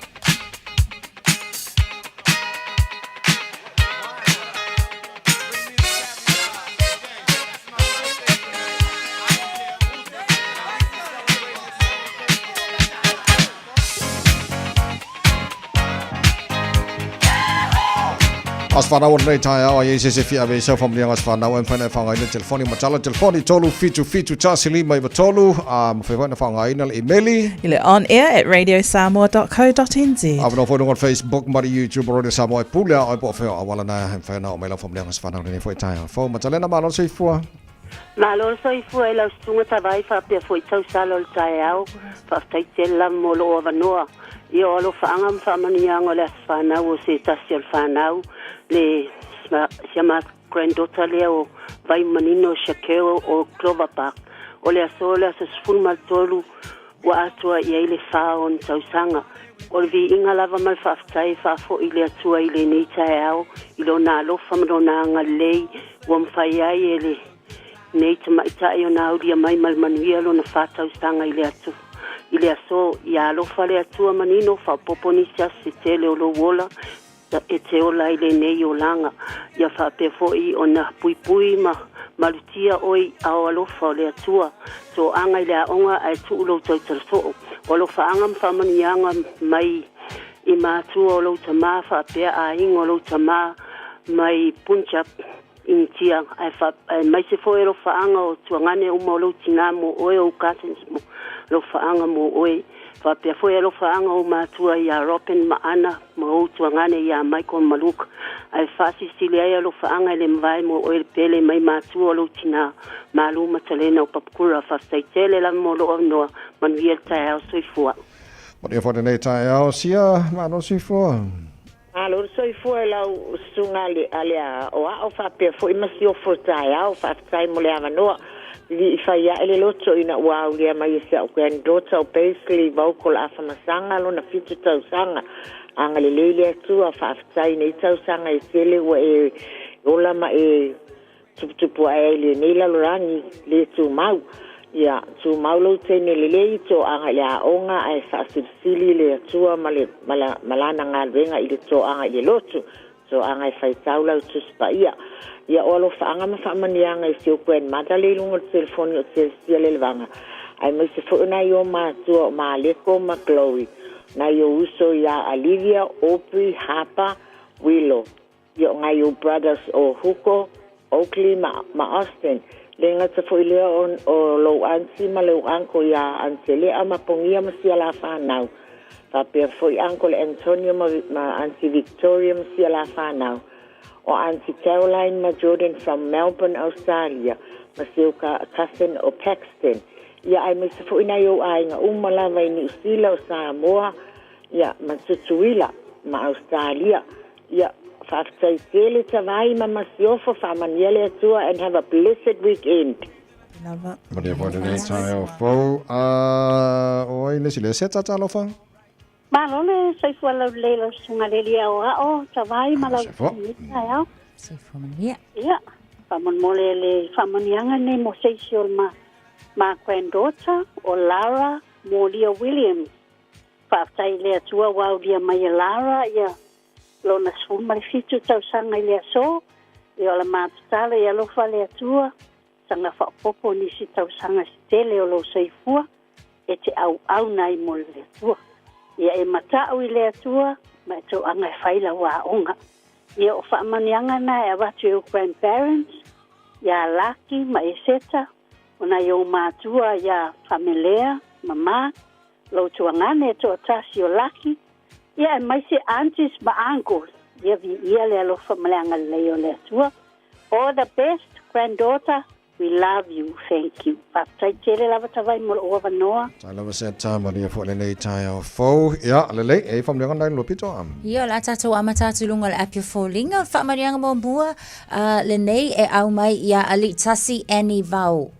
Aso whanau o lenei taeao, ai se se fia ave i sau faamanuiaga aso whanau e mafai ona e faaaogaina le telefoni matala telefoni 377 1 5 9 3 a mafai foi ona faaaogaina le imeli I le on air at radiosamoa.co.nz. Avanoa foi luga o le Facebook ma le YouTube o Radio Samoa e pule a oe po o fea o auala na e mafai ona oo mai lau faamanuiaga aso whanau lenei foi taeao fou. Matalena, malo le soifua. Malo le soifua i lau susuga Tavai faapea foi tausala o le taeao. Faafetai tele lava mo lou avanoa. Ia o alofaaga ma faamanuiaga o le aso fanau o se tasi o le fanau, le si a matou granddaughter lea o Vaimanino Shakeo o Clover Park. O le aso o le aso 13 ua atoa i ai le fa o ona tausaga. O le viiga lava ma le faafetai e faafoi i le Atua i lenei taeao i Lona alofa ma Lona agalelei ua mafai ai e lenei tamaitai ona aulia mai ma le manuia lona fa tausaga i le atu i le aso. Ia alofa le Atua manino, faaopoopo nisi aso se tele o lou ola e te ola ai lenei olaga. Ia faapea foi ona puipui ma malutia oe i ao alofa o le Atua. Toaga i le aoga ae tuu lou tautala soo. O alofaaga ma faamanuiaga mai i matua o lou tamā faapea aiga o lou tamā mai Punjab, Initia, ae aemaise foi alofaaga o tuagane uma o lou tinā mo oe, ou cousins mo alofaaga mo oe. Faapea foi alofaaga o ou matua iā Robin ma Anna ma ou tuagane iā Michael ma Luke. Ae faasilisili ai alofaaga e le mavae mo oe le pele mai matua o lou tinā, Malu Matalena o Papakura. Faafetai tele lava mo lou avanoa. Manuia le taeao. Soifua. Manuia foi lenei taeao. Sia, malo le soifua. Malo le soifua i lau susuga a le aoao faapea foi ma siofo le taeao. Faafetai mo le avanoa. Vivii fai ae le loto ina ua aulia mai e si a'u granddaughter o Paisley Vocal Afamasaga lona fitu tausaga. Agalelei le Atua, faafetai i nei tausaga e tele ua e ola ma e tuputupu ae ai i lenei lalolagi le tumau. Ia tumau lou teine lelei, toaga i le aoga ae faasilisili le Atua ma le ma lana galuega i le toaga i le lotu, toaga e faitau lau Tusi Paia. Ia o alofaaga ma faamanuiaga i si ou grandmother le i luga o le telefoni o Telesia Lelevaga, aemaise foi o nai o matua o Maleko ma Chloe, nai ou uso ia Alivia, Aubrey, Harper, Willow. Ia o ngai ou brothers o Hugo, Oakley ma ma Austin. Le gata foi lea o o lou aunty ma lou uncle ia Aunty Lea ma Pogia ma sia la whanau. Faapea foi Uncle Antonio ma ma Aunty Victoria ma sia la whanau. O Aunty Caroline ma Jordan from Melbourne, Australia ma seu ka cousin o Paxton. Ia aemaise foi nai ou aiga uma lava i Niu Sila o Samoa ia ma Tutuila ma Australia. Ia, faafetai tele Tavai ma Masiofo, faamanuia le Atua and have a blessed weekend. Lava. Manuia foi lenei taeao fou. A o ai le isi lea? Seta talofa. Malo le soifua laulelei lau susuga le alii aoao Tavai ma lau Soifua. lenei taeao. Soifua manuia. Ia, faamolemole le faamanuiaga lenei mo se isi o le ma, ma granddaughter o Lara Molia Williams. Faafetai i le Atua ua aulia mai e Lara ia lona 17 tausaga i le aso. Ia o la matou tala ia alofa le Atua, saga faaopoopo nisi tausaga se tele o lou soifua e te auauna ai mo le Atua. Ia e mata'u i le Atua ma e toaga e fai lau aoga. Ia o faamanuiaga na e avatu i ou grandparents. Iā Laki ma Eseta, o nai ou matua iā Famelea ma Mark, lou tuagane e toatasi o Laki, ia aemaise aunties ma uncles, ia viia le alofa ma le agalelei o le Atua. All the best granddaughter, we love you, thank you. Faafetai tele lava Tavai mo lou avanoa. Tai lava se ata malia foi lenei taeao fou. Ia, lelei, e i faamanuiaga nai lua pito. Ia, o le a tatou amata atu i luga o le api o foliga. O le faamanuiaga muamua uh, lenei e au mai iā Aliitasi Annie Vao.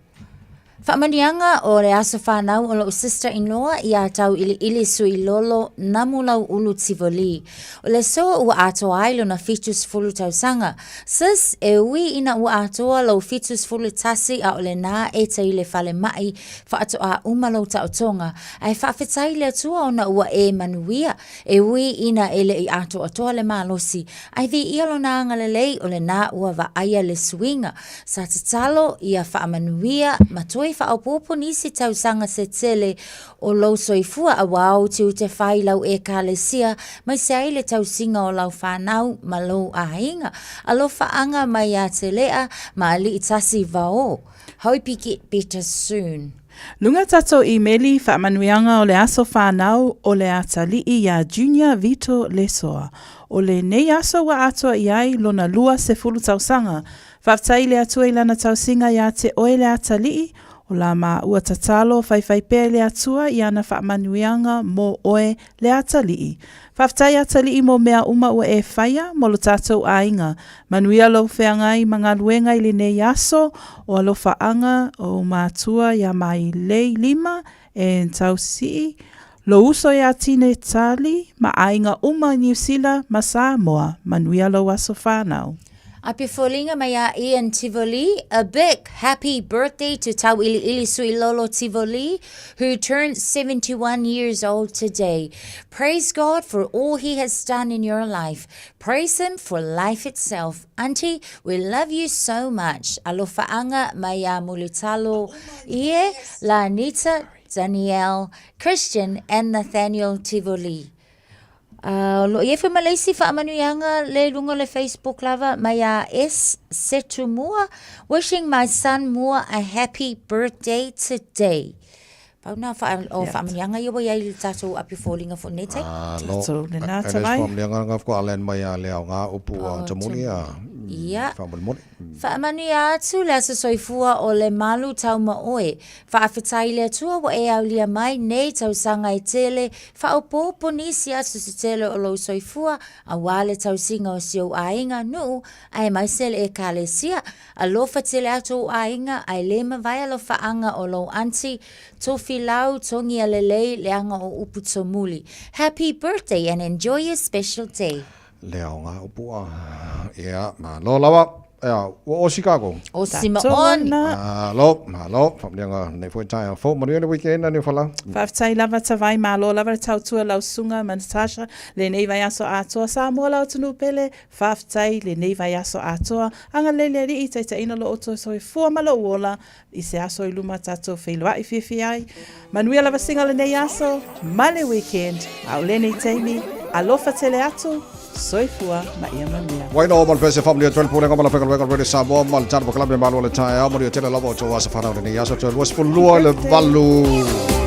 Faamanuiaga o le aso whanau o lou sister-in-law iā Tauiliili Suilolo Namulauulu Tivoli. O le aso ua atoa ai lona 70 tausaga. Sis, e ui ina ua atoa lou 71 a o lenā e te i le falemai faatoa uma lou taotoga, ae faafetai i le Atua ona ua e manuia, e ui ina e le i atoatoa le malosi, ae viia lona agalelei o lenā ua vaaia le suiga. Sa tatalo ia faamanuia ma toe faaopoopo nisi tausaga se tele o lou soifua auā ou tiute fai i lau Ekalesia maise ai le tausiga o lau whanau ma lou aiga. Alofaaga mai ia te Lea ma Alii Tasi Vao. Hope you get better soon. Luga tatou imeli faamanuiaga o le aso whanau o le atalii iā Junior Vito Lesoa. O lenei aso ua atoa i ai lona 20 tausaga. Faafetai i le Atua i lana tausiga iā te oe le atalii, o la māua tatalo faifai pea i le Atua i ana faamanuiaga mō oe le atalii. Faafetai atalii mō mea uma ua e faia mō lo tātou aiga. Manuia lou feagai ma galuega i lenei aso o alofaaga o ou matua iā Mailei Lima and Tausii, lou uso iā Tine Tali ma aiga uma i Niu Sila ma Samoa. Manuia lou aso whanau. A pe foliga mai a Ian Tivoli, a big happy birthday to Tauiliili Suilolo Tivoli, who turned 71 years old today. Praise God for all he has done in your life. Praise him for life itself. Auntie, we love you so much. Alofaanga mai a Mulitalo Ie, Lanita, Danielle, Christian and Nathaniel Tivoli. Uh, lo i ai foi ma le isi faamanuiaga le luga o le Facebook lava mai a S Setumua, wishing my son Mua a happy birthday today. Pau nā wha, o faamanuiaga ia ua i ai le tātou api foliga fo nei tai. Ah, lo, a le faamanuiaga ngā whakua alen mai a le au ngā upu a tamuli a Ia. whaamolemole. Faamanuia atu le aso soifua o le malu tauma oe. Faafetai i le Atua ua e aulia mai nei tausaga e tele, faaopoopo nisi aso se tele o lou soifua, auā le tausiga o si ou aiga, nuu, aemaise le Ekalesia. Alofa tele atu ou aiga, ae le mavae alofaaga o lou aunty, Tofilau Togialelei leaga o upu tomuli. Happy birthday and enjoy your special day. Le aoga o Pua. Ia, malo lava. Ia, ua osi kākou. Osi ma on. Malo, malo. Whakamanianga nei foi taeao fou. Manuia le weekend, Aniu Whalau. Faafetai lava Tavai, malo lava le tautua lau susuga ma Natasha lenei vaiaso atoa. Samoa lau atunuu pele, faafetai lenei vaiaso atoa. Agalelei le Alii, taitaiina lo outou soifua ma lou ola I se aso i luma tatou feiloai fiafia ai. Manuia lava singa lenei aso, ma le weekend, a o lenei taimi, alofa tele atu, soifua ma ia manuia. Wai no ma le pese faamanuia atu ai le Pulega ma le Aufaigaluega o le Radio Samoa ma le tatou polokalame Malo le Taeao. Manuia tele lava o outou aso fanau lenei aso toe 22 le 8.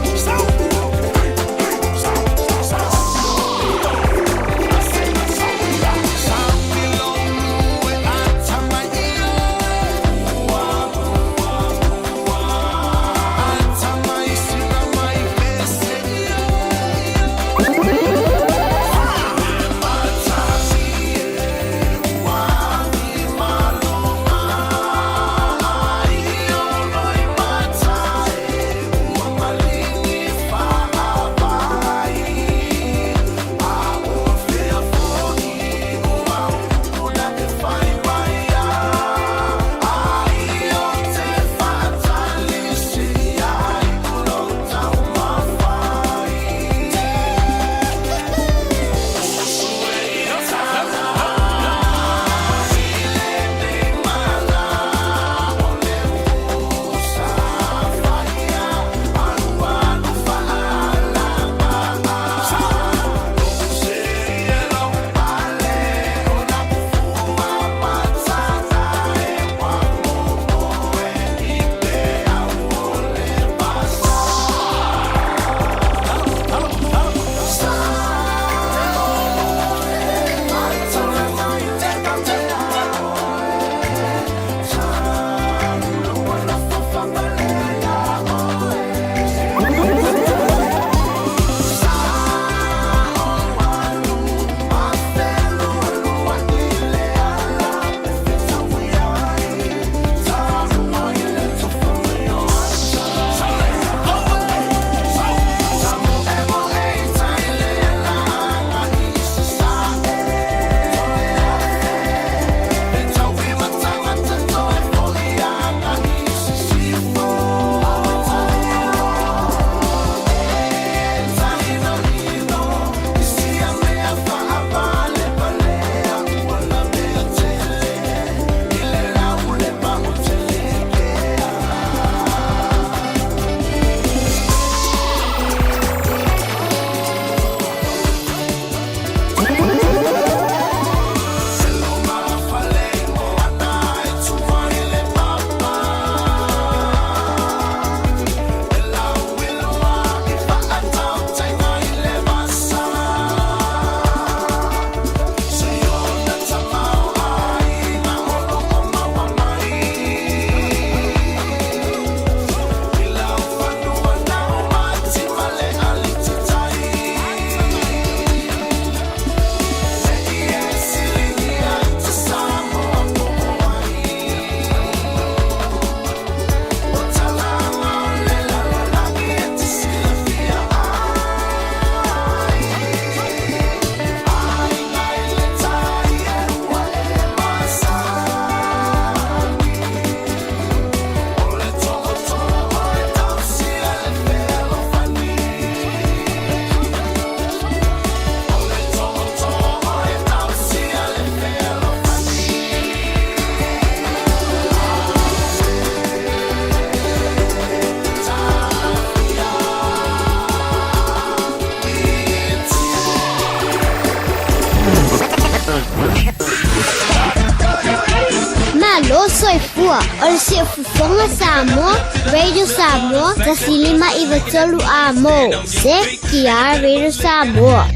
soifua o le Siufofoga Samoa, Radio Samoa, 1593 A mo, CKR Radio Samoa.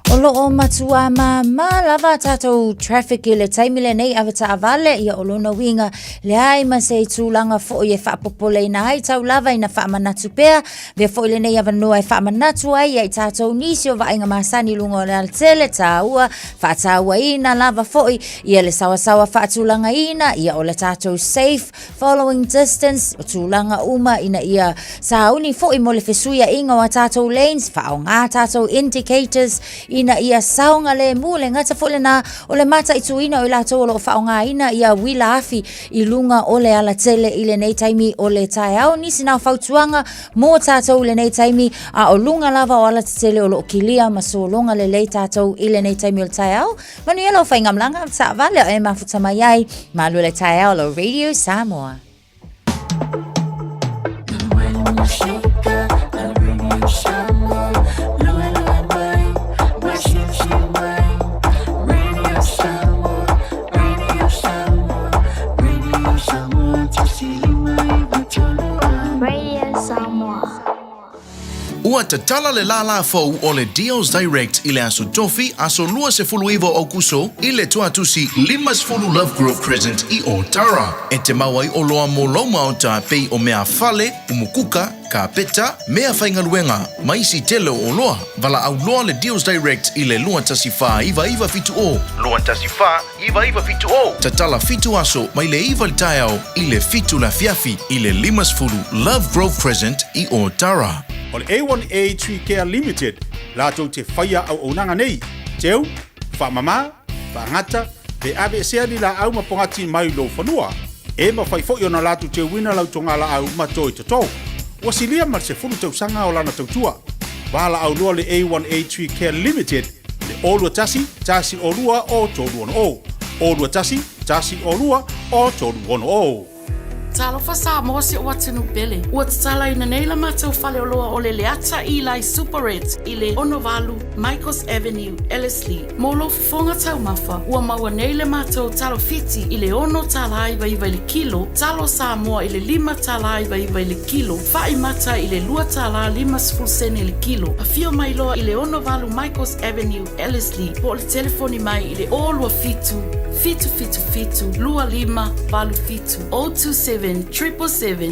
O loo matua māmā lava tātou traffic i le taimi lenei ave taavale ia o lona uiga leai ma se tulaga foi e faapopoleina ai tau lava ina faamanatu pea avea foi lenei avanoa e faamanatu ai ia i tatou nisi o vaaiga masani i luga o le alatele taua faatauaina lava foi ia le sawasawa faatulagaina ia o le tatou safe following distance, o tulaga uma ina ia sauni foi mo le fesuiaiga o a tatou lanes, faaaoga tatou indicators ina ia saogalemu. Le gata foi lena o le mataituina o i latou o lo o faaaogaina ia uila afi i luga o le alatele i lenei taimi o le taeao. Nisi na o fautuaga mo tatou i lenei taimi, a o luga lava o alatetele o lo o kilia ma sologa lelei tatou i lenei taimi o le taeao. Manuia lau faigamalaga, taavale o e mafuta mai ai, malu le taeao lo Radio Samoa. Radio Samoa. Ua tatala le lālā fou o le Deals Direct i le Aso Tofi, aso 29 o Aukuso, i le Tuatusi 50 Lovegrove Crescent i Ōtara. E te mau ai oloa mo lou maota pei o mea fale, umukuka, kāpeta, mea faigaluega, ma isi tele o oloa. Valaau loa le Deals Direct i le 214 9970. 214 9970. Tatala fitu aso mai le 9 i le taeao i le 7 le afiafi i le 50 Lovegrove Crescent i Ōtara. O le A1A Tree Care Limited latou te faia auaunaga nei, teu, faamama, faagata, pe aveesea ni laau ma pogati mai lou fanua. E mafai foi ona latou teuina lau togalaau ma toe toto. Ua silia ma le 10 tausaga o lana tautua. Valaau loa le A1A Tree Care Limited i le 021 102 o 360. 021 102 o 360. Talofa Samoa si ou atunuu pele. Ua tatalaina nei la matou faleoloa o le Leata Eli Superette i le 68 Michaels Avenue, Ellerslie. Mo lou fofoga taumafa, ua maua nei le matou talo Fiti i le $6.99 i le kilo, talo Samoa i le $5.99 i le kilo, fa'i mata i le $2.50 i le kilo. Afio mai loa i le 68 Michaels Avenue, Ellerslie, po o le telefoni mai i le 027 777 2587 027 777 2587.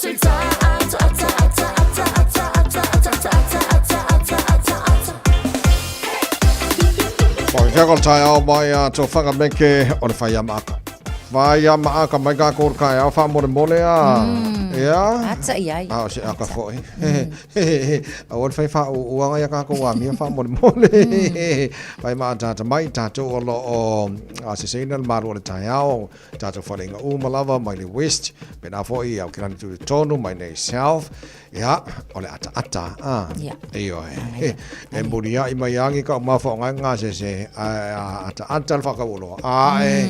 Ata, ata, ata, ata, ata, ata, ata, ata, ata, ata, ata, ata. Whakakea ko le taeao mai a tō whakameke o le whai amaaka. Whai amaaka mai kā kōru kai ao whamolemole a. Ia. Ata i ai. A o se aka foi. Aua le whai wha uanga ia kākou a mia whamolemole. Whai maa tāta mai tātou o lo o a se seina le maru o le taeao. Tātou wharenga uma lava mai le west. Pēnā foi au kilani tū tonu mai nei south. Ia, o le ataata, a. Ia. Ioe. E muri ai mai angi ka mafa o ngai ngā se se, a ataata le whakauloa. A e,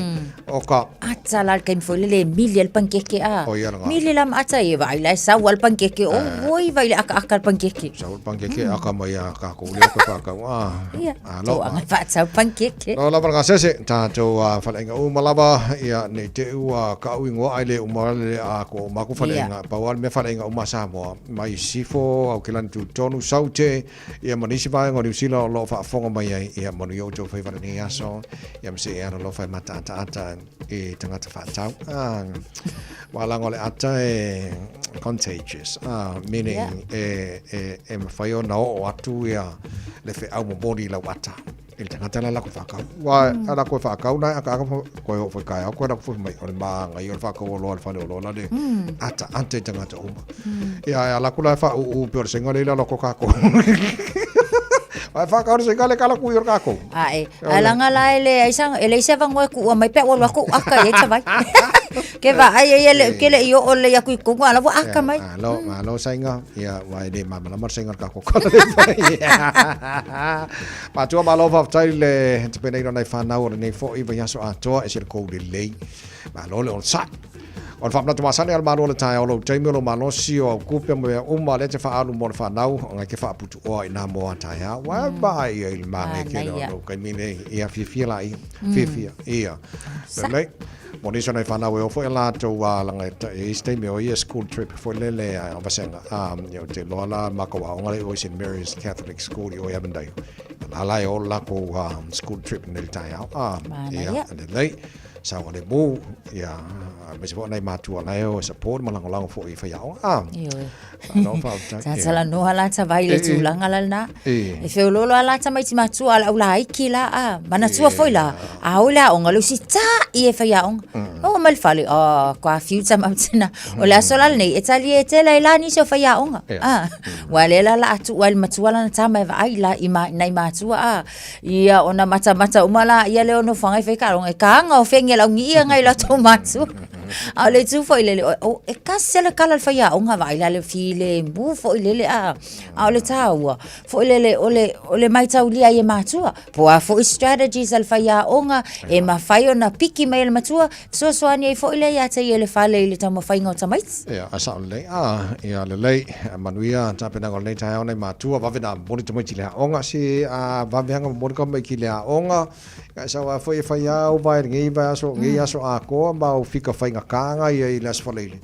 o ka. Ata la le foi le mili al pankeke a. O ia nga. Mili la ata e vai la sau al pankeke o oi vai le aka aka al pankeke. Sau al pankeke aka mai a ka ko le ko whakau. A. Ia. A lo. To anga fa sau pankeke. No lava ngā sese, tātou a whalenga uma lava, ia nei te ua ka ui ngoa ai le uma le a ko maku whalenga, yeah. pau me whalenga uma Samoa, mai sifo, au kelani tu tonu saute, ia manisi vaenga o Niu Sila o lo whaafonga mai ai, ia manu i outou whai whare nei aso, ia mse e ana lo whai mata ata ata e tangata whaatau. Ah, walanga o le ata e contagious, ah, meaning yeah. e, e, e mawhai o na o atu ia le whe au momori lau ata. I le tagata la lako whakau. Wa mm. ala koe whakau nai aka aka koe ho whai kai au koe lako mai o le maanga i o le whakau o loa le whale o loa la le ata ata i tagata uma. Ia e ala kula e wha u u pe o le senga le ila loko kako. Ai whakau le senga le kala kui o le kako. Ae, alanga la ele ai sang ele se vangoe ku mai pe o lako aka e tavai. Ke va ai ai le ke le i o le aku i kongo ala ua aka mai. Malo, malo sainga. Ia, wa e le malama sainga ka ko kola le fai. Matua malo whaftai le te pene ira nei whanau o le nei fo i vai aso atoa e se le kou le lei. Malo le on sa. O le whapnatu masane al malo le tae o lo taimi o lo malosi o au kupe mo mea uma le te whaalu mo le whanau o ngai ke whaaputu oa i nā moa tae a. Wa ba i le mange ke le o kai mine ia fiafia la i. Fiafia, ia. Lelei. Mo nisi o nai whanau e ofo e lātou a langa e isi taimi o ia school trip foi lele a vasenga a ia te loa la mako a onga le o St Mary's Catholic School i o Avondale. La la e o lako school trip nei le taeao. A ia lelei. Saoga le mū, ia, me se nei mātua lai o support ma langolango fo i whai aonga. A, Ioe. Malo whaftai. Sa sala noa la ta vai le tulaga la lena. E. E feololo a la tamaiti matua la ula aiki la a manatua foi la a o le aoga le usitaʻi e faiaoga. Oo mai le fale, oh, kua fiu tamaiti O le aso la lenei e tali e tele ai la nisi o faiaoga. A ua lea la la atu ai le matua lana tama e vaai la i ma, nai matua a ia ona matamata uma la ia le ono whangai whai karonga e kaanga o whengi lau ngi ia ngai latou matua. A o le tu foi lele o e kasi le kala le faiaoga vaai la le fi le mu foi lele a a o le tāua foi lele o le o le maitaulia i e matua po a foi strategies a le faiaoga e mafai ona piki mai e le matua fesoasoani ai foi lea ia te ia le fale i le taumafaiga o tamaiti. Ia, a sao lelei. A, ia lelei, manuia tapenaga o lenei taeao nei matua, vave na momoli tamaiti i le aoga, se a vave anga momoli ka mai ki le aoga, ka e sao a foi e whai au vai ngei vai aso, ngei aso akoa ma o fika whainga kānga ia i le aso whaleile.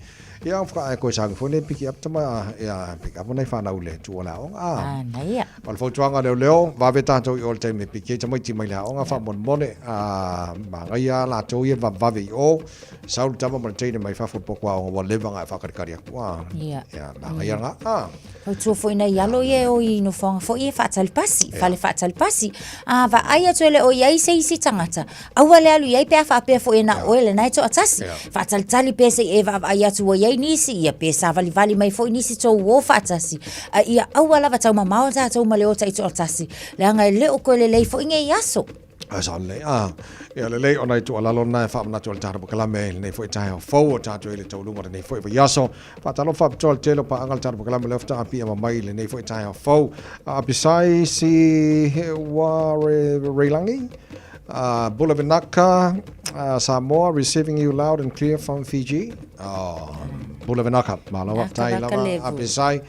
Ia, whaka ai koe sangi foi nei piki up tama, ia, piki up nei whanau le tua le aoga. A, Ah, nei ia. O le fautuaga leoleo, vave tātou i o le taimi e piki ai tamaiti mai le aoga, faamolemole, a, magaia latou ia vavevave i o, sau le tama ma le teine mai fafo i le poko aoga ua leva ona e faakalikali atu, a, Ia. ia, magaia lena, a. Fautua foi nai alo ia e o i nofoaga foi ia faatali pasi, fale faatali pasi. A vaai atu e le o i ai se isi tagata, aua le alu i ai pe a faapea foi e na o oe lena e toatasi. Faatalitali pea se i e vaavaai atu ua i ai nisi, ia pe savalivali mai foi nisi tou o faatasi. A ia aua lava taumamao tatou ma le o taitoatasi, leaga e le o koe lelei foi nei aso. A sa lelei, a, ia lelei ona i tuualalo lena e faamanatu ai le tatou polokalame i lenei foi taeao fou o tatou i le tauluga o lenei foi vaiaso. Faatalofa faapitoa le tele o paaga le tatou polokalame lea faatoa apia mai i lenei foi taeao fou. Apisai si Ware Reilangi, Bula Vinaka, Samoa, receiving you loud and clear from Fiji. Oh, Bula Vinaka, malo faafetai lava Apisai.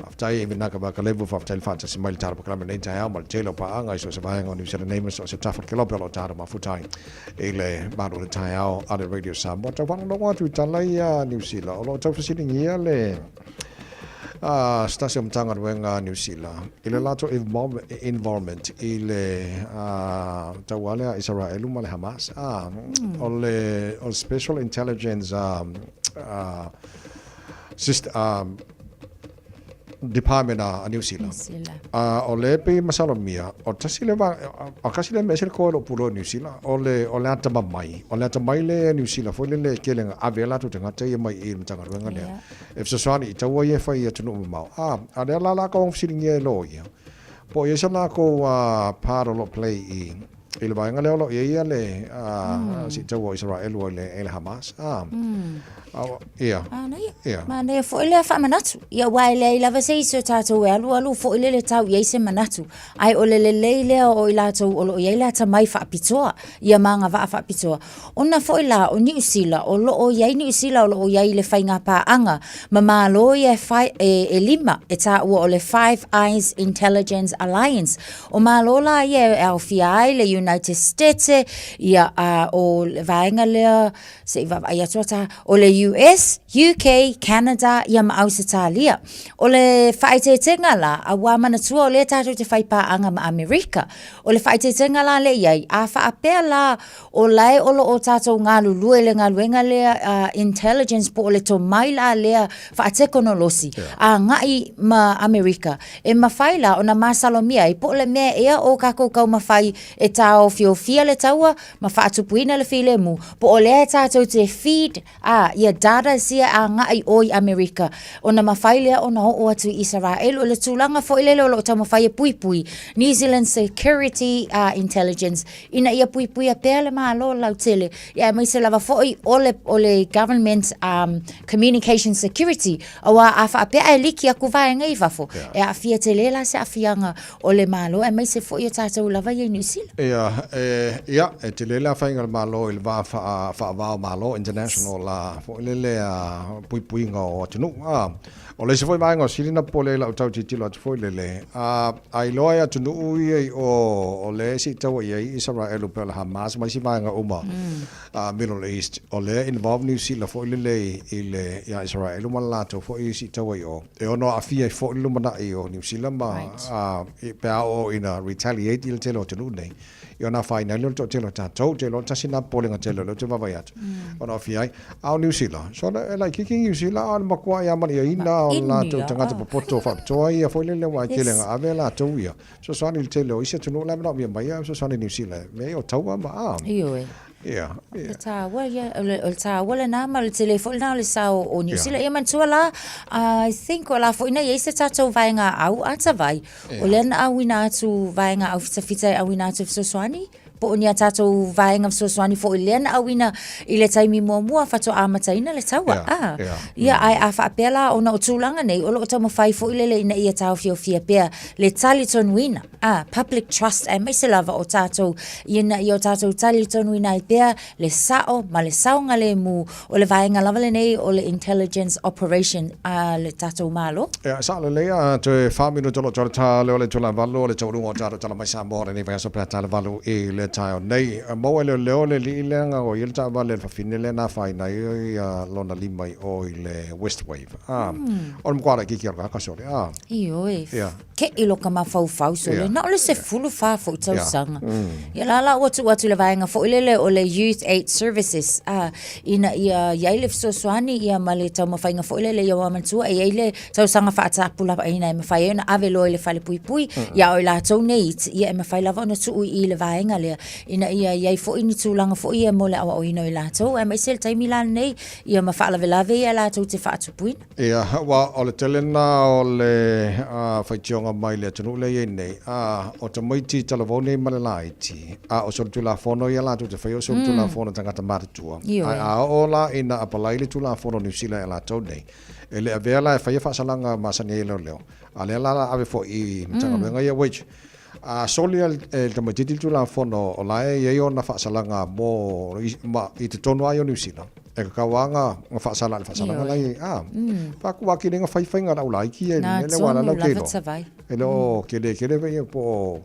Faafetai i Vinaka Vakalevu, faafetai le faatasi mai le tatou polokalame lenei taeao ma le tele o paaga i so o se vaega o Niu Sila nei ma so o se tafa o le kelope o lo o tatou mafuta ai i le malu o le taeao a le Radio Samoa. Tau faalogologo atu i tala ia Niu Sila o lo o tau fesiligia le se tasi o Matagaluega a Niu Sila i le latou involvement i le taua lea a Isaraelu ma le Hamas. O le Special Intelligence. System, Department a New Zealand. O le pe masalomia, o tasi le va, o kasi le mea se le koe lo pulo New Zealand, o le ata mamai, o le ata mai le New Zealand, foi le le kele nga ave la tu tangata ia mai i matanga ruenga lea. E fesoasoani i taua ia e fai i atunuu mamao. A, a lea la la ka ong fesilingia e lo ia. Po o i ai sa lakou part o lo o play i i le vaega lea o lo o i ai ia le siitaua o Isaraelu i le Hamas. Ia. Manaia. Ia. Manaia foi lea faamanatu. Ia aua e leai lava se isi o tatou e alualu foi lele tau i ai se manatu. Ae o le lelei lea o i latou o lo o i ai le atamai faapitoa, ia ma agavaa faapitoa. Ona foi la o Niu Sila, o lo o i ai Niu Sila o lo o i ai i le faigapaaga ma Malo ia e, e, e lima e taua o le Five Eyes Intelligence Alliance. O Malo la ia e aofia ai le United States, ia a, o le vaega lea, se i vaavaai atu ata, o le US, UK, Canada, ia ma Ausetalia. O le faaeteetega la, aua manatua o lea tatou te faipaaga ma Amerika. O le faaeteetega la lea i ai, a faapea la O lae o lo o tatou galulue i le galuega lea intelligence po o le tomai la lea faatekonolosi agai ma Amerika, e mafai la ona masalomia ai po o le mea ea o kakou taumafai e taofiofia le taua ma faatupuina le filemu, po o lea e tatou te feed a ia data sia agai o i Amerika ona mafai lea ona oo atu i Isaraelu. O le tulaga foi lele o lo o taumafai e puipui New Zealand Security Intelligence ina ia puipuia pea le Malo lautele, ia aemaise lava foi o le, o le Government Communication Security, aua a faapea ae liki aku vaega i fafo, e aafia tele la se aafiaga o le Malo aemaise foi o tatou lava ia i Niu Sila. Ia, e, ia, e tele le afaina o le Malo i le va faa, faava o Malo, international la foi lele a puipuiga o atunuu. A, o le isi foi vaega o sili na popole ai lau tau tilotilo atu foi lele, a, a iloa e atunuu ia i o, o le siitaua i ai Isaraelu pe o le Hamas ma isi vaega uma, Middle East, o lea involve Niu Sila foi lele i le, ia Isaraelu ma le latou foi siitaua i o, e ono aafia ai foi le lumanai o Niu Sila ma, pe a oo ina retaliate i le tele o atunuu nei. I ona afaina ai lea o le toatele o tatou, ou te iloa tasi lena popolega tele o lea ou te vaavaai atu, ona aafia ai. A o Niu Sila, so e laitiiti Niu Sila, a o le matua amanaia o le latou tagata popoto faapitoa ia foi lele aua e tele ina ave latou ia fesoasoani i le tele o isi atunuu la e manaomia mai ia fesoasoani i Niu Sila i mea ia o taua ma a. Ioe. Ia. O le taua ia, o le taua lena ma o le tele foi lena o le sao o Niu Sila. Ia manatua la, I think o la foi na i ai se tatou vaega au atavai, O lea na auina atu vaega aufitafita e auina atu e fesoasoani, po o ni a tatou vaega fesoasoani foi lea na auina i le taimi muamua faatoa amataina le taua. Yeah, Ah, yeah. ia, ae a faapea la ona o tulaga nei, o lo o taumafai foi lele ina ia taofiofia pea le talitonuina, ah, public trust, aemaise lava o tatou, ina ia o tatou talitonuina ai pea le sao ma le saogalemu o le vaega lava lenei o le intelligence operation a le tatou Malo. Ia, sao lelei a toe 4 minuta o lo o toe ta leo le itula 8 o le taualuga o tatou tala mai Samoa o lenei vaiaso pe a ta le 8 i le taeao nei. Maua e leoleo le alii lea na o ia le taavale a le fafine lea na afaina ai lona lima i o i le West Wave. O le matua laitiiti o le tagata sole. Ioe. Ia. Keʻi lo ka mafaufau sole, na o le 14 foi tausaga. Ia la la ua tuu atu i le vaega foi lele o le Youth Aid Services, a, ina ia i ai le fesoasoani ia ma le taumafaiga foi lele ia ua manatua e i ai le tausaga faatapulaaina e mafai ai ona ave loa i le falepuipui, ia a o i latou nei iti, ia e mafai lava ona tuu i i le vaega lea, ina ia i ai foi ni tulaga foi ia mo le aoaoina o i latou, aemaise le taimi la lenei, ia ma faalavelave ia latou te faatupuina. Ia, aua o le tele lena o le faitioga mai le atunuu lea e i ai nei, a, o tamaiti talavou nei ma le laiti, a o solitulafono ia latou te faia o solitulafono tagata matutua. Ae a oo la ina apalai le tulafono Niu Sila e latou nei, e le avea la e faia faasalaga masani ai e leoleo, a lea la la ave foi i Matagaluega ia wage. A soli e le tamaitiiti le Tulafono o la e i ai ona faasalaga mo ma i totonu lava ia o Niu Sila, e tatau lava ona faasala i le faasalaga la e i ai. A, faaku ake nei na faifaiga a le aulaiti ia i le mea lea aua o la e latou te iloa. E le o tele tele foi ia po o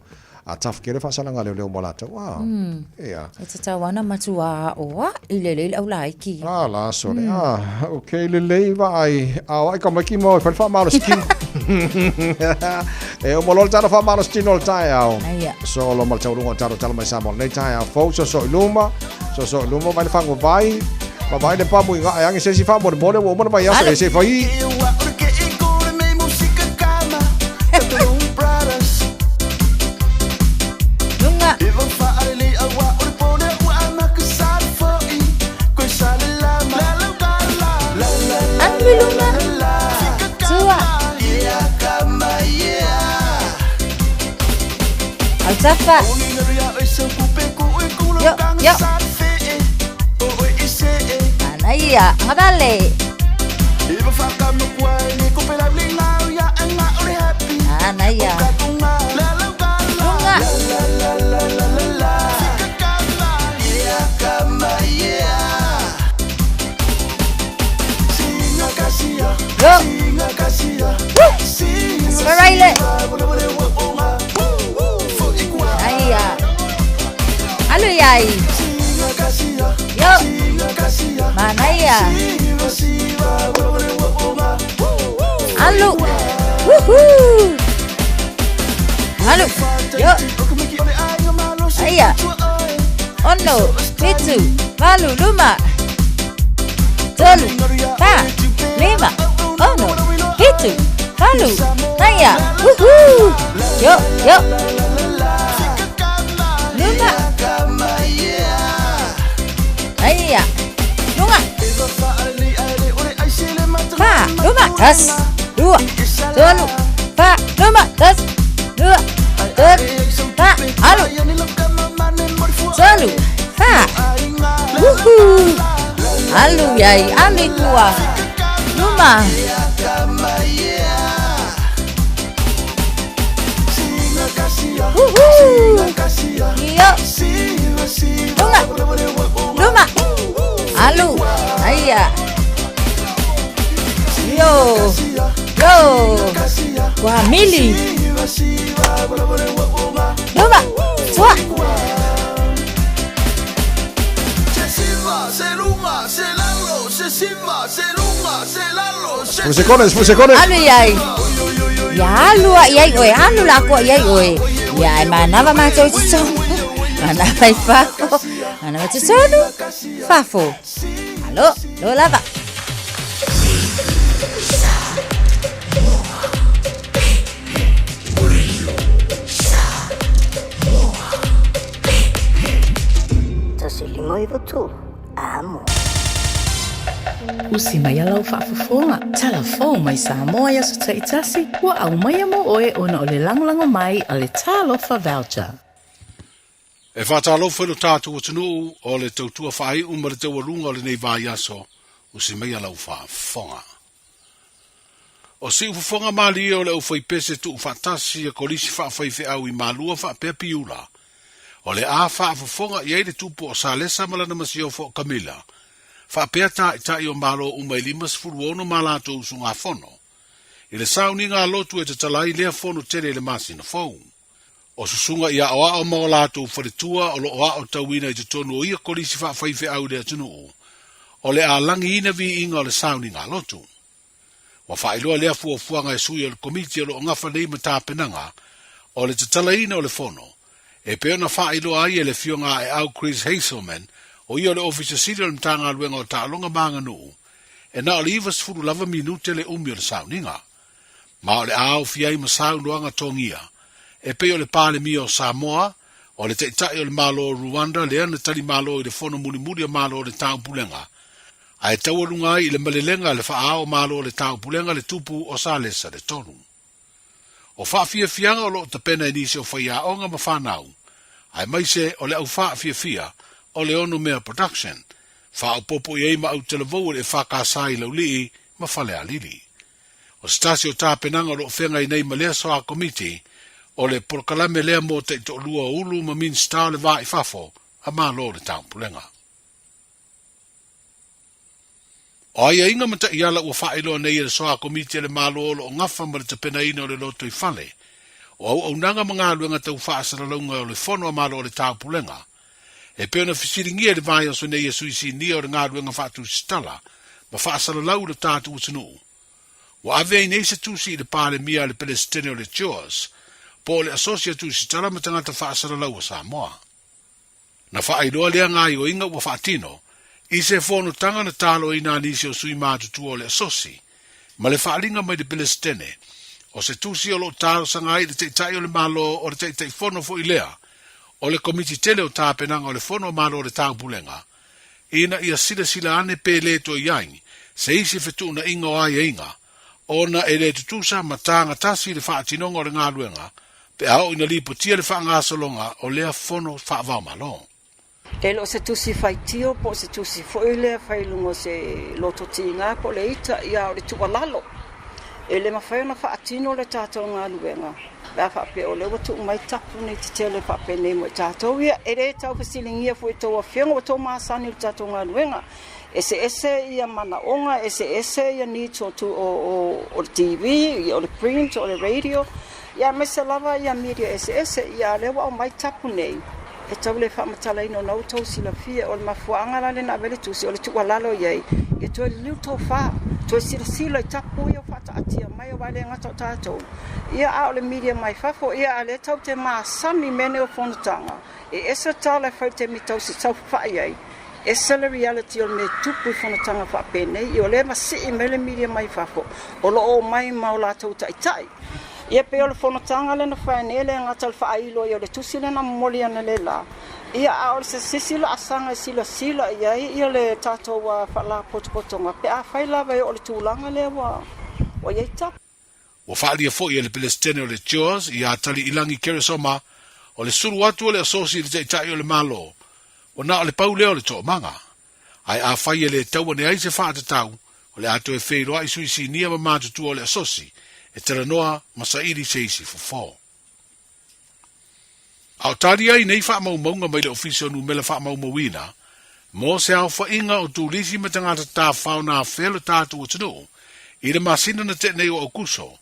a tough tele faasalaga a leoleo mo latou. A, ia. E tatau lava ona matua aoai lelei le aulaiti. A la sole. A, ok, lelei vaai. A o ai ka maiki mo e fai le faamalosi tino. E uma loa le tala faamalosi tino o le taeao. Aia. Solo ma le taualuga o le talo tala mai Samoa lenei taeao fou. Soso i luma, soso i luma, vai le fagu vai. Ma vai le pamu i ngā e ange se si wha mo le mo mana vai aso e se whai. Lunga. Alu lunga. Tua. Altafa. Yo, yo. Anaia, ngadale. Anaia. Lunga. Yo. Woo. Asfaraile. Anaia. Alu yai. Yo. Manaia. Alu. Woohoo. Alu. Yo. Aia. Ono. Fitu. Valu. Luma. Tolu. Fa. Lima. Ono. Fitu. Valu. Naia. Woohoo. Yo. Yo. Luma. Aia. Lunga. Fa. Luma. Tas. Dua. Tolu. Fa. Luma. Tas. Dua. Tolu. Fa. Alu. Tolu. Fa. Woohoo. Alu yai. Alu tua. Luma. Woohoo. Yo. Lunga. Luma. Alu. Aia. Yo. Yo. Guamili. Luma. Tua. Fusekone, fusekone. Alu iai. Ia alu a iai oe, alu la koa iai oe. Ia e manawa mātou i totonu. Manawa i fafo. Manawa i totonu. Fafo. Alo, lo lava. Tasi lima iwa tolu. Amo. Usi mai ala o faafofoga talafou mai Samoa i aso taitasi ua aumaia mo oe ona o le lagolago mai a le Talofa Voucher. E whātālofa i lo tātou atunuu o le tautua whaaiu ma le taualuga o lenei vaiaso o si mai lau faafofoga. O siu fofoga malie o le aufaipese tuu faatasi e kolisi faafaifeau i malua faapea piula. O le a faafofoga i ai le tupu o Salesa ma lana masiofo o Kamila. Faapea taʻitaʻi o malo uma i 56 ma latou usugafono. I le sauniga a lotu e tatala ai lea fono tele i le masina fou. O susuga i aoao ma o latou faletua o loo aotauina i totonu o ia kolisi faafaifeau i le atunuu. O le a lagiina viiga o le sauniga a lotu. Ua faailoa lea fuafuaga e sui o le komiti o loo gafa nei ma tapenaga o le tatalaina o le fono. E pei ona faailoa ai e le afioga aeau Chris Hazelman, o ia o le Ofisa Sili o le Matagaluega o Taaloga ma Aganuu, e na o le 90 lava minute le umi o le sauniga. Ma o le a aofia ai ma saunoaga togia, e pei o le Palemia o Samoa, o le Taitai o le Malo o Rwanda lea na talimalo i le fono mulimuli a Malo o le Taupulega, ae taualuga ai i le malelega a le faaao Malo o le Taupulega le tupu o Salesa le tolu. O faafiafiaga o loo tapena i nisi o faiaoga ma fanau, aemaise o le au faafiafia o le Ono Mea Production, faaopoopo i ai ma autalavou o le EFKS i Laulii ma Falealili. O se tasi o tapenaga o loo feagai nei ma lea soa komiti, o le polokalame lea mo taitoalua o Ulu ma Minisita o le Va i Fafo a Malo o le Taupulega. O aiaiga ma taiala ua faailoa nei e le Soa Komiti a le Malo o loo gafa ma le tapenaina o le lotoifale, o auaunaga ma galuega tau faasalalauga o le Fono a Malo o le Taupulega, e pei ona fesiligia i le vaiaso nei e sui sinia o le galuega faatusitala ma faasalalau i lo tatou atunuu. Ua ave ai nei se tusi i le Palemia a le Pelesitene o le JOAS, po o le Asosi a Tusitala ma Tagata Faasalalau a Samoa. Na faailoa lea gaoioiga ua faatino, I se fonotaga na taloina a nisi o sui matutua o le Asosi, ma le faaaliga mai le Pelesitene, o se tusi o lo o talosaga ai i le Taitai o le Malo o le Taitaifono foi lea o le Komiti tele o Tapenaga o le Fono a Malo o le Taupulega, ina ia silasila ane pe le toe i ai se isi fetuunaiga o aiaiga ona e le tutusa ma taga tasi le faatinoga o le galuega pe a oo ina lipotia le faagasologa o lea fono faava-o-Malo. E le o se tusi faitio po o se tusi foi lea fai i luga o se loto tiga po o le ita, ia a o le tuualalo. E le mafai ona faatino le tatou galuega pe a faapea o lea ua tuu mai tapu nei tetele faapenei mo i tatou ia. E le tau fesiligia foi e tou afioga ua tou masani i le tatou galuega. Eseese ia manaoga, eseese ia needs o o le TV, o le print, o le radio, ia aemaise lava ia media eseese. Ia a o lea ua aumai tapu nei, e tau le faamatalaina ona ua outou silafia. O le mafuaaga la lea na ave ai le tusi, o le tuualalo i ai, ia toe liliu le tofa, toe silasila i tapu ia ua faataatia mai aua e le gata o tatou, ia a o le media mai fafo. Ia a o lea tatou te masani i mea nei o fonotaga, E ese tala e fai i le taimi tau saofai ai, ese le reality o le mea e tupu i fonotaga faapenei, ia o lea e masii mai le media mai fafo, o lo o omai ma o latou taitai. Ia pei o le fonotaga lea na fai nei e le gata o le faailo ai o le tusi lea na momoli analeila, ia a o se isi laasaga e silasila i ai ia le tatou faalapotopotoga pe afai lava e oo i le tulaga lea ua i ai tapu. Ua faaalia foi e le Pelesitene o le CHOAS ia Taliilagi Keresoma o le sulu atu o le Asosi i le Taitai o le Malo, ua na o le pau lea o le toomaga. Ae afai e le tau ane ai se faatatau, o le a toe feiloai sui sinia ma matutua o le Asosi e talanoa ma saili se isi fofo. A o tali ai nei faamaumauga mai le Ofisa o Numela Faamaumauina mo se aofaiga o turisi ma tagata tafafao na afea lo tatou atunuu i le masina na tea nei o Aokuso,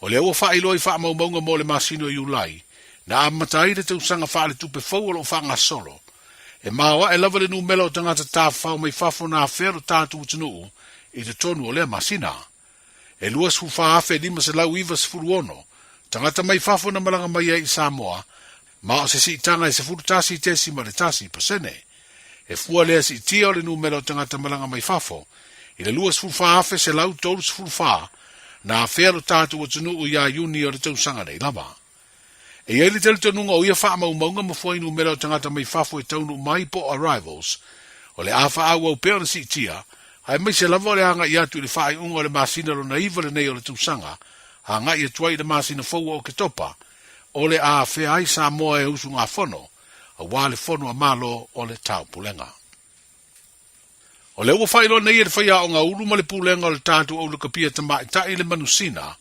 o lea ua faailoa i faamaumauga mo le masina o Iulai na amata ai le tausaga faaletupe fou o lo o faagasolo. E maoae lava le numela o tagata tafafao mai fafo na afea lo tatou atunuu i totonu o lea masina. E 24,596 tagata mai fafo na malaga mai ai i Samoa, ma o se siitaga e 11.1%. E fua lea siitia o le numera o tagata malaga mai fafo i le 24,134 na afea lo tatou atunuu ia Iuni o le tausaga nei lava. E i ai le talitonuga o ia faamaumauga ma fuainumera o tagata mai fafo e taunuu mai po o arrivals, o le a faaauau pea ona siitia, aemaise lava o le agai atu i le faaiuga o le masina lona iva lenei o le tausaga, agai atu ai i le masina fou o Oketopa, o le a afea ai Samoa e usugafono, aua le Fono a Malo o le Taupulega. O lea ua faailoa nei e le faiaoga ulu ma le pulega o le tatou aulakapia tamaitai le manusina,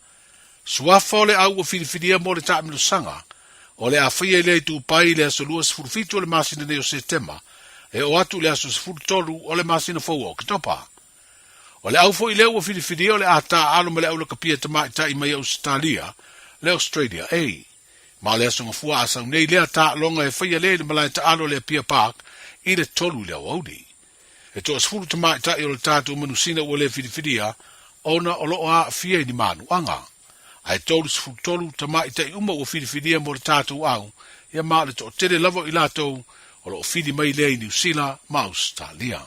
suafa o le au ua filifilia mo le taamilosaga, o le a faia i lea itupai i le aso 27 o le masina nei o Setema e oo atu i le aso 13 o le masina fou o Oketopa. O le au foi lea ua filifilia o le a taaalo ma le aulakapia tamaitai mai Ausetalia, le Australia A. Ma o le aso Gafua a sau nei lea taaloga e faia lea i le malae taalo o le Apia Park i le 3 i le aoauli. E toasefulu tamaitai o le tatou manusina ua le filifilia ona o lo o aafia i ni manuaga. Ae 33 tamaitai uma ua filifilia mo le tatou au, ia ma o le toatele lava o i latou o lo o fili mai lea i Niu Sila ma Ausetalia.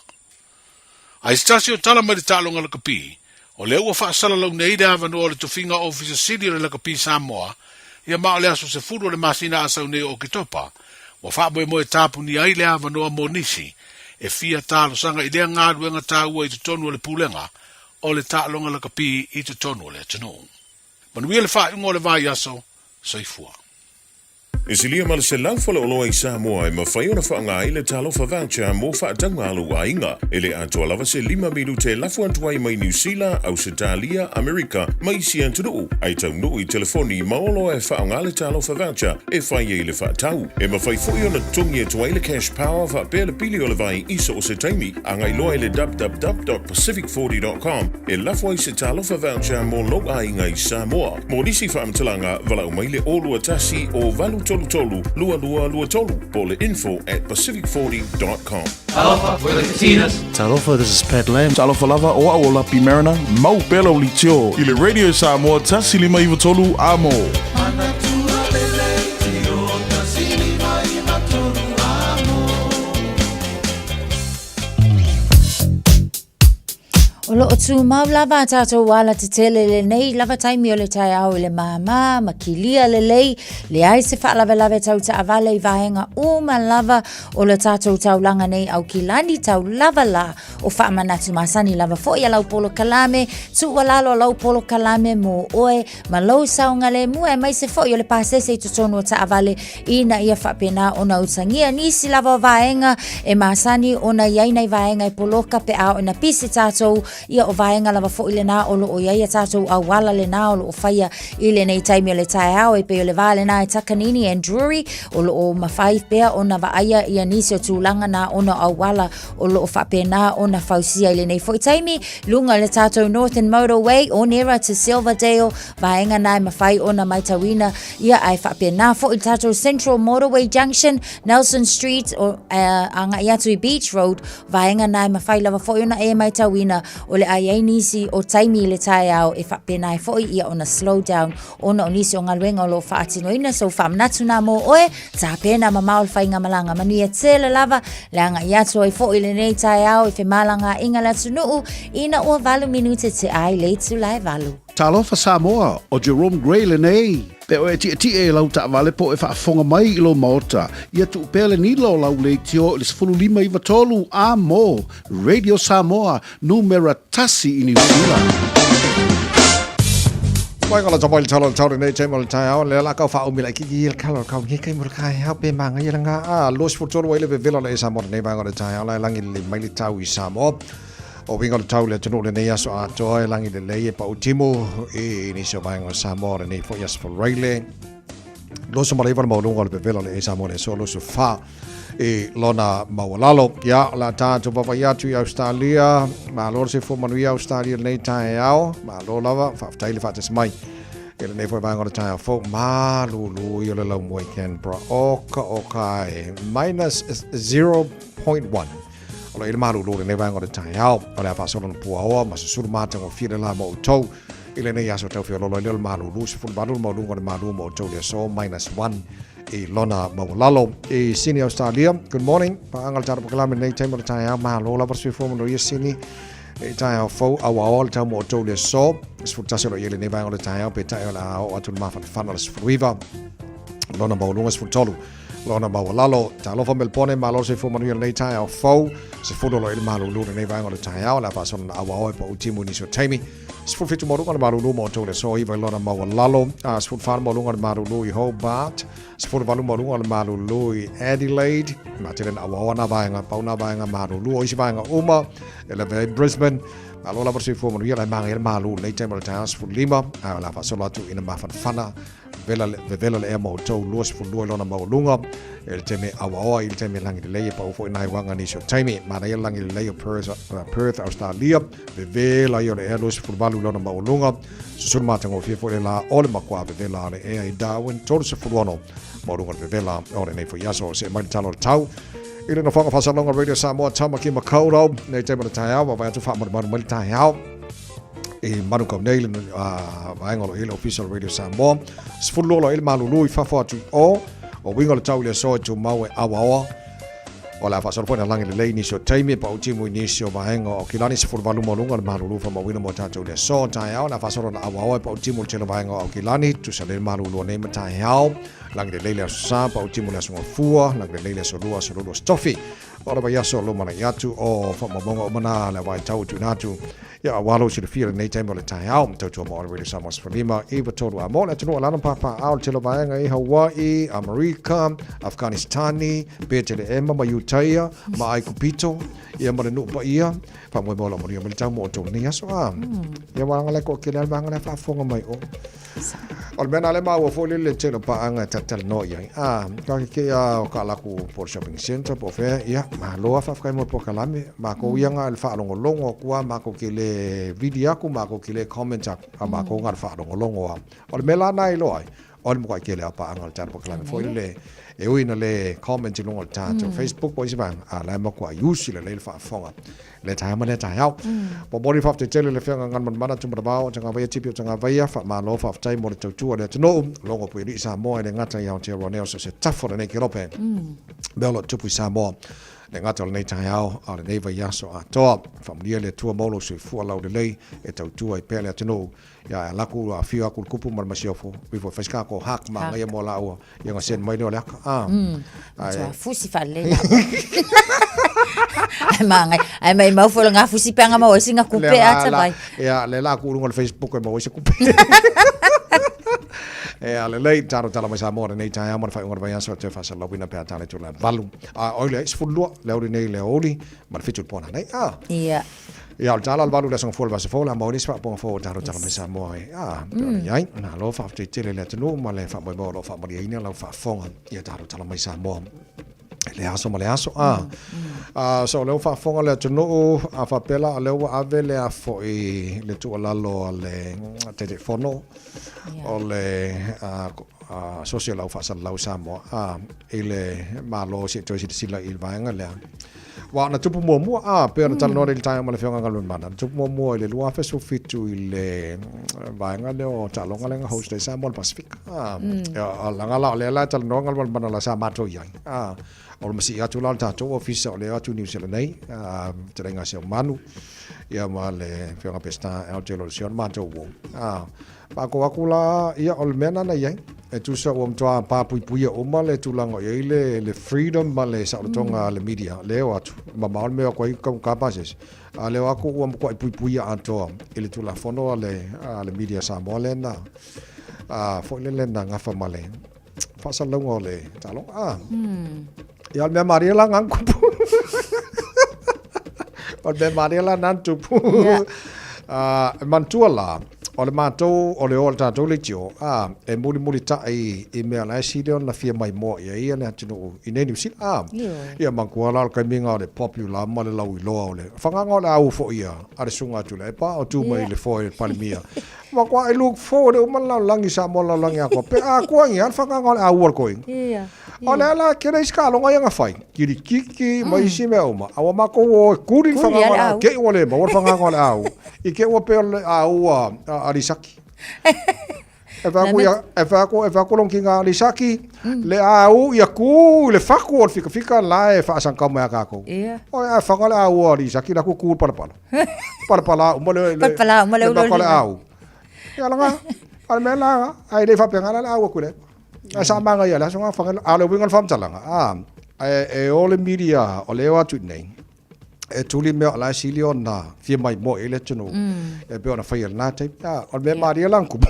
Ae se tasi o tala mai le taaloga lakapi, o lea ua faasalalau nei le avanoa o le tofiga Ofisa Sili o le Lakapi Samoa, ia ma o le aso 10 o le masina a sau nei o Oketopa, ua faamoemoe tapunia ai le avanoa mo nisi e fia talosaga i lea galuega taua i totonu o le Pulega o le Taaloga Lakapi i totonu o le atunuu. Manuia le faaiuga o le vaiaso. Soifua. E silia ma le 100 faleoloa i Samoa e mafai ona faaaoga ai le Talofa Voucher mo faatauga a lou aiga. E le atoa lava se lima minute e lafo atu ai mai Niu Sila, Ausetalia, Amerika ma isi atunuu, ae taunuu i telefoni ma oloa e faaaoga le Talofa Voucher e fai ai le faatau. E mafai foi ona totogi atu ai le Cash Power faapea le pili o le vai i so o se taimi. Agai loa i le www.pacific40.com e lafo ai se Talofa Voucher mo lou aiga i Samoa. Mo nisi faamatalaga, valaau mai le 021 o 833 2223 po o le info at pacific40.com. Talofa, we're the Katinas. Talofa, this is Pat Lam. Talofa lava, o au o Lapi Mariner, mau pea lau litio i le Radio Samoa 153 Amo. O lo o tumau lava a tatou alatetele i lenei lava taimi o le taeao i le māmā ma kilia lelei, leai se faalavelave tau taavale i vaega uma lava o le tatou taulaga nei Aukilani tau lava la o faamanatu masani lava foi a lau polokalame, tuualalo a lau polokalame mo oe ma lou saogalemu aemaise foi o le pasese i totonu o taavale ina ia faapena ona utagia nisi lava o vaega e masani ona i ai nai vaega e poloka pe a oo ina pisi tatou ia o vaega lava foi lena o lo o i ai a tatou auala lena o lo o faia i lenei taimi o le taeao e pei o le va lena e Takanini and Drury o lo o mafai pea ona vaaia ia nisi o tulaga na ona o auala o lo o faapena ona fausia i lenei foi taimi luga i le tatou Northern Motorway Onera to Silverdale vaega na e mafai ona maitauina ia ae faapena foi le tatou Central Motorway Junction Nelson Street o agai atu i Beach Road vaega na e mafai lava foi ona e maitauina o le a i ai nisi o taimi i le taeao e faapena ai foi ia ona slow down ona o nisi o galuega o lo o faatinoina. So faamanatu nā mō oe, tapena mamao le faigamalaga. Manuia tele lava le agai atu ai foi i lenei taeao i femalagaaiga le atunuu ina ua 8 minute te ai le itula e 8. Talofa Samoa, o Jerome Gray lenei. Pe oe e tietie i lau taavale po o e faafofoga mai i lou maota, ia tuu pea le nila o lau leitio i le 15 93 a mo Radio Samoa, Numera tasi i Niu Sila. Mai kala tapa i le tala o le tau lenei taimi o le taeao, lea la kau whaumi lai kiki i le kala o le kau nge kai mo le kai hau pe manga i le ngā a 23 ai le vevela o le e Samoa lenei vaega o le taeao lai langi lelei mai le tau i Samoa. O winga o le tau le atunuu lenei aso atoa e langi lelei e pau timu i nisi o vaega o Samoa lenei foi aso Faraile. 29 le maualuga o le vevela o le e Samoa le aso 24 i lona maualalo. Ia, o le a tatou vaavaai atu i Australia. Malo le soifua manuia Australia i lenei taeao. Malo lava, faafetai le faatasi mai i lenei foi vaega o le taeao fou. Malulu ia o le laumua i Canberra. Oka oka e minus 0.1. O lo o i le malulu i lenei vaega o le taeao. O le a faasolo na puaoa ma susulu matagofie le la mo outou i lenei aso tau feololo ai lea o le malulu. 18 le maualuga o le malu mo outou i le aso minus 1 i lona maualalo. I Sydney, Australia, good morning. Paaga le tatou polokalame i lenei taimi o le taeao. Malo lava le soifua manuia Sydney. I taeao fou, auaoa le tau mo outou i le aso. 11 o lo o i ai lenei vaega o le taeao, peitai o le a oo atu le mafanafana o le 19. Lona maualuga 13. Lona maualalo. Talofa Melbourne, malo le soifua manuia i lenei taeao fou. 10 o lo o i ai le malulu i lenei vaega o le taeao. O le a faasolo na auaoa e pau timu i nisi o taimi. 17 maualuga le malulu mo outou i le aso 9 i lona maualalo. 14 maualuga le malulu i Hobart. 18 maualuga le malulu i Adelaide. Ma tele na auaoa nā vaega, pau nā vaega malulu o isi vaega uma. E leve ai Brisbane. Malo lava le soifua manuia la e māngai le malu i lenei taimi o le taeao 15. A o le a faasolo atu ina mafanafana vevela le, vevela le ea ma outou 22 i lona maualuga e le taimi auaoa i le taimi langi lelei e pau foi nai uaga nisi o taimi. Manaia le langi lelei o Perth, Perth Australia, vevela ia o le ea 28 i lona maualuga. Susulu matagofie foi le la o le makuā vevela o le ea i Darwin 36 maualuga le vevela o lenei foi aso. See mai le tala o le tau i le nofoaga faasalaloga Radio Samoa Tamaki Makaurau nei taimi o le taeao vaavaai atu faamalumalu mai le taeao i Manukau nei le vaega o lo o i ai le Ofisa o le Radio Samoa. 12 o lo o i ai le malulu i fafo atu i o. O uiga o le tau i le aso e tumau e auaoa. O le a faasolo foi na lagi lelei i nisi o taimi e pau timu i nisi o vaega o Aukilani 18 maualuga le malulu faamauina mo tatou i le aso. Taeao o le a faasolo na auaoa e pau timu i le tele o vaega o Aukilani tusa lelei le malulu o nei ma taeao. Lagi lelei le aso Sa, pau timu i le aso Gafua, lagi lelei le aso Lua, aso Lulu, aso Tofi. O le vaiaso o lumanai atu o faamaumauga uma na le vaitau e tuuina atu ia aua lou silafia i lenei taimi o le taeao. Tautua mo le Radio Samoa 15 93 a mo le atunuu o lana pāpāao le tele o vaega i Hawaii, Amerika, Afghanistani, Petelehema ma Iutaia ma Aikupito, ia ma le nuu paia. Faamoemoe o lo o manuia mai le tau mo outou i lenei aso. A, ia vaega la e toatele lava le vaega la e faafofoga mai o. O le mea na le maua foi lele le tele o paaga e talatalanoa i ai. A, ka ke a o ka laku po le shopping center po o fea, ia, malo a faafetai mo le polokalame. Makou ia nga le faalogologo atu a, makou ke le vili aku, makou ke le comment aku, a makou nga le faalogologo a. O le mea la na iloa ai, o le matuai tele a o paaga o le tatou polokalame foi lele, e ui ina le comment i luga o le tatou Facebook po o isi vaega, a la e matuai usi lelei le faafofoga. Lea taeao ma lea taeao. Momoli le faafetai tele i le Afioga Galumalemana Tumanavao o Tagavaia Tipi o Tagavaia, faamalo faafetai mo le tautua i le atunuu, logo Puialii Samoa e le gata i Aotearoa nei o so o se tafa o lenei kelope. Mea o lo o tupu i Samoa. Le gata o lenei taeao, a o lenei vaiaso atoa. Faamanuia le Atua mo lou soifua laulelei e tautua ai pea le atunuu. Ia, e ala atu ua afio atu le Tupu ma le Masiofo, ifo e fai se tatou hug manaia mo laua, ia ona send mai lea o le aka. Ah. Ae fusi faalelei. Ai magai. Ai mai mau foi ngā fusi peanga mau ai singa kupe a ta vai. Ia, le la ku lunga le Facebook e mau ai se kupe. E a lelei, taro tala mai Samoa lenei taeao ma le faaiuga o le vaiaso e toe faasalalauina pe a tala i tulaga e 8. A oi le 12, le aoauli nei le aoauli ma le 7 i le po nanei. Ah. Ia. Ia, o le tala o le 8 i le aso Gafua o le vaiaso fou, o le a maua ai le isi faaopooga fou o taro tala mai Samoa e. Ah, pe ona i ai. Malo faafetai tele i le atunuu ma le faamoemoe o lo o faamalieina lau faafofoga ia taro tala mai Samoa i le aso ma le aso. Ah. Ah, so o lea ua faafofoga le atunuu, a faapea la o lea ua ave le a foi le tuualalo a le Taitaifono o le Asosi o le Au Faasalalau i Samoa a, i le Malo se i toe silasila i le vaega lea. Aua na tupu muamua, a, pei ona talanoa nei i le taeao ma le Afioga Galuemaimana, na tupu muamua i le 2017 i le vaega lea o taaloga lea na host ai Samoa i le Pasefika. A, leaga la o lea la e talanoa Galuemaimana la sa matou i ai. A, o le masii atu la o le tatou ofisa o lea atu i Niu Sila nei, a, fetalaiga a Seumanu, ia ma le Afioga Peseta LJ Lolesio na matou uo. A, matou atu la, ia o le mea lena na i ai. E tusa ua matua papuipuia uma le tulaga o i ai le, le freedom ma le saolotoga a le media, lea o atu, mamao le mea o atu ai taugata pasese. A lea o atu ua matuai puipuia atoa i le Tulafono a le, a le Media Samoa lea na, a, foi lele na gafa ma le faasalalauga o le taaloga. A. Ia, o le mea malie la na tupu. O le mea malie la na tupu. E manatua la, o le matou, o le o a le tatou leitio, a, e mulimulitai i mea la e sili ona fia maimoa i ai ia le atunuu i nei Niu Sila. A, ia manatua la o le taimi o le popular ma le lauiloa o le fagaga o le au foi ia a le susuga a Tuilaepa o tu mai i le foe le Palemia. Matua I look forward e uma le lalolagi Samoa lalolagi atoa pe atoa i a le fagaga o le au a le toeaina. O le ala tele isi taaloga ia na fai, kirikiki ma isi mea uma, a ua matou o e kuli le fagaga o le au, te i ua le maua le fagaga o le au, i te i ua pei o le au a Lisaki. E fai atu ia, e fai atu, e fai atu lona tina a Lisaki, le au ia tu i le fatu o le fikafika la e faasagatau mai ia tatou. Oi, ae faga le au a Lisaki la tu tu i le palapala. Palapala uma le, le, Palapala uma le le maka o le au. Ia laga, a le mea la, ai le faapena la le au atu le. Ae sa manaia le aso na whanga, a o le uiga o le faamatalaga, a, e o le media o lea o atu i nei, e tuli mea o la e sili ona fia maimoa i ai le atunuu, e pei ona faia i lena taimi. A, o le mea malie la na tupu,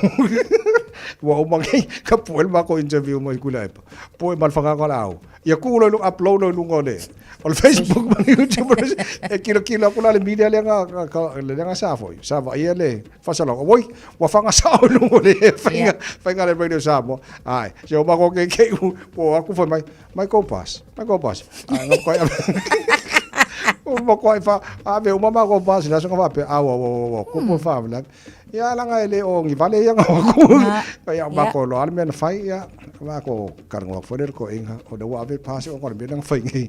ua uma nei ka pue le matou interview mai Tuilaepa, pue ma le fagaga o le au. Ia tuu loa i luga, upload loa i luga o le, o le Facebook ma le YouTube, e kilokilo atu la le media lea na, lea na sa foi, sa vaaia le faasalalauga. Oi, ua fagasao i luga o le faiga, faiga le Radio Samoa. Ai, se o mako ke ke u, po aku fai mai, mai kou pass, mai kou pass. Ai, ngā koe, o mako ai fa, ave uma ma kou pass, la songa faapea, au, au, au, au, kupu fa, la. Ia, leaga e le o ni vale ia na o atu. Ia, mako loa le mea na fai, ia, mako talanoa atu foi lea i le toeaina, o lea ua ave le pass ona o le mea lea na fai nei.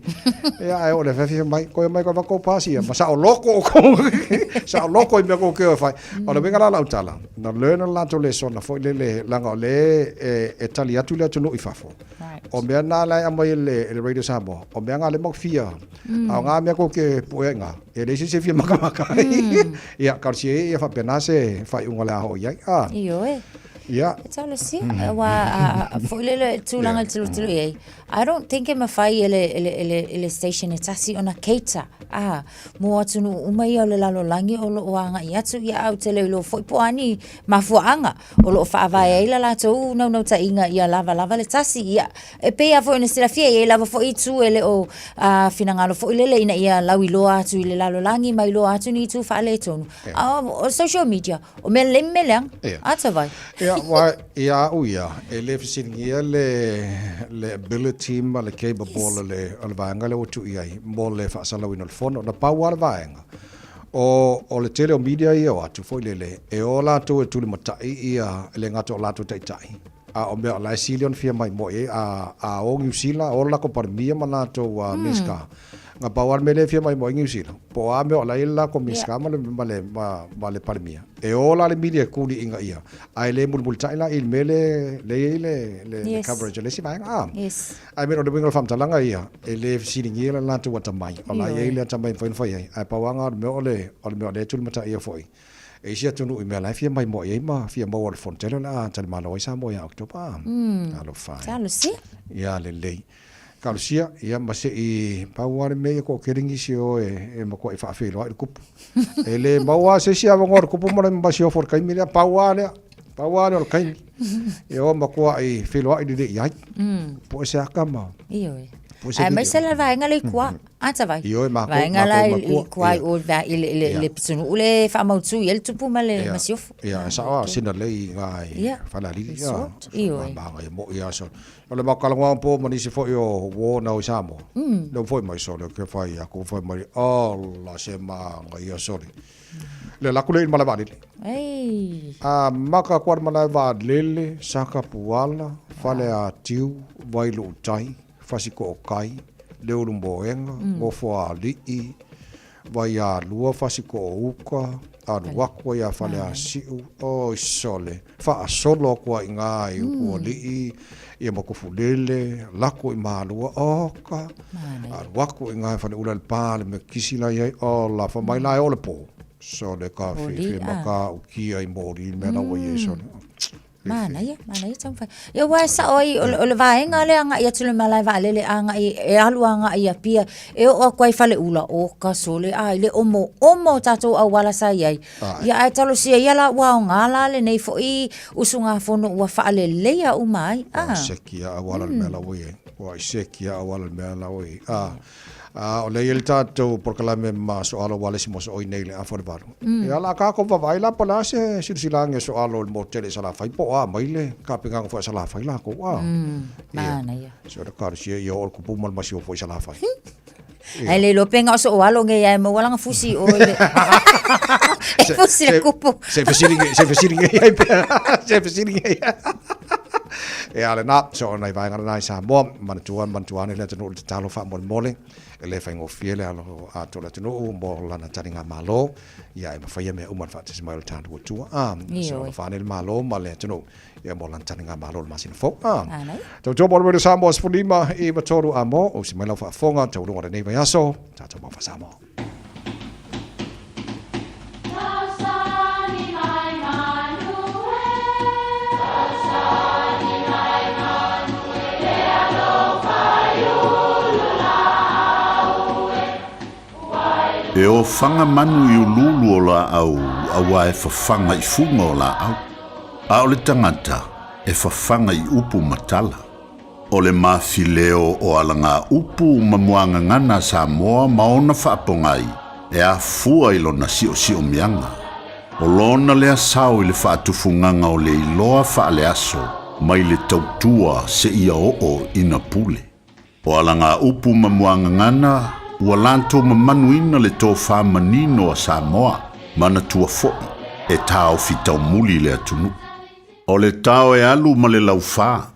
Ia, ae oo i le afiafi fai mai, toe omai koe avatu ou pass ia, ma saoloto outou, saoloto i mea tou te o e fai. O le uiga la o lau tala, na learn le latou lesona foi lele, leaga o lea e tali atu le atunuu i fafo. O mea na la e aumai e le Radio Samoa, o mea na lea matou te fia, a o na mea tou te pue ai i ina, e leai se isi e fia makamaka ai. Ia, talosia ia ia faapena se faaiuga o le a oo i ai. Ioe. Ia. E talosia, aua foi lele tulaga e tilotilo i ai, I don't think e mafai e le, e le, e le, e le station e tasi ona cater, a, mo atunuu uma ia o le lalolagi o lo o agai atu, ia a ou te le iloa foi po o a ni mafuaaga o lo o faavae ai la latou naunautaiga ia lavalava le tasi. Ia, e pei lava foi ona silafia, e i ai lava foi itu e le o finagalo foi lele ina ia lauiloa atu i le lalolagi ma iloa atu ni itu faaletonu. A o social media, o mea lelei ma mea leaga. Ia. Ata vai. Ia, aua ia au ia, e le fesiligia le, le ability ma le capable o le, o le vaega lea ua tuu i ai mo le faasalauina o le fono. Na pau lava le vaega, o, o le tele o media ia o atu foi lele, e o latou e tulimatai ia, e le gata o latou taitai. A o mea o la e sili ona fia maimoa i ai, a o Niu Sila, o le latou Palemia ma latou Minisita. Na pau lava le mea lea e fia maimoa ai Niu Sila, po o a mea o la e i ai le latou Minisita ma le, ma le, ma, ma le Palemia. E o la le media e kuli ina ia, ae le mulimulitai la i le mea lea e i ai le, le, le coverage a le isi vaega. A. Ae mea o le uiga o le faamatalaga ia, e le fesiligia le latou atamai, o la e i ai le atamai e mafai ona fai ai, ae pau lava lena o le mea o le, o le mea o lea e tulimataia foi e isi atunuu i mea la e fia maimoa i ai ma fia maua o le fono tele o le a talimalo ai Samoa ia Oketopa. Talofa e. Talosia. Ia lelei. Talosia, ia ma se i pau lava le mea ia toatele nisi o e, e matuai faafeiloai le kupu. E le maua lava se isi avanoa o le kupu ma le masiofo i le taimi lea, pau lava lea. Pau lava lea o le taimi. Ia o matuai feiloai lelei i ai. Po o se aka ma... Ioe. Aemaise la vaega lea i tua. Ata vai. Ioe, matou, Vaega la matou i matua. tua i o i le, le, le pitonuu le faamautu i ai le tupu ma le masiofo. Ia, e sao lava, sina lelei i ina i Falealili. Resort, ioe. Manaia moi lava sole. O le matou talanoa po ma nisi foi o uo na o i Samoa. Lea ua foi mai sole, ke fai atu, fai mai, ola se manaia sole. Le alu atu lea i le malae vaalele. Ei. Amata atu lava i le malae vaalele, Sakapuala, Faleatiu, Vailuutai, Fasitootai, Leulumoega, Nofoalii, Vaialua, Fasitoouta, alu atu ai ia Faleasiu, oi sole, faasolo atu ai i ina i Utualii, ia ma Tufulele, alu atu i Malua, oka, alu atu i ina i Faleula i le pa le mea kisi la i ai, ola, fai mai la e oo le po, sole ka fefe ma ka ukia i moli i le mea la ua i ai sole. Manaia, manaia taumafai. Ia aua e sao ai, o le, o le vaega lea agai atu i le malae vaalele agai, e alu agai i Apia, e oo atu ai i Faleula, oka sole, a i le omoomo o tatou auala sa i ai. Ia ae talosia ia la ua aoga la lenei foi usugafono ua faaleleia uma ai. A. Seki lava auala le mea la ua i ai. Ua seki lava auala le mea la ua i ai. A. A o lea e i ai le tatou polokalame ma Soalo Ualesi Mosooi nei i le afa o le 8. Ia o le a tatou vaavaai la po o le a se silasilaga e Soalo i le motu tele i Salafai po o a mai le tapenaga foi a Salafai latou a. Manaia. Se o le talosia ia oo le kupu ma le masiofo i Salafai. Ae le iloa pe na o Soalo nei ae maua lana fusi i o i le E fusi le kupu. Se fesili se fesili nei ai pea. Se fesili nei. Ia lena, so o nai vaega lena i Samoa, manatua, manatua ane le atunuu i le tatalo faamolemole, e le faigofie le alo atu o le atunuu mo lana taligamalo, ia e mafai mea uma le faatasi mai o le tatou Atua. A, so alofa ane le Malo ma le atunuu, ia mo lana taligamalo i le masina fou. A, tautua mo le Radio Samoa 15 93 a mo, usi mai lau faafofoga, taualuga o lenei vaiaso, tatou mafa Samoa. E ofaga manu i uluulu o laau auā e fafaga i fuga o laau, a o le tagata e fafaga i upu ma tala. O le mafileo o alagaupu ma muagagana a Samoa ma ona faapogai e afua i lona siosiomiaga. O lona lea sao i le faatufugaga o le iloa faaleaso mai le tautua seia oo ina pule. O alagaupu ma muagagana ua latou mamanuina le tofa manino a Samoa, manatua foi e taofi taumuli le atunuu. O le tao e alu ma le laufa.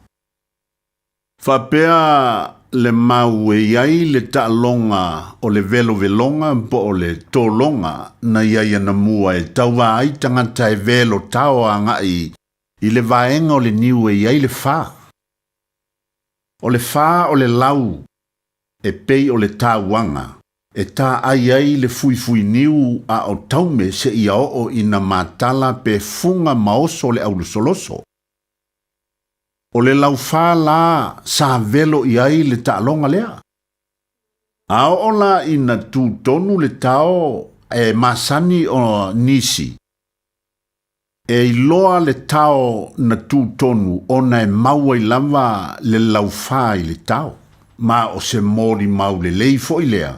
Faapea le mau e i ai le taaloga o le veloveloga po o le tologa na i ai anamua e tauva ai tagata e velo tao agai i le vaega o le niu e i ai le fa. O le fa o le lau e pei o le tauaga e taai ai le fuifui niu a o taume seia oo ina matala pe fuga ma oso le aulosoloso. O le laufā la sa velo i ai le taaloga lea. A oo la ina tū tonu le tao e masani o nisi, e iloa le tao na tū tonu ona e mau ai lava le laufā i le tao, ma o se molimau lelei foi lea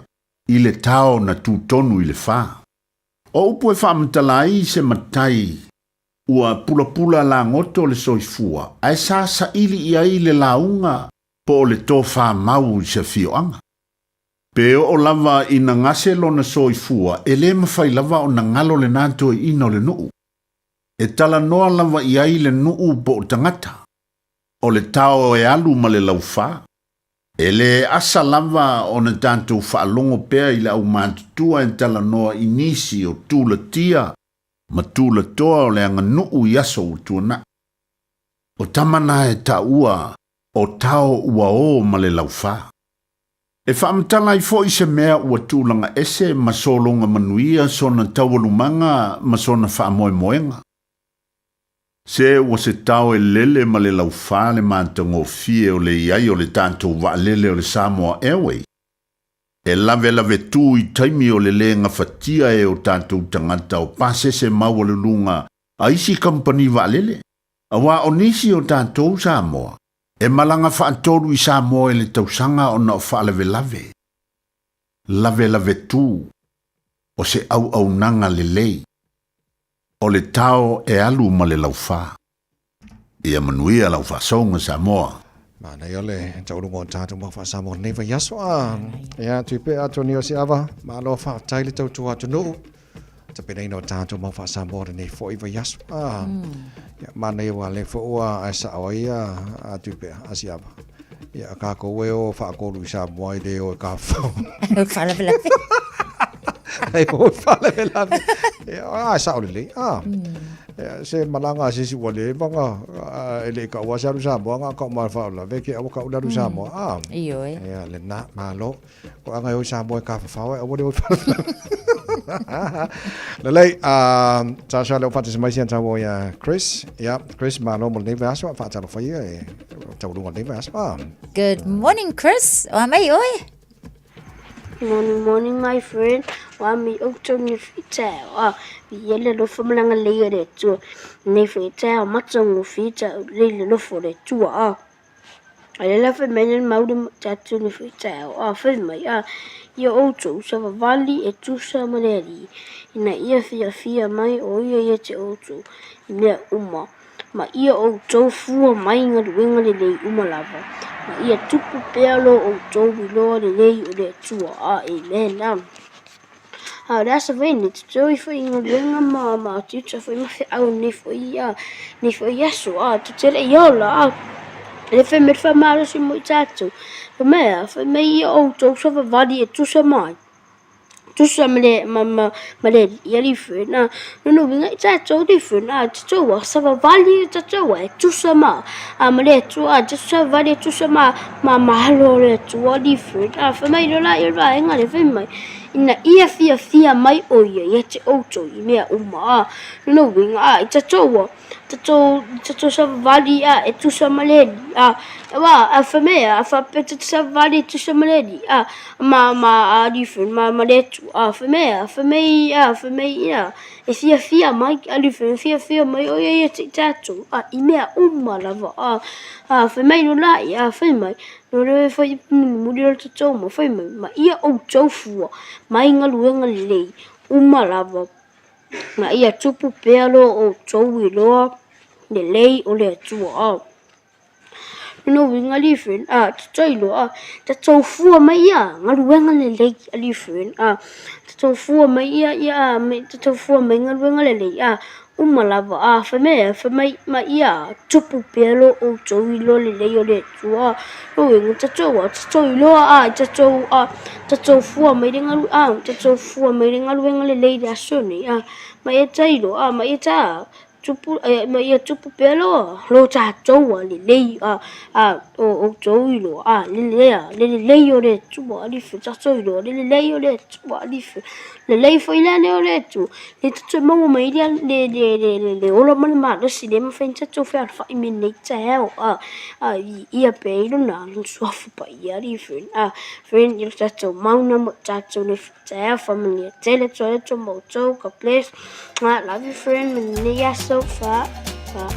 i le tao na tū tonu i le fā. O upu e faamatala ai se matai Ua pulapula lagoto le soifua, ae sa saili i ai le lauga po o le tofa mau i se afioaga. Pe oo lava ina gase lona soifua, e le mafai lava ona galo lena toeaina o le nuu. E talanoa lava i ai le nuu po o tagata. O le tao e alu ma le laufā. E le asa lava ona tatou faalogo pea i le aumatutua e talanoa i nisi o tulatia ma tulatoa o le aganuu i aso ua tuanai. O tama na e taua o tao ua o ma le laufā. E faamatala ai foi se mea ua tulaga ese ma sologa manuia sona taualumaga ma sona faamoemoega. Se ua se tao e lele ma le laufā le matagofie o le i ai o le tatou vaalele o le Samoa Airways, e lavelave tū i taimi o le lē gafatia e o tatou tagata o pasese maualuluga a isi kamupani vaalele, auā o nisi o tatou Samoa e malaga faatolu i Samoa i le tausaga ona o faalavelave. Lavelave tū, o se auaunaga lelei. O le tao e alu ma le laufā. Ia manuia lau faasoga Samoa. Manaia le tauluga o tatou mau faa-Samoa i lenei vaiaso. A, ia, tupe atoa o se ava, malo faafetai le tautua atunuu. Tapenaina o tatou mau faa-Samoa i lenei foi vaiaso. A, ia, manaia ua le foi ua ae sao ai a tupe a si ava. Ia, kākou e o faatolu i Samoa i le o e kafao. Faalavelave. Ai o faalavelave. Ia, a sao lelei. A. Ia, se malaga a se isi ua leva ona e le i taua se alu Samoa na o tau mai faalavelave ke aua tau le alu Samoa. A. Ioe. Ia, lena, malo. Ko anga e o i Samoa e kafafao e aua le o i faalavelave. Lelei, Tasha, le o faatasi mai si ana tau ia Chris. Ia, Chris, malo mo lenei vaiaso, faatalofa ia e taualuga o lenei vaiaso. Ah. Good morning, Chris. O a mai oe? Morning, morning, my friend. Wa mi outou ni whitaeo. A, vi ele lofo malanga lei o le Atua. Nei whitaeo matango whitaeo lei le lofo o le Atua. A, a le la whai mai le mauri mo tātou ni whitaeo. A, whai mai, a, ia outou savavali e tusa ma le Alii. Ina ia fiafia mai o ia ia te outou i mea uma. Ma ia outou fua mai galuega lelei uma lava, ma ia tupu pea lo outou iloa lelei o le Atua. Amen. A o le asa foi nei, tatau ai foi i galuega ma ma tiuta foi ma feau nei foi a nei foi aso a tetele i ola a le fai mai le faamalosi mo i tatou. Fai mai a, fai mai ia outou savavali e tusa mai. Tusa ma le ma ma ma le ia li na no no winga i tatou li na tatou a savavali tatou a tusa ma a ma le Atua a savavali tusa ma ma malo le Atua li na fa mai lo la i va enga le fai mai ina ia fiafia mai o ia ia te outou i mea uma a no no winga a i tatou a tatou tatou savavali a e tusa ma le a wa a fa mea a fa pe tatou savavali e tusa ma le a ma ma a li ma ma le tu a fa mea fa mei a fa mei ia e fiafia mai a li fiafia mai o ia ia te tatou a i mea uma lava a a fa mai no la ia fa mai no le fa mulimuli o le tatou ma fa mai ma ia outou fua mai galuega lelei uma lava ma ia tupu pea lo outou iloa lelei o le Atua. A. No uiga li friend a tatou iloa a tatou fua mai ia galuega lelei a li friend a tatou fua mai ia ia a tatou fua mai galuega lelei a uma lava a fai mai fai mai ma ia tupu pea lo outou iloa lelei o le Atua. No uiga tatou a tatou iloa a tatou a tatou fua mai le galu a tatou fua mai le galuega lelei le aso nei a ma ia tailo a ma ia ta tupu ma ia tupu pea lo lo tatou a lelei a a o outou iloa a lelei a le lelei o le Atua ali fe tatou iloa le lelei o le Atua ali fe lelei foi le ale o le Atua le tatou maua mai le le le le le ola ma le malosi le mafai ona tatou fealofai me nei taeao a a ia pea i lona suafa paia ali friend a friend ia tatou mauna mo tatou le taeao faamanuia tele atu ai atu ma outou. God bless. Love you friend. Manuia aso fa fa.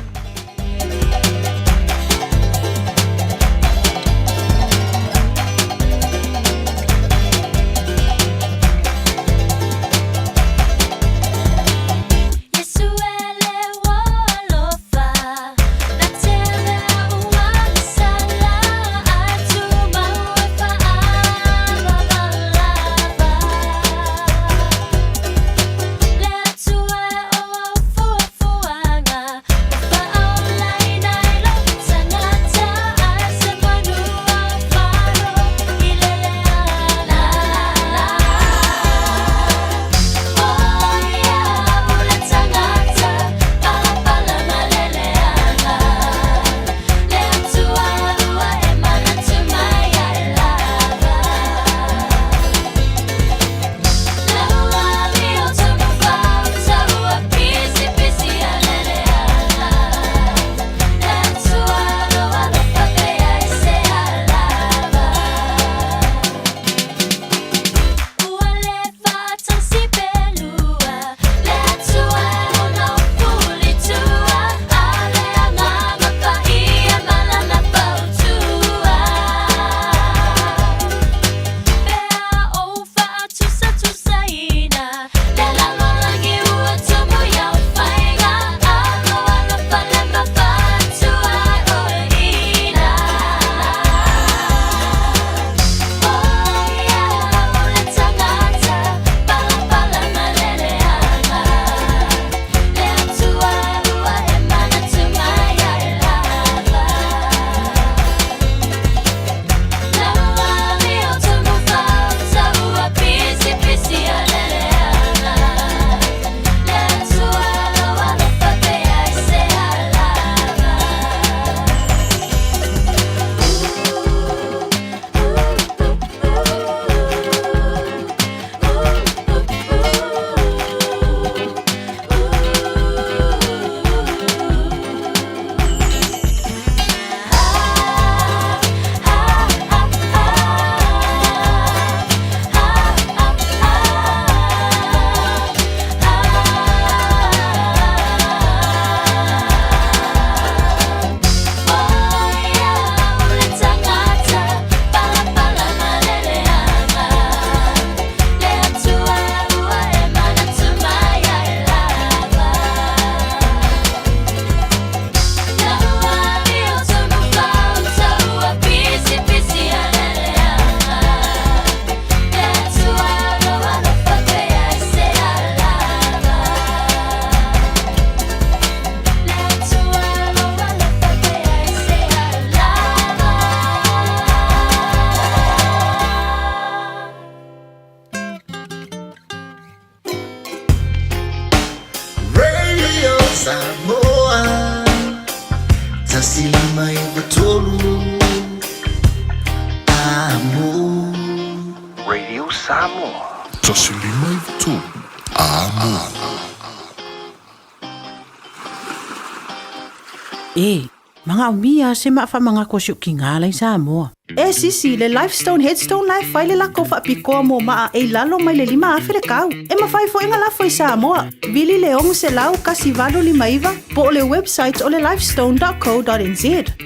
E, manaomia se maa faamanatu a si ou tinā la i Samoa. E sisi, le Lifestone Headstone la e fai le lako faapitoa mo maa e i lalo mai le 5,000 le tau. E mafai foi ona lafo i Samoa. Vili le 600 1859 po o le website o le lifestone.co.nz.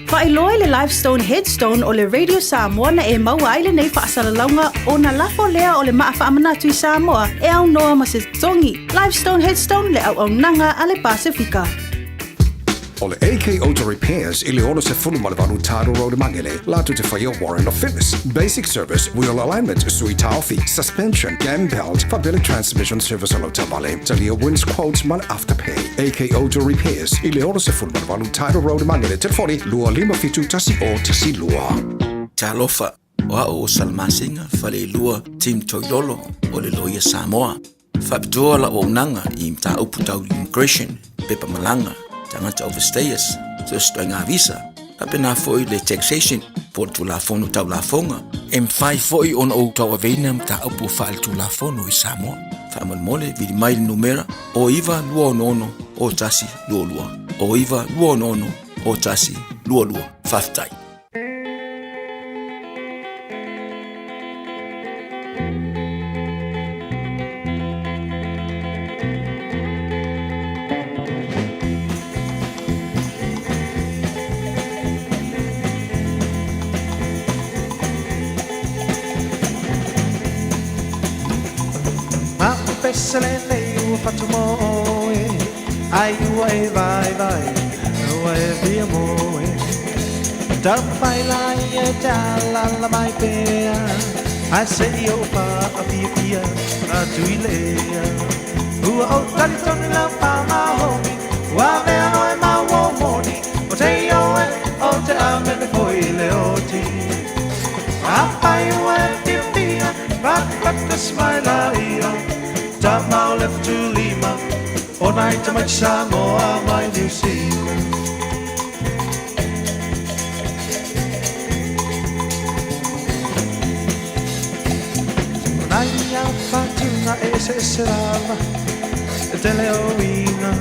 Faailoa i le Lifestone Headstone o le Radio Samoa na e maua ai lenei faasalalauga ona lafo lea o le maa faamanatu i Samoa e aunoa ma se totogi. Lifestone Headstone le auaunaga a le Pasefika. O le AK Auto Repairs i le 68 Tidal Road i Magele, latou te faia Warrant of Fitness, Basic Service, Wheel Alignment, Sui Taofi, Suspension, Cam Belt, faapea le Transmission Service o lau taavale. Talia Wins Quotes ma le Afterpay. AK Auto Repairs i le 68 Tidal Road i Magele, telefoni 257 1012. Talofa, o au o Salamasina Faleilua Tim Toilolo o le Loia Samoa. Faapitoa lau auaunaga i mataupu tau immigration, pepa malaga, tagata overstayers, so se ituaiga visa, faapena foi le taxation po o le Tulafono Tau Lafoga. E mafai foi ona ou tauaveina mataupu faaletulafono i Samoa. Faamolemole, vili mai le numera o 9 2 6 o 1 2 2 o 9 2 6 o 1 2 2. Faafetai. Ma o pese lenei ua fatu mo oe, Ai ua e vaivai, ua e fia moe. Taumafai laia e te alaala mai pea, Ae se i ou faafiafia atu i le ea. Ua ou talitonu lau pāmahogi, Ua avea oe ma uo moni, O te ioe, o te amene foi i le oti. Afai ua e fiafia, patapata smaila ia, Tama o le Fetulima, o nai tamaiti Samoa mai Niu Sila. O nai au fatunga e eseese lava, E tele o uiga,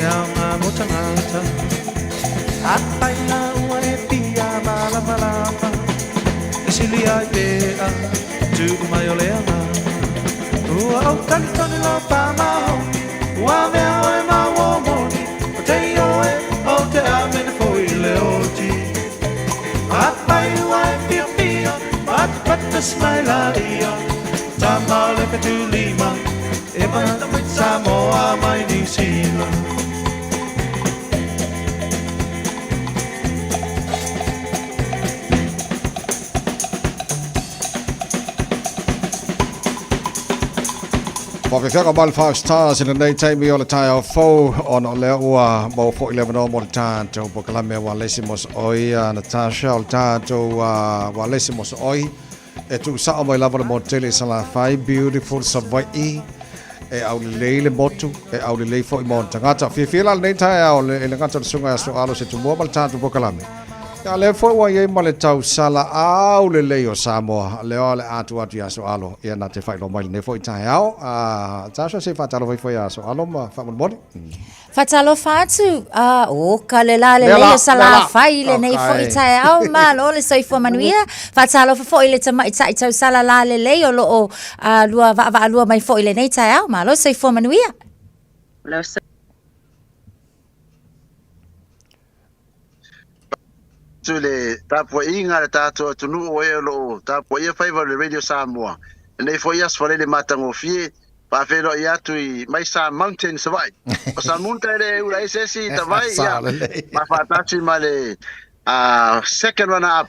e aoga mo tagata. Afai la ua e fia malamalama, E sili ai pea, tuu mai o le agaga. Ua ou talitonu lau faamaoni, Ua avea oe ma uo moni, O te ioe, o te amene foi i le oti. Afai ua e fiafia, patapata smaila ia, Tama o le Fetulima, e mai Samoa mai Niu Sila. Faafefea mai le Five Stars i lenei taimi o le taeao fou ona o lea ua maua foi le avanoa mo le tatou polokalame Ualesi Mosooi Natasha o le tatou Ualesi Mosooi e tuusao mai lava le motele i Salafai beautiful Savaii e aulelei le motu e aulelei foi ma ona tagata. Fiafia la lenei taeao e le gata o le susuga ia Soalo se tumua ma le tatou polokalame. Ia lea foi ua i ai ma le tausala aulelei o Samoa lea o le a tuu atu ia Soalo ia na te faailoa mai lenei foi taeao. Tasha se i faatalofa ifo ia Soalo ma faamolemole. Faatalofa atu, a oka le la lelei o Salafai i lenei foi taeao, malo le soifua manuia. Faatalofa foi i le tamaitai tausala la lelei o lo o lua vaavaalua mai foi i lenei taeao, malo le soifua manuia. Atu i le tapuaiga a le tatou atunuu o e o lo o tapuaia faiva o le Radio Samoa. Lenei foi aso faalele matagofie, faafeiloai atu i mai Sa Mountain Savaii. O Sa Mountain e le ula ai se isi tavai, ia, ma faatasi ma le second runner up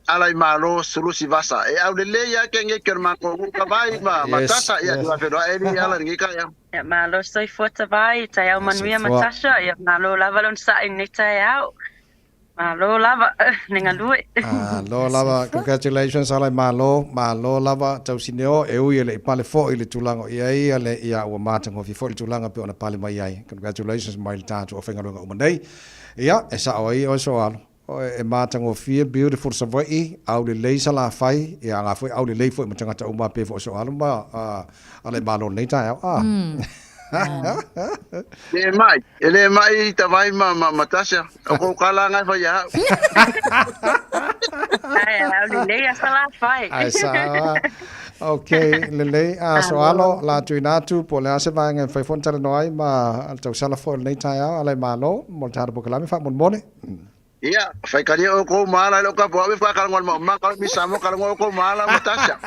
ala i Malo Sulusi Vasa. E au lelei lava ke ngeke o le matou nuu tavai ma Matasa, ia, te faafeiloai ai ala i lenei taeao. Ia, malo soifua tavai, taeao manuia Matasha, ia malo lava le onosai i lenei taeao. Malo lava le galue. Malo lava, congratulations ala i Malo, malo lava Tausineo, e ui e le i pale foi i le tulaga o i ai le ia ua matagofie foi le tulaga pei ona pale mai ai. Congratulations mai le tatou aufaigaluega uma nei. Ia, e sao ai oe Soalo, e matagofie, beautiful Savaii, aulelei Salafai, ia nga foi aulelei foi ma tagata uma pei foi o Soalo ma ala i Malo i lenei taeao. Ah. Le mai, e le mai Tavai ma, ma, ma Tasha. O kou kala ngai fai au. Ai, au lelei a Salafai. Ai sa. Okay, lelei. A so alo la tuina atu po le a se vaega e mafai foi ona talanoa ai ma le tausala foi o lenei taeao ala e malo mo le tatou polokalame faamolemole. Ia, faitalia oukou ma ala i lou kapu au e whakalagoa le maumaga, o le misa mo kalagoa oukou ma ala ma Tasha.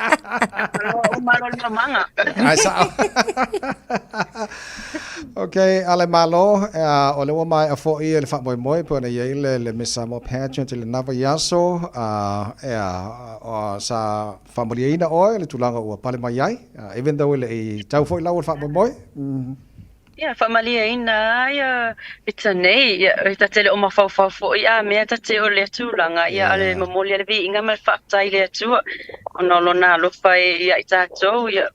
Kalagoa uma alo le maumaga. Ai sao. Okay, ala e malo, o le ua maea foi le faamoemoe pei ona i ai le, le Miss Samoa Pageant i lena vaiaso, ea, sa faamalieina oe le tulaga ua pale mai ai, even though e le i tau foi lau o le faamoemoe. Ia, faamalieina ai ita nei, ia, e ta te le o mafaufau foi a mea ta te o lea tulaga, ia, a le momoli a le viiga ma le faafetai i le Atua, ona o Lona alofa e ia i tatou, ia,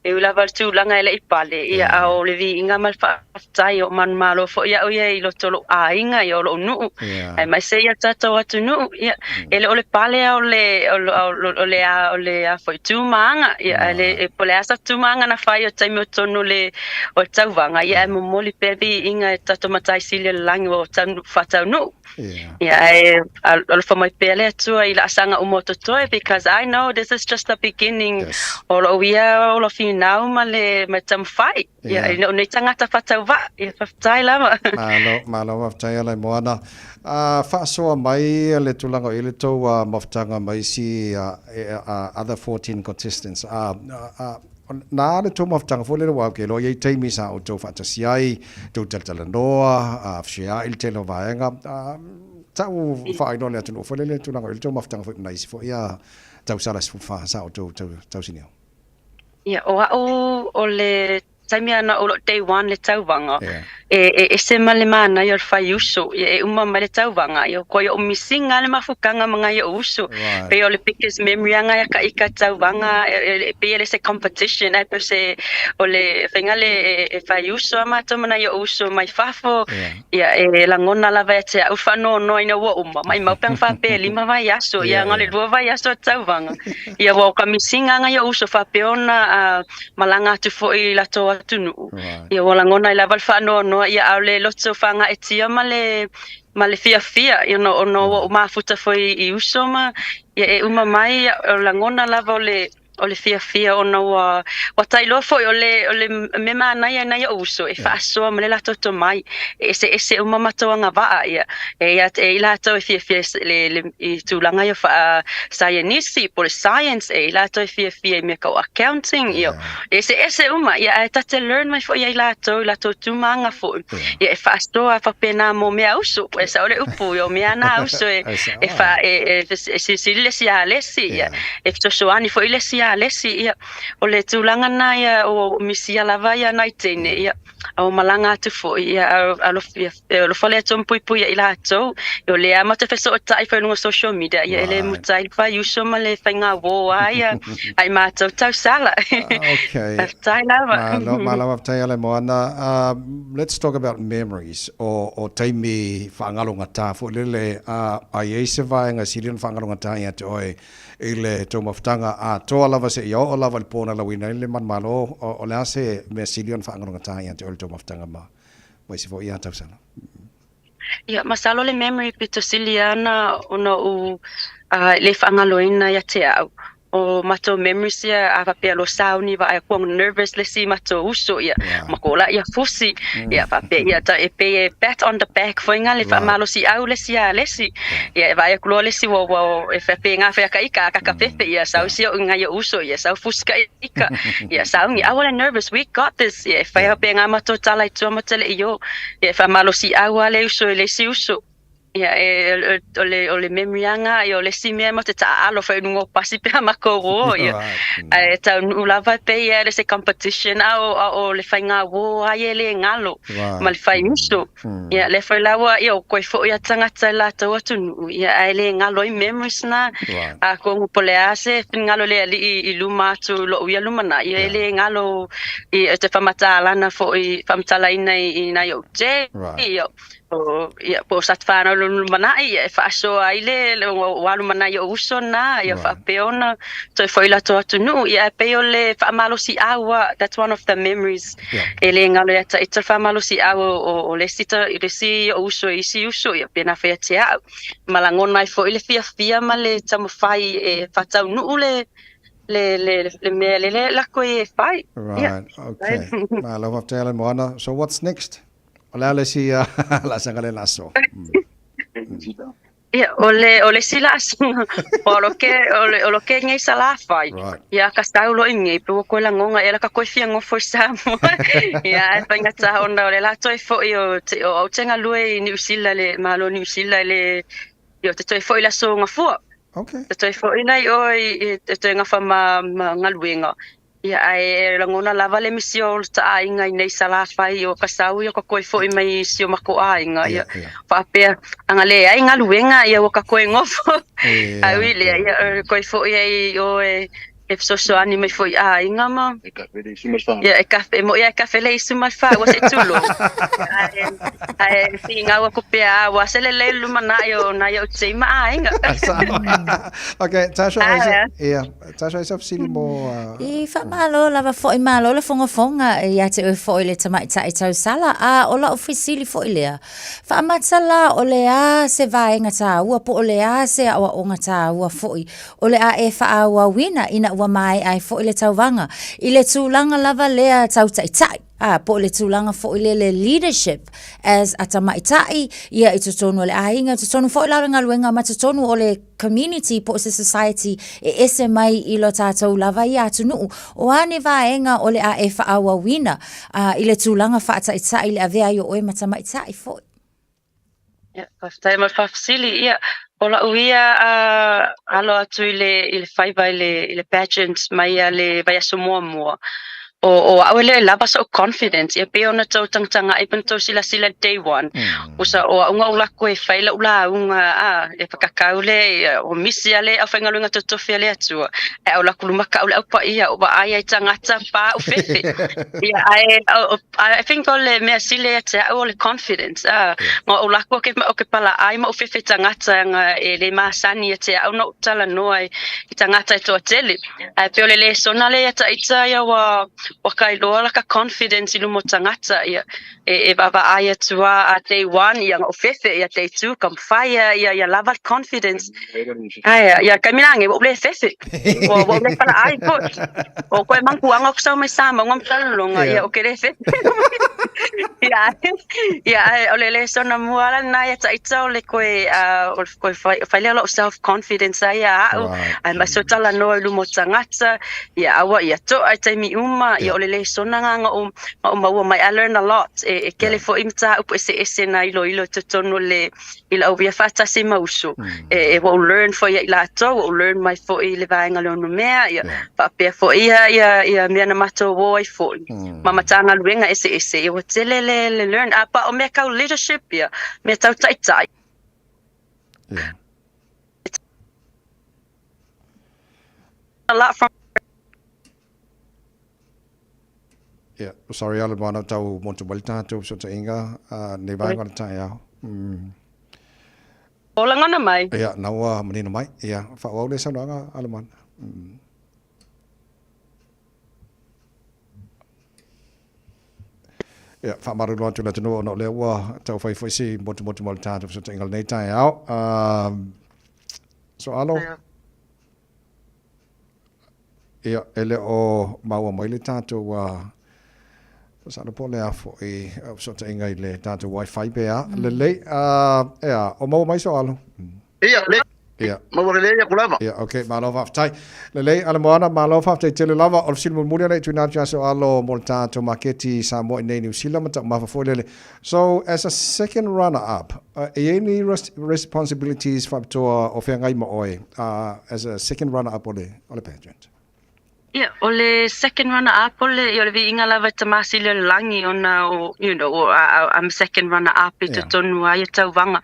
e ui lava i le tulaga e le i pale, ia, a o le viiga ma le faafetai, o manumalo foi au ia i loto o lou aiga, ia, o lou nuu, aemaise ia le tatou atunuu, ia, e le o le pale a o le, o le, o le, o le a foi, tu ma aga, ia, ae le, po o le a sa tu ma aga na fai o taimi o tonu le, o le tauvaga, ia, ae momoli pea viiga e tatou Matai Sili o le Lagi ua faataunuu. Ia, ae alofa mai pea le Atua i laasaga uma o totoe, because I know this is just the beginning o lou ia ola finau ma le ma le taumafai. Ia, e le o nei tagata faatauvaa. Ia, faafetai lava. Malo, malo faafetai Alaimoana. Faasoa mai le tulaga o i le tou mafutaga ma isi other 14 contestants. Na le tou mafutaga foi lele aua ou te iloa e i ai taimi sa outou faatasi ai, tou talatalanoa, fesuiai le tele o vaega. Tau faailoa i le atunuu foi lele tulaga o i le tou mafutaga foi ma nai isi foi tausala 14 sa outou tausinio. Ia, o au o le taimi ana o lou day one le tauvaga, e ese ma le manaia o le fai uso, ia e uma mai le tauvaga, ia koe o misiga le mafukaga ma ngai o uso. Pei o le biggest memory anga ia ka ika tauvaga, e pei e le se competition, ai pei se o le faiga le e fai uso a matou ma nai o uso mai fafo, ia e lagona lava ia te au faanoanoa ina ua uma, maimau pe ana faapea e lima vaiaso, ia na o le lua vaiaso o tauvaga. Ia ua o ka misiga ngai o uso faapea ona malaga atu foi i latou atunuu. Ia ua lagona ai lava le faanoanoa, ia a o le loto faagaeetia ma le ma le fiafia, ia ona ua ou mafuta foi i uso ma ia e uma mai, ia o lagona lava o le o le fiafia ona ua ua tailoa foi o le o le mea manaia nai o'u uso e faasoa ma le latou tomai, e eseese uma matou agavaa, ia e ia e i latou e fiafia le le i tulaga ia faa saienisi po o le science, e i latou e fiafia i mea tau accounting, ia e eseese uma, ia ae ta te learn mai foi ia i latou i latou tūmāga foi, ia e faasoa faapena mo mea uso, e sao le upu, ia o mea na uso e e fa e e e silisili le isi a le isi, ia e fesoasoani foi le isi a le isi, ia o le tulaga na ia o misia lava ia nai teine, ia A ua malaga atu foi, ia, alofa, ia, alofa le Atua ma puipui ia i latou. Ia, o lea matou te fesootai foi i luga o social media, ia, e le muta ai le faiuso ma le faigauō a ia a i matou tausala. Okay. Faafetai lava. Malo, malo faafetai Alaimoana. Let's talk about memories o, o taimi faangalogata foi lele, a i ai se vaega e sili ona faangalogata ia te oe I le tou mafutaga atoa lava seia oo lava i le po na lauina ai le manumalo, o le a se mea sili ona faagalogata ia te oe i le tou mafutaga ma isi foi ia tausala? Ia, masalo le memory pito sili ana ona ou le faagaloina ia te au. O matou memories ia a faapea loa sauni vaai atu ua nervous le isi matou uso ia ma ko la ia fusi ia faapea ia ta e pei e pat on the back foi nga le faamalosiau le isi a le isi. Ia e vaai atu loa le isi ua ua e faapena fea ka ika a kakapepe ia sau isi o'u nai o'u uso ia sau fusi ka ika ia sauni aua le nervous we got this ia e fai faapena matou tala i tua ma te le'i o ia e faamalosiau a le uso i le isi uso ia e o le o le memory aga ia o le isi mea matou te taaalo foi i luga o pasi pe a matou o ia ae taunuu lava pei e le se competition a o a o le faiga uō a ia e le galo ma le fai uso. Ia, lea foi la ua, ia, o koe foi a tagata i latou atunuu, ia, ae le galo ai memories na. Atonu po o le a se finagalo o le Alii i luma atu i lou ia lumanai, ia, e le galo i te faamataalana foi, faamatalaina i nai ou te, ia, O, ia, po o sa whānau lo lumanai, ia, e whaasoa ai le, le o alu manai o uso nā, ia right. whaapea ona, toi whai la tō atu nuu, ia, e pei o le whaamalosi aua, that's one of the memories, yeah. e le ngalo ia ta, i te whaamalosi aua o, o le sita, i le si o uso, i si uso, ia, pēnā whai te au. Malangona ai fo i le fia fia ma le tamawhai e whatau nuu le, le, le, le mea le le la koe e whai. Right, yeah. okay. Malo whaftai ala moana. So what's next? O le a le isi laasaga le laaso? Ia, o le, o le isi laasaga, o lo ke, o le, o lo ke ngei Salafai. Right. Ia, ka saulo i ngei, pe ua koe lagonga, ia la ka koe fia ngofo i Samoa. Ia, e faigata ona o le la toe foi o, te, o au te galue i Niu Sila le Malo Niu Sila i le, ia, o te toe foi i le aso Gafua. Okay. Te toe foi nei oe i, te toe gafa ma, ma galuega. Ia, ae lagona lava le misi o ta aiga i nei Salafai, o ka sau ia ka koe foi mai i si o mako aiga, ia, faapea, anga leai galuega, ia ua ka koe gofo, a ui lea, ia, koe foi ai oe e fesoasoani mai foi i aiga ma, ia, e kafe, e moi lava e kafe le isu ma le fau, ua se i tulou. Ae, ae finau aku pea, ua se lelei le lumanai o nai ou tei ma aiga. Okay, Tasha, ia, Tasha, e sa fesili mo... I faamalo lava foi malo le fogafoga ia te oe foi le tamaitai tausala, a o lau fesili foi lea, faamata la o le a se vaega taua po o le a se aoaoga taua foi o le a e faaauauina ina ua maea ai foi le tauvaga i le tulaga lava lea tau taitai? ā, po o le tulaga foi lea le leadership as a tamaitai, ia i totonu o le aiga, i totonu foi la o le galuega ma totonu o le community po o se society e ese mai i lo tatou lava ia atunuu. O a ni vaega o le a e faaauauina ā, i le tulaga faataitai i le avea ai o oe ma tamaitai foi? Ia, faafetai mo le faafesili. Ia, o la'u ia alo atu i le i le faiva i le i le pageant mai ia le vaiaso muamua, o o a'u e le lava so'u confidence, ia pei ona tou tagataga'i pe na tou silasila i le day one, usa o a'u na ou lako e fai la'u lauga a e fakakau le ia o misi a le aufaigaluega totofi a le Atua, ae ou lako luma ka'u le au paia o vaai ai tagata pa a'u fefe. Ia ae I think o le mea sili ia te a'u o le confidence a ma ou lako ke o ke palaai ma ou fefe tagata anga e le masani ia te a'u na ou talanoa i tagata e toatele ae pei o le lesona lea ia taita ia ua ua kailoa laka confidence i luma o tagata ia e e vaavaai atu a a day one ia na ou fefe ia day two ka mafai ia ia ia lava le confidence Ae, ia taimi la nei, ua ou le fefe. Ua ua ou le palaai foi. O koe mankuaga o ku sau mai Samoa ma talologa, ia o ke le fefe. Ia, ia ae o le lesona mua la lena ia taita o le koe uh, o le koe whai, whai lea lou self confidence ai ia a'u, ai ma so talanoa i luma o tagata, ia aua ia to'a i taimi uma, ia o le lesona nga nga o nga o maua mai. I learn a lot. E, e kele foi mataupu eseese na iloilo i totonu o le i lau ia faatasi ma uso. E, e ua ou learn foi ia i latou, ua ou learn mai foi i le vaega le ono mea, ia, yeah. faapea foi ia, ia, ia mea na matou o ai foi. Ma Matagaluega eseese, ia ua tele le, le learn. A pa o mea kau leadership, ia, mea tau taitai. Yeah. A lot from Yeah, sorry ala moana tau motu mai le tatou fesootaiga uh, nei vaega o le taeao. O lagona mai. Ia, na ua manino mai. Ia, faaauau le saunoaga ala moana. Ia, faamalulu atu i le atunuu ona o lea ua tau fai foi si motumotu mai o le tatou fesootaiga i lenei taeao. So alo. Ia, e le o maua mai le tatou masalo po o le a foi fesootaiga i le tatou wifi pe a. Lelei, ea, o maua mai so alo? Ia, lelei. Ia. Maua lelei aku lava. Ia, okay, malo faafetai. Lelei, Alemoana, malo faafetai tele lava. O le fesili mulimuli lea e tuuina atu ia Soalo mo le tatou maketi i Samoa i nei Niu Sila ma taumafa foi lele. So, as a second runner up, e i ai ni responsibilities faapitoa o feagai ma oe as a second runner up o le, o le pageant? Ia, o le second runner up o le, ia, o le viiga lava i Tamasili o le Lagi ona o, you know, o, I'm second runner up i totonu lava ia tauvaga.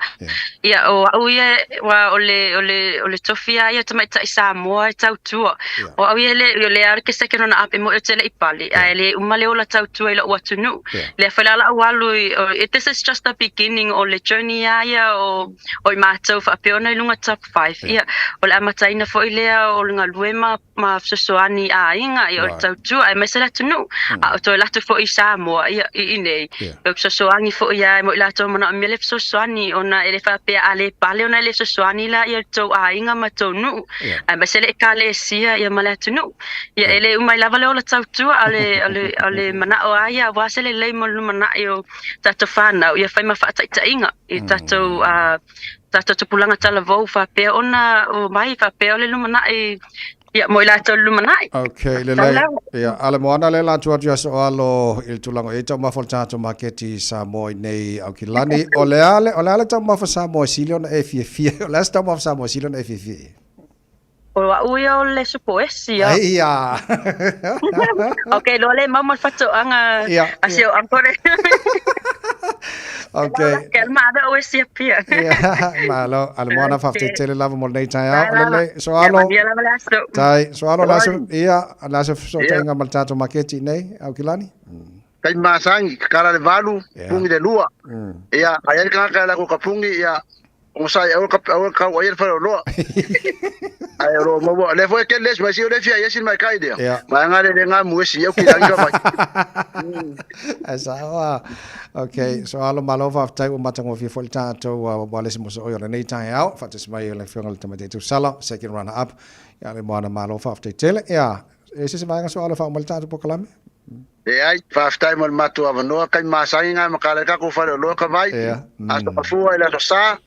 Ia, o au ia, aua o le, o le, o le tofi lava ia o tamaitai Samoa e tautua. O au ia le, o lea lava ke second runner up e moni ou te le i pale, ae le uma le ola tautua i lou atunuu. Lea foi la lau alu i, o, this is just the beginning o le journey lava ia o, o i matou faapea ona i luga top five. Ia, o le amataina foi lea o le galuema ma fesoasoani i aiga, ia o le tautua aemaise le atunuu, a o toe alu atu foi i Samoa, ia, i inei, e fesoasoani foi lava mo i latou e manaomia le fesoasoani, ona e le faapea a le pale ona e le fesoasoani lea i tou aiga ma tou nuu, aemaise le Ekalesia ia ma le atunuu. Ia, e le uma ai lava le ola tautua, a o le, o le, o le manao lava ia aua se lelei mo le lumanai o tatou fanau, ia fai ma faataitaiga i tatou, tatou tupulaga talavou faapea ona omai faapea o le lumanai ia mo i latou le lumanai. Ok, lelei. Ia, ale moana le la atu atu ia soalo i le tulaga e taumafa o le tatou maketi i Samoa i nei Aukilani. O le a le, o le a le taumafa Samoa e sili ona e fiafia? O le a se taumafa Samoa e sili ona e fiafia i ai? O au ia o le supo esi ia. Ai ia. Ok, loa le mau ma le faatoaga a si ou uncle. Ok. Ke ma ave o esi apia. Ia, malo. Ale moana faafetai tele lava mo lenei taeao. Lelei, soalo. Tai, soalo le aso, ia, le aso fesootaiga ma le tatou maketi i nei, Aukilani. Taimi masani, kakala le valu, pungi le lua. Ia, a i ai le tagata e alu atu e ka pungi, ia, Onosai, aua ka, aua ka kau ai le fale o loa. Ai o lo maua, le foi ke les mai si o le fia esi mai kai dia. Mai nga le le nga mu esi au ki rangi ka mai. Ai sa oa. Okay, so alo malo faafetai ua matagofie foi le tatou ua le se moso oi o lenei taeao. Faatasi mai le afioga i le Tamaitai Tausala, second runner up. Ia le moana malo faafetai tele. Ia, e se se vaega so alo faauma le tatou polokalame. Leai, faafetai mo le matou avanoa, kai masani ngai ma kala ka ko fale o loa ka vai. Aso ka fua i le aso sa,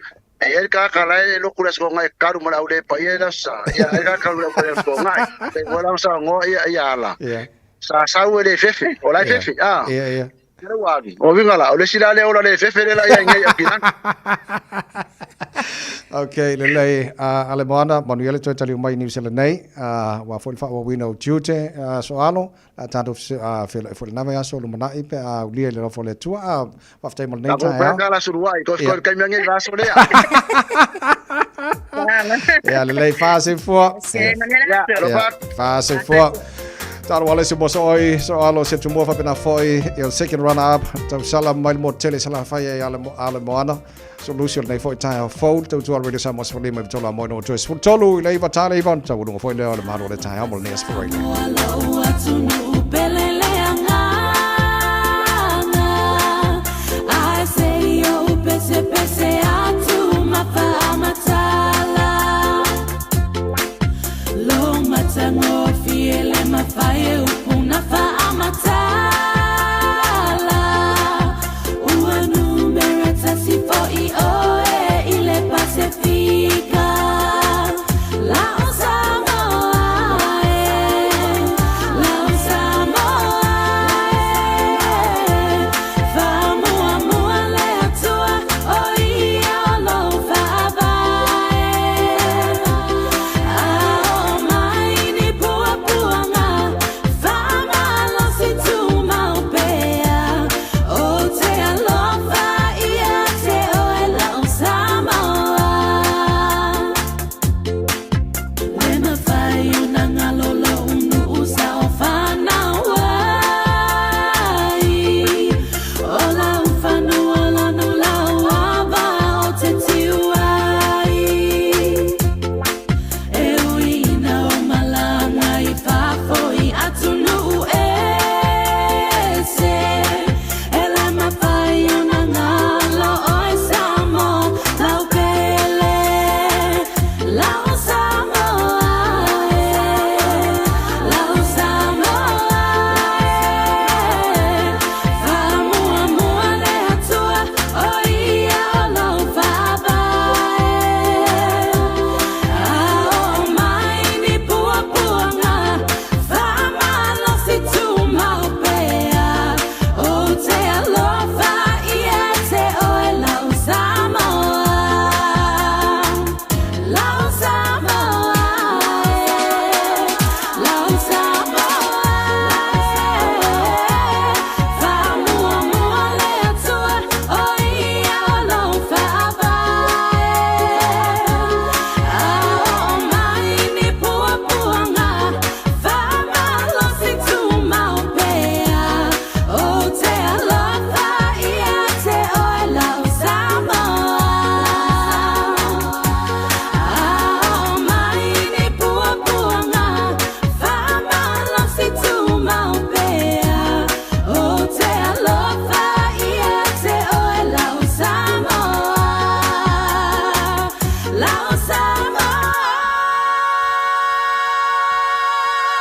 e i ai le kaka la e loku le aso ngai karu ma le au le paia i le aso sa. Ia, ai ka karu le au le aso ngai. Te koe la sa ngoa ia ia ala. Sa sau e le fefe, o la e fefe, a. Ia, ia. Ia ua avi. O winga la, o le sila le ola le fefe le la ia ngai au ki Ok, lelei. Ale moana, manuia le toe taliu mai i New Zealand nei. Ua foi le faaauauina o tiute, soalo. A tatou feiloai foi i lena vaiaso o lumanai pe a aulia i le alofa o le Atua. A faafetai mo lenei taeao. Ia lelei faasoifua. Ia faasoifua. Talo ale se moso oi, so alo se tumua faapena foi, ia le second runner up, tausala mai le motu tele Salafai e ale, ale moana. So Lucy o lenei foi taeao fou, le tautua Radio Samoa 15 i tolu a moe no toe 13 i le iva tale iva, taualuga foi lea o le malo o le taeao mo lenei aso Friday.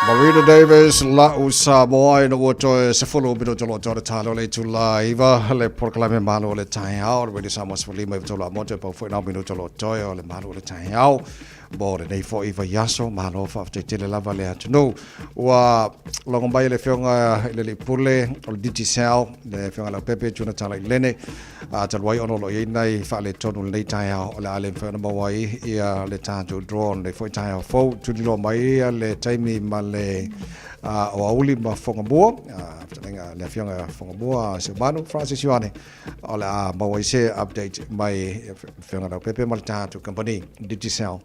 Marina Davis, La'u Samoa, ina ua toe 10 minuta o lo o toe talo le itula 9, le polokalame Malu o le Taeao, le Radio Samoa 15 i tolu a motu e pau foi nao minuta o lo o toe o le Malu o le Taeao. Mo lenei foi vaiaso, malo faafetai tele lava le atunuu. Ua logo mai le afioga i le alii pule o le Digicel, le afioga Leaupepe Jonathan Lailene, a talu ai ona o lo o i ai nai faaletonu i lenei taeao, o le a le mafai ona maua ai ia le tatou draw i lenei foi taeao fou. Tuliloa mai le taimi ma le o Auli ma Fogamua, fetalaiga le afioga Fogamua Seumanu Francis Ioane, o le a maua ai se update mai afioga Leaupepe ma le tatou company Digicel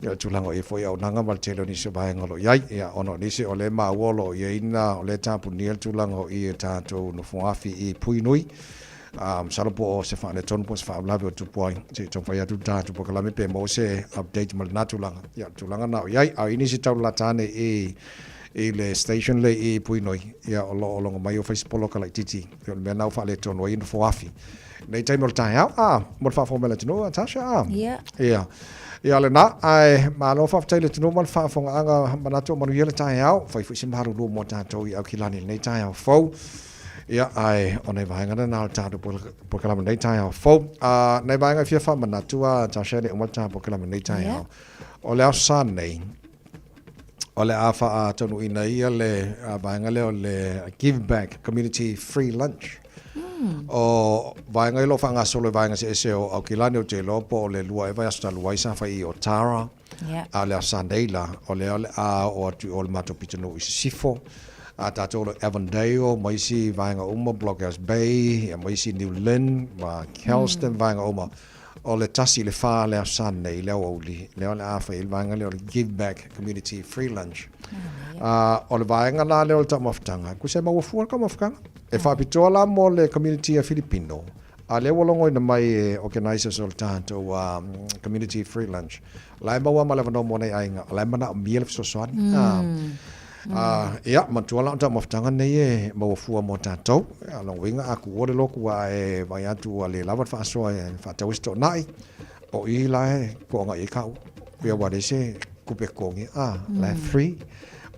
i le tulaga o i ai foi auaunaga ma le tele o nisi o vaega o lo o i ai. Ia, ona o nisi o lea e maua o lo o i ai na, o lea e tapunia le tulaga o i e tatou nofoafi i Puinui. A, masalo po o se faaletonu po o se faalavelave o tupu ai, se i taumafai atu le tatou polokalame pe maua se update ma lena tulaga. Ia, o le tulaga lena o i ai. A o i nisi taulata ane i i le station lea i Puinui, ia o lo o logo mai o fai se poloka laitiiti. Ia o le mea lena ua faaletonu ai nofoafi. Nei taimi o le taeao, a, mo le faafofoga mai a le atunuu, a Tasha, a? Ia. Ia. Ia lena, ae malo faafetai i le atunuu ma le faafofogaaga, manatu o manuia le taeao, fai foi se malulu mo tatou i Aukilani i lenei taeao fou. Ia, ae o nai vaega na o le tatou polokalame i lenei taeao fou. A, nai vaega e fia faamanatu a Tasha e le uma le tatou polokalame i lenei taeao. O le Aso Sa nei, o le a faataunuuina ia le vaega lea o le Give Back Community Free Lunch. O vaega ia o lo o faagasolo i vaega eseese o Aukilani, ou te iloa po o le 2 ea vaiaso talu ai sa fai i Otara, a o le Aso Sunday la, o lea o le a oo atu i o le matou pitonuu i Sisifo, a tatou o lo o Avondale ma isi vaega uma, Blockhouse Bay, ia ma isi New Lynn ma Kelston, vaega uma. O le 1 i le 4 le Aso Sunday i le aoauli, lea o le a fai ai le vaega lea o le Give Back Community Free Lunch. O le vaega la lea o le taumafataga, tusa e maua fua le taumafataga. E faapitoa la mo le community a Filipino, a lea ua logoina mai e organizers o le tatou Community Free Lunch, la e maua ma le avanoa mo nai aiga, o la e manaomia le fesoasoani. Ia, manatua la o le taumafataga nei e maua fua mo tatou. Ia, lona uiga a tuua le lotu a e vaai atu ua le lava le faasoa e faatau ai se toonai, o i la e toaga i ai kau. Ia ua leai se tupe totogi, a, la e free.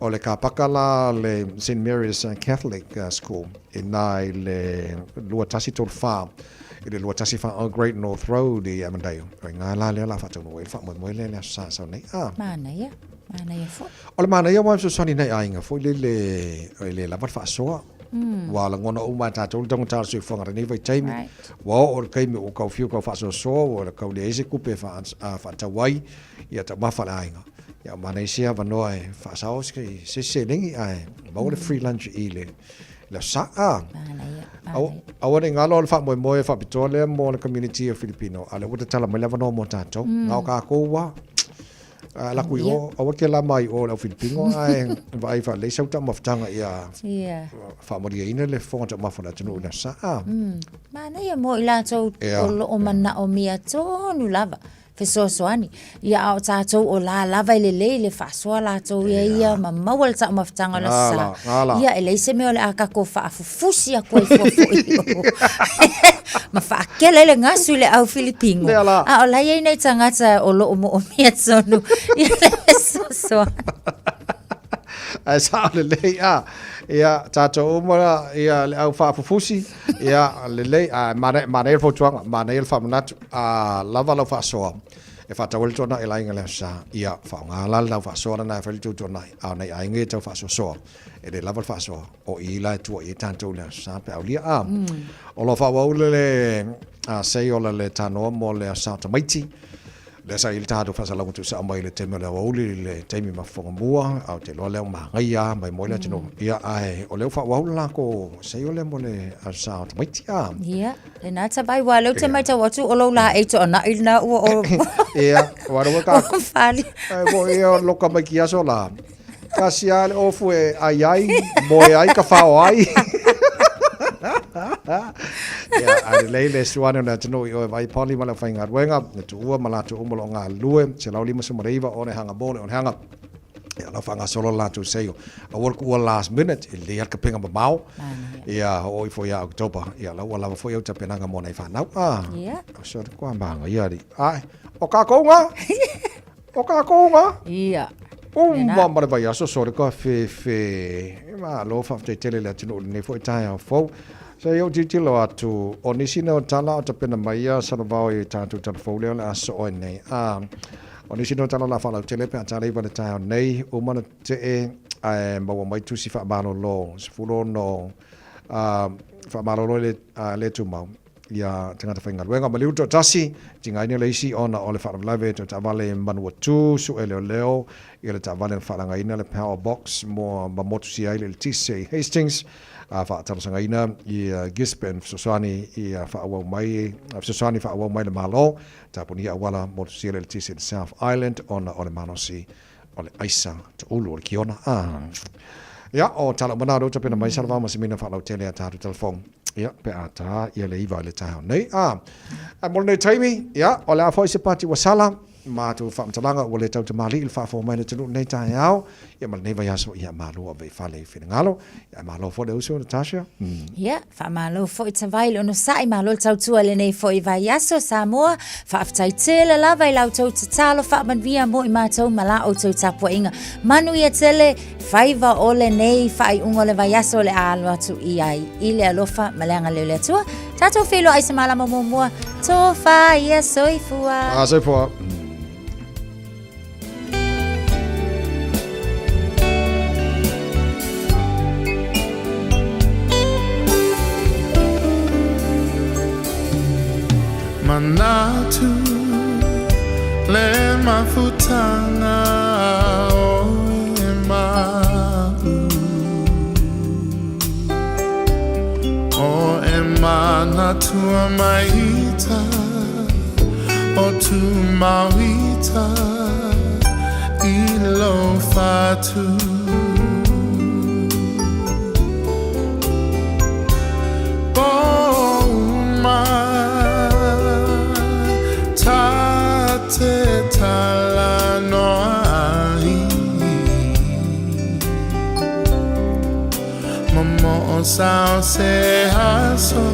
O le kapaka la le St Mary's Catholic School i ina i le 2134 i le 214 Great North Road i Avondale. O i ina la lea o le a faataunuu ai le faamoemoe lea i le Aso Sa sau nei. A. Manaia. Manaia foi. O le manaia aua e fesoasoani i nai aiga foi lele e le lava le faasoa. Ua lagona uma e tatou le taugata o le soifuaga i lenei vaitaimi. Ua oo i le taimi ua tau fiu tau faasoasoa, ua tau leai se tupe e faatau ai ia taumafa a le aiga. Ia manaia se avanoa e faasao se isi seleni ae maua le free lunch i le Aso Sa. Aua ne i galo o le faamoemoe faapitoa lea mo le community o Filipino, a o lea ua tatala mai le avanoa mo tatou. Na o tatou lava. A laku i o, aua ke la mai o le au Filipino, ae vaai faalelei sau taumafataga ia faamalieina le fofoga taumafa o le atunuu i le Aso Sa. Manaia mo i latou o lo o manaomia tonu lava fesoasoani. Ia a o tatou o la lava e lelei le faasoa latou ia ia ma maua le taumafataga o le Aso Sa. Ia e leai se mea o le a tatou faafufusi atu ai fua foi i o. Ma faakele ai le gasu i le au Filipino. A o la e i ai nai tagata o lo o moomia tonu i le fesoasoani. Ae sao lelei a. Ia, tatou uma ia le au faafufusi, ia lelei, ae manaia le fautuaga, manaia le faamanatu, a lava lau faasoa e faatau ai le tuanai i le aiga i le Aso Sa, ia faaaoga la lau faasoa lena e fai le tou tuanai, a o nai aiga ia e tau faasoasoa, e le lava le faasoa, o i la e tua i ai tatou i le Aso Sa pe aulia a. O lo o faaauau le sei o le tanoa mo le Aso Sa o tamaiti, Lea sa i ai le tatou faasalalauga tuusao mai i le taimi o le aoauli i le taimi ma Fofogamua, a ou te iloa lea ua magaia lava mai moe le atunuu. Ia, ae o lea ua faaauau le latou seio lea mo le Aso Sa o tamaiti, a. Ia, lena tavai, aua o lea ou te matau atu o lou laei toanai lena ua o. Ia, aua o lea ua ta. Ua fali. Ai foi ia o loka mai ki aso la. Tasi lava le ofu e ai ai, moe ai, kafao ai. Ia, ae lelei le suane o le atunuu i oe vaai Polly ma le aufaigaluega, le tuua ma latou uma o lo o galulue, 159 o le hanga mo le onehanga. Ia, o la e faagasolo le latou seio. Aua le tuua last minute, e lelei lava le kapega mamao. Ia, oo ifo ia October, ia, la ua lava foi au tapenaga mo nai fanau. Ah, Ia. O se kua manga ia alii. Ae. O kākou ngā! O kākou ngā! Ia. Uma ma le vaiaso sole ka fefe. E malo faafetai tele i le atunuu i lenei foi taeao fou. Se i ou tilotilo atu, o nisi nei o tala o tapena mai ia Salavao i tatou tala fou lea o le a soo ai nei. A, o nisi nei o tala o le a faalautele pe a taleiva i le taeao nei, uma ona tetee ae maua mai tusi faamalolo, 16 a, faamalolo i le, a, le tumau ia tagata faigaluega. Maliu toatasi, tigaina le isi ona o le faalavelave toe taavale Manuatu, sue leoleo ia le taavale na faalagaina le power box mo ma motusia ai le eletise i Hastings, a faatalosagaina ia Gisborne fesoasoani ia faaauau mai fesoasoani faaauau mai le Malo tapunia auala motusia le eletise i le South Island ona o le malosi o le aisa toulu o le kiona. A. Ia, o tala uma na o lea ua tapena mai Salavao ma Semina faalautele a tatou telefoni. Ia, pe a tā ia le 9 i le taeao nei. A, a mo lenei taimi, ia, o le a foi se pati ua sala, matou faamatalaga ua le tautamalii i le faafofoga mai a le atunuu i lenei taeao, ia ma lenei vaiaso, ia malo ave i fale i finagalo. Ia, malo foi le uso, Natasha. Ia, faamalo foi Tavai i le onosai, malo le tautua i lenei foi vaiaso Samoa. Faafetai tele lava i la outou tatalo faamanuia mo i matou ma la outou tapuaiga. Manuia tele, faiva o lenei faaiuga o le vaiaso o le a alo atu i ai i le alofa ma le agalelei o le Atua. Tatou feiloai i se malama muamua. Tofa ia soifua. Ah, soifua. Manatu le mafutanga o e ma'u O e manatua maita O Tumauita i lou fatu. Pouma ta te talanoa ai. Momoo sao se aso,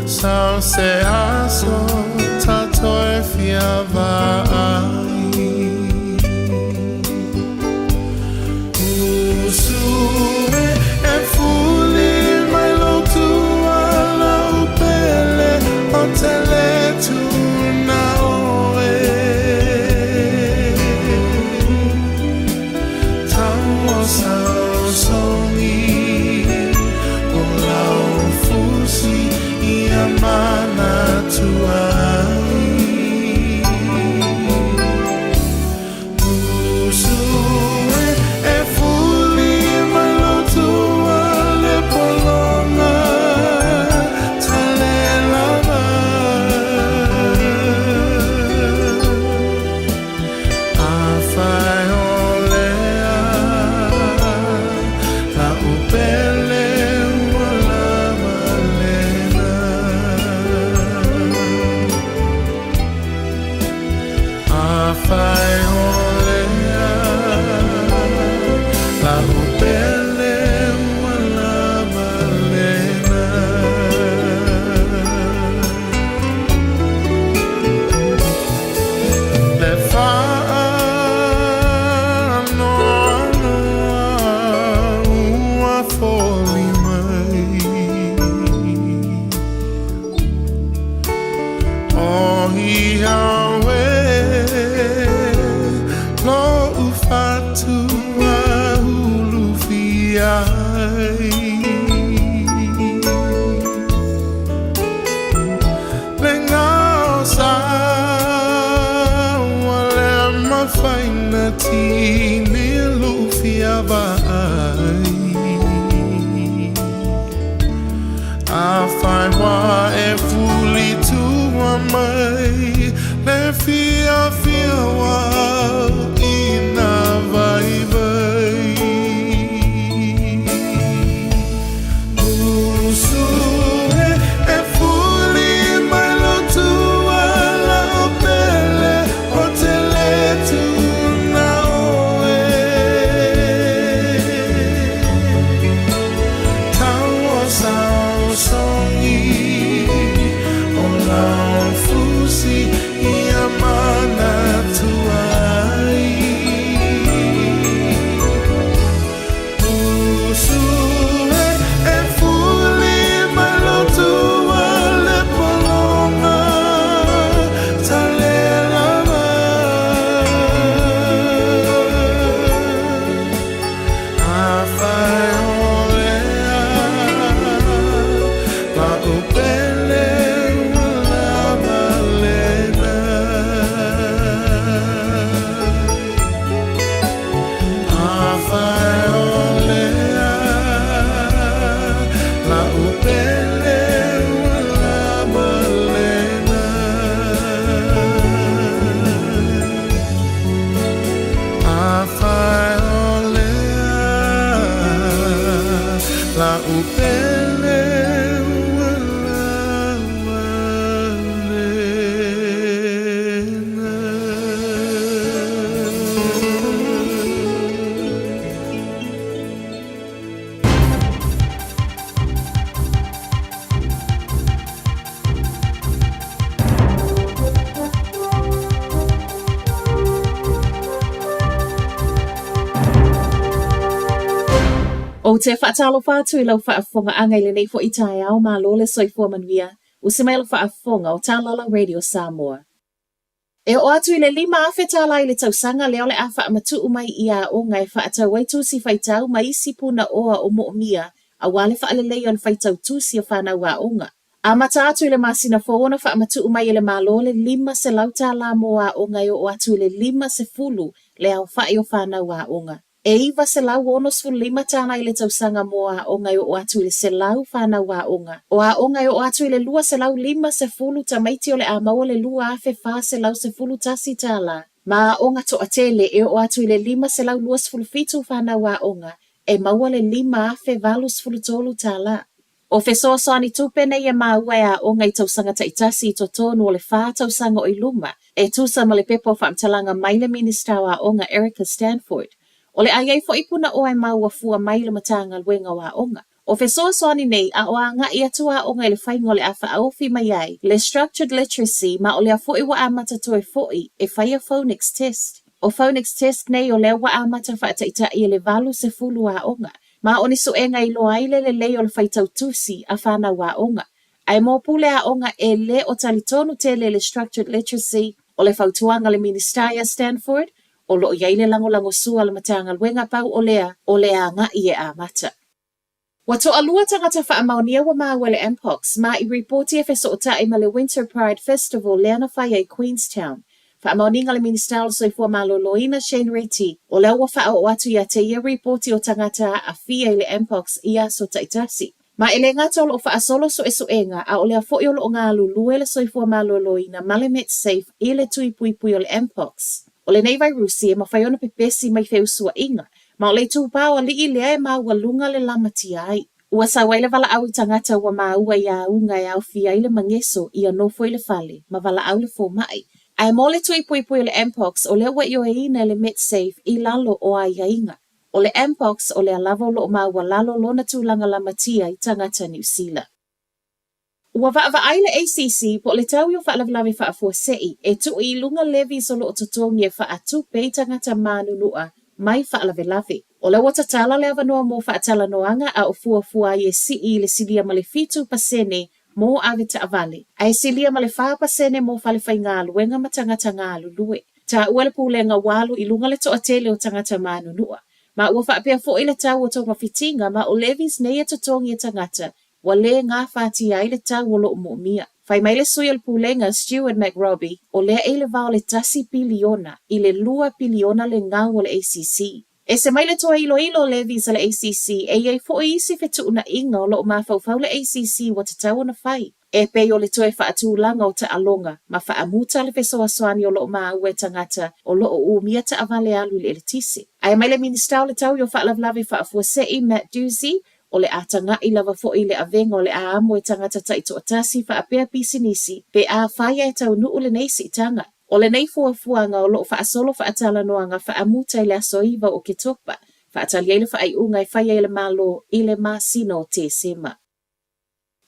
sao se aso tatou e fia vaai. Usu e e fuli mai lou tuala u pele o te le tuna oe. Le faanoanoa ua foli mai O ia oe lo'u fatu ulufia ai. Le gao sa ua le mafai na tini lufia vaai. Afai ua e fuli tua mai le fiafia ua i na vaivai. Usu e e fuli mai lou tuala o pele o te le tuna oe. Tau o saosogi o lau fusi ia a'u pele ua lawa lena. Ou te faatalofa atu i lau faafofogaaga i lenei foi taeao malo le soifua manuia, usi mai lau faafofoga o Talala Radio Samoa. E oo atu i le $5,000 tala i le tausaga lea o le a faamatuu mai i aoga e faatau ai tusi faitau ma isi punaoa o moomia aua le faaleleia o le faitau tusi o fanau aoga. Amata atu i le masina fou ona faamatuu mai e le Malo le $500 mo aoga e oo atu i le 50 le aofai o fanau aoga. E $965 tala i le tausaga mo aoga e oo atu i le 100 fanau aoga. O aoga e oo atu i le 250 tamaiti o le a maua le $2,411 tala, ma aoga toatele e oo atu i le 527 fanau aoga e maua le $5,083 tala. O fesoasoani tupe nei e maua e aoga i tausaga taitasi i totonu o le 4 tausaga o i luma, e tusa ma le pepa o faamatalaga mai le Minisita o Aoga Erica Stanford. O le a i ai foi punaoa e maua fua mai le Matagaluega o Aoga. O fesoasoani nei a o agai atu aoga i le faiga o le a faaofi mai ai le Structured Literacy ma o lea foi ua amata toe foi e faia Phonics Test. O Phonics Test nei o lea ua amata faataitai e le 80 aoga. Ma o ni suega e iloa ai le lelei o le faitau tusi a fanau aoga. Ae mo pule aoga e le o talitonu tele i le Structured Literacy, o le fautuaga a le Minisita ia Stanford, o lo o i ai le lagolagosua a le Matagaluega pau o lea o le agai e amata. Ua toalua tagata faamaonia ua maua i le Mpox, ma i ripoti e fesootai ma le Winter Pride Festival lea na faia i Queenstown. Faamaoniga a le Minisita o le Soifua Maloloina Shane Reti, o lea ua faaoo atu ia te ia ripoti o tagata aafia i le Mpox i aso taitasi. Ma e le gata o lo o faasolo suesuega, a o lea foi o lo o galulue le Soifua Maloloina ma le Medsafe i le tui puipui o le Mpox. O lenei vairusi e mafai ona pepesi mai feusuaiga, ma o le itupa o alii lea e maualuga le lamatia ai. Ua sau ai le valaau i tagata ua maua i auga e aofia ai le mageso ia nofo i le fale ma valaau le fomai. Ae mo le tui puipui o le Mpox o lea ua ioeina e le Medsafe i lalo o aiaiga. O le Mpox o lea lava o lo o maualalo lona tulaga lamatia i tagata Niu Sila. Ua vaavaai le ACC po o le taui o faalavelave faafuasei e tuu i luga levies o lo o totogi e faatupe i tagata manunua mai faalavelave. O lea ua tatala le avanoa mo faatalanoaga a o fuafua ai e sii i le silia ma le 7% mo avetaavale, ae silia ma le 4% mo falefaigaluega ma tagata galulue. Taua le Pulega ua alu i luga le toatele o tagata manunua, ma ua faapea foi le tau o togafitiga ma o levies nei e totogi e tagata ua lē gafatia ai le tau o lo o moomia. Fai mai le sui o le Pulega, Stuart McRobbie, o lea e i le va o le $1 piliona i le $2 piliona le gau o le ACC. Ese mai le toe iloilo o levies a le ACC, e i ai foi isi fetuunaiga o lo o mafaufau le ACC ua tatau ona fai, e pei o le toe faatulaga o taaloga ma faamuta le fesoasoani o lo o maua e tagata o lo o umia taavale alu i le eletise. Ae mai le Minisita o le Taui o Faalavelave Faafuasei, Matt Doocey, O le a taga'i lava foi i le avega o le a amo e tagata taitoatasi faapea pisinisi pe afai e taunuu lenei siitaga. O lenei fuafuaga o lo o faasolo faatalanoaga faamuta i le aso 9 o Oketopa, faatali ai le faaiuga e fai ai e le Malo i le masina o Tesema.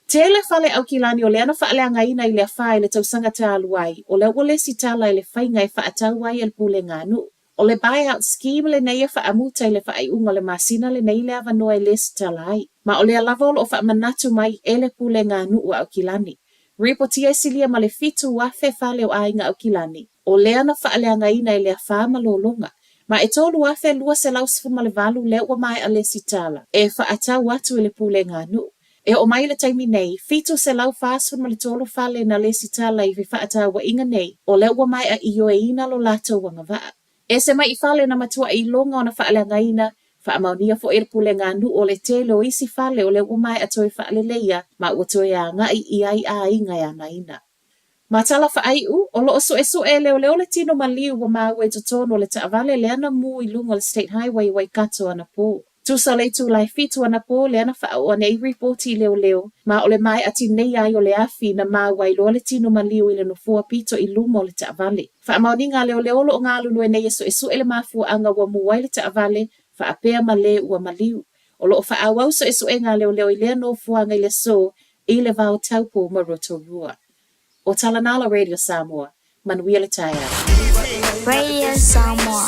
Tele fale Aukilani o lea na faaleagaina i le afa i le tausaga talu ai, o lea ua lesitala i le faiga e faatau ai e le Pulega a Nuu. O le buyout scheme lenei e faamuta i le faaiuga o le masina lenei le avanoa e lesitala ai. Ma o lea lava o lo o faamanatu mai e le Pulega a Nuu a Aukilani. Ripotia e silia ma le 7,000 fale o aiga Aukilani, o lea na faaleagaina i le afa ma lologa. Ma e 3,218 lea ua maea lesitala e faatau atu i le Pulega a Nuu. E oo mai i le taimi nei, 743 fale na lesitala i fefaatauaiga nei, o lea ua maea ioeina lo latou agavaa. Ese mai i fale na matuai iloga ona faaleagaina, faamaonia foi e le Pulega a Nuu o le tele o isi fale o lea ua maea toe faaleleia ma ua toe agai i ai aiga e anaina. Ma tala faaiu, o lo o suesue e leoleo le tino maliu ua maua i totonu o le taavale lea na mu i luga o le State Highway i Waikato anapō. Tusa o le itula e fitu anapo lea na faaoo ane ai ripoti i leoleo, ma o le maea tineia ai o le afi na maua ai loa le tino maliu i le nofoa pito i luma o le taavale. Faamaoniga a leoleo o lo o galulue nei e suesue le mafuaaga ua mu ai le taavale faapea ma le ua maliu. O lo o faaauau suesuega a leoleo i lea nofoaga i le aso i le va o Taupo ma Rotorua. O tala na a la Radio Samoa. Manuia le taeao. Radio Samoa.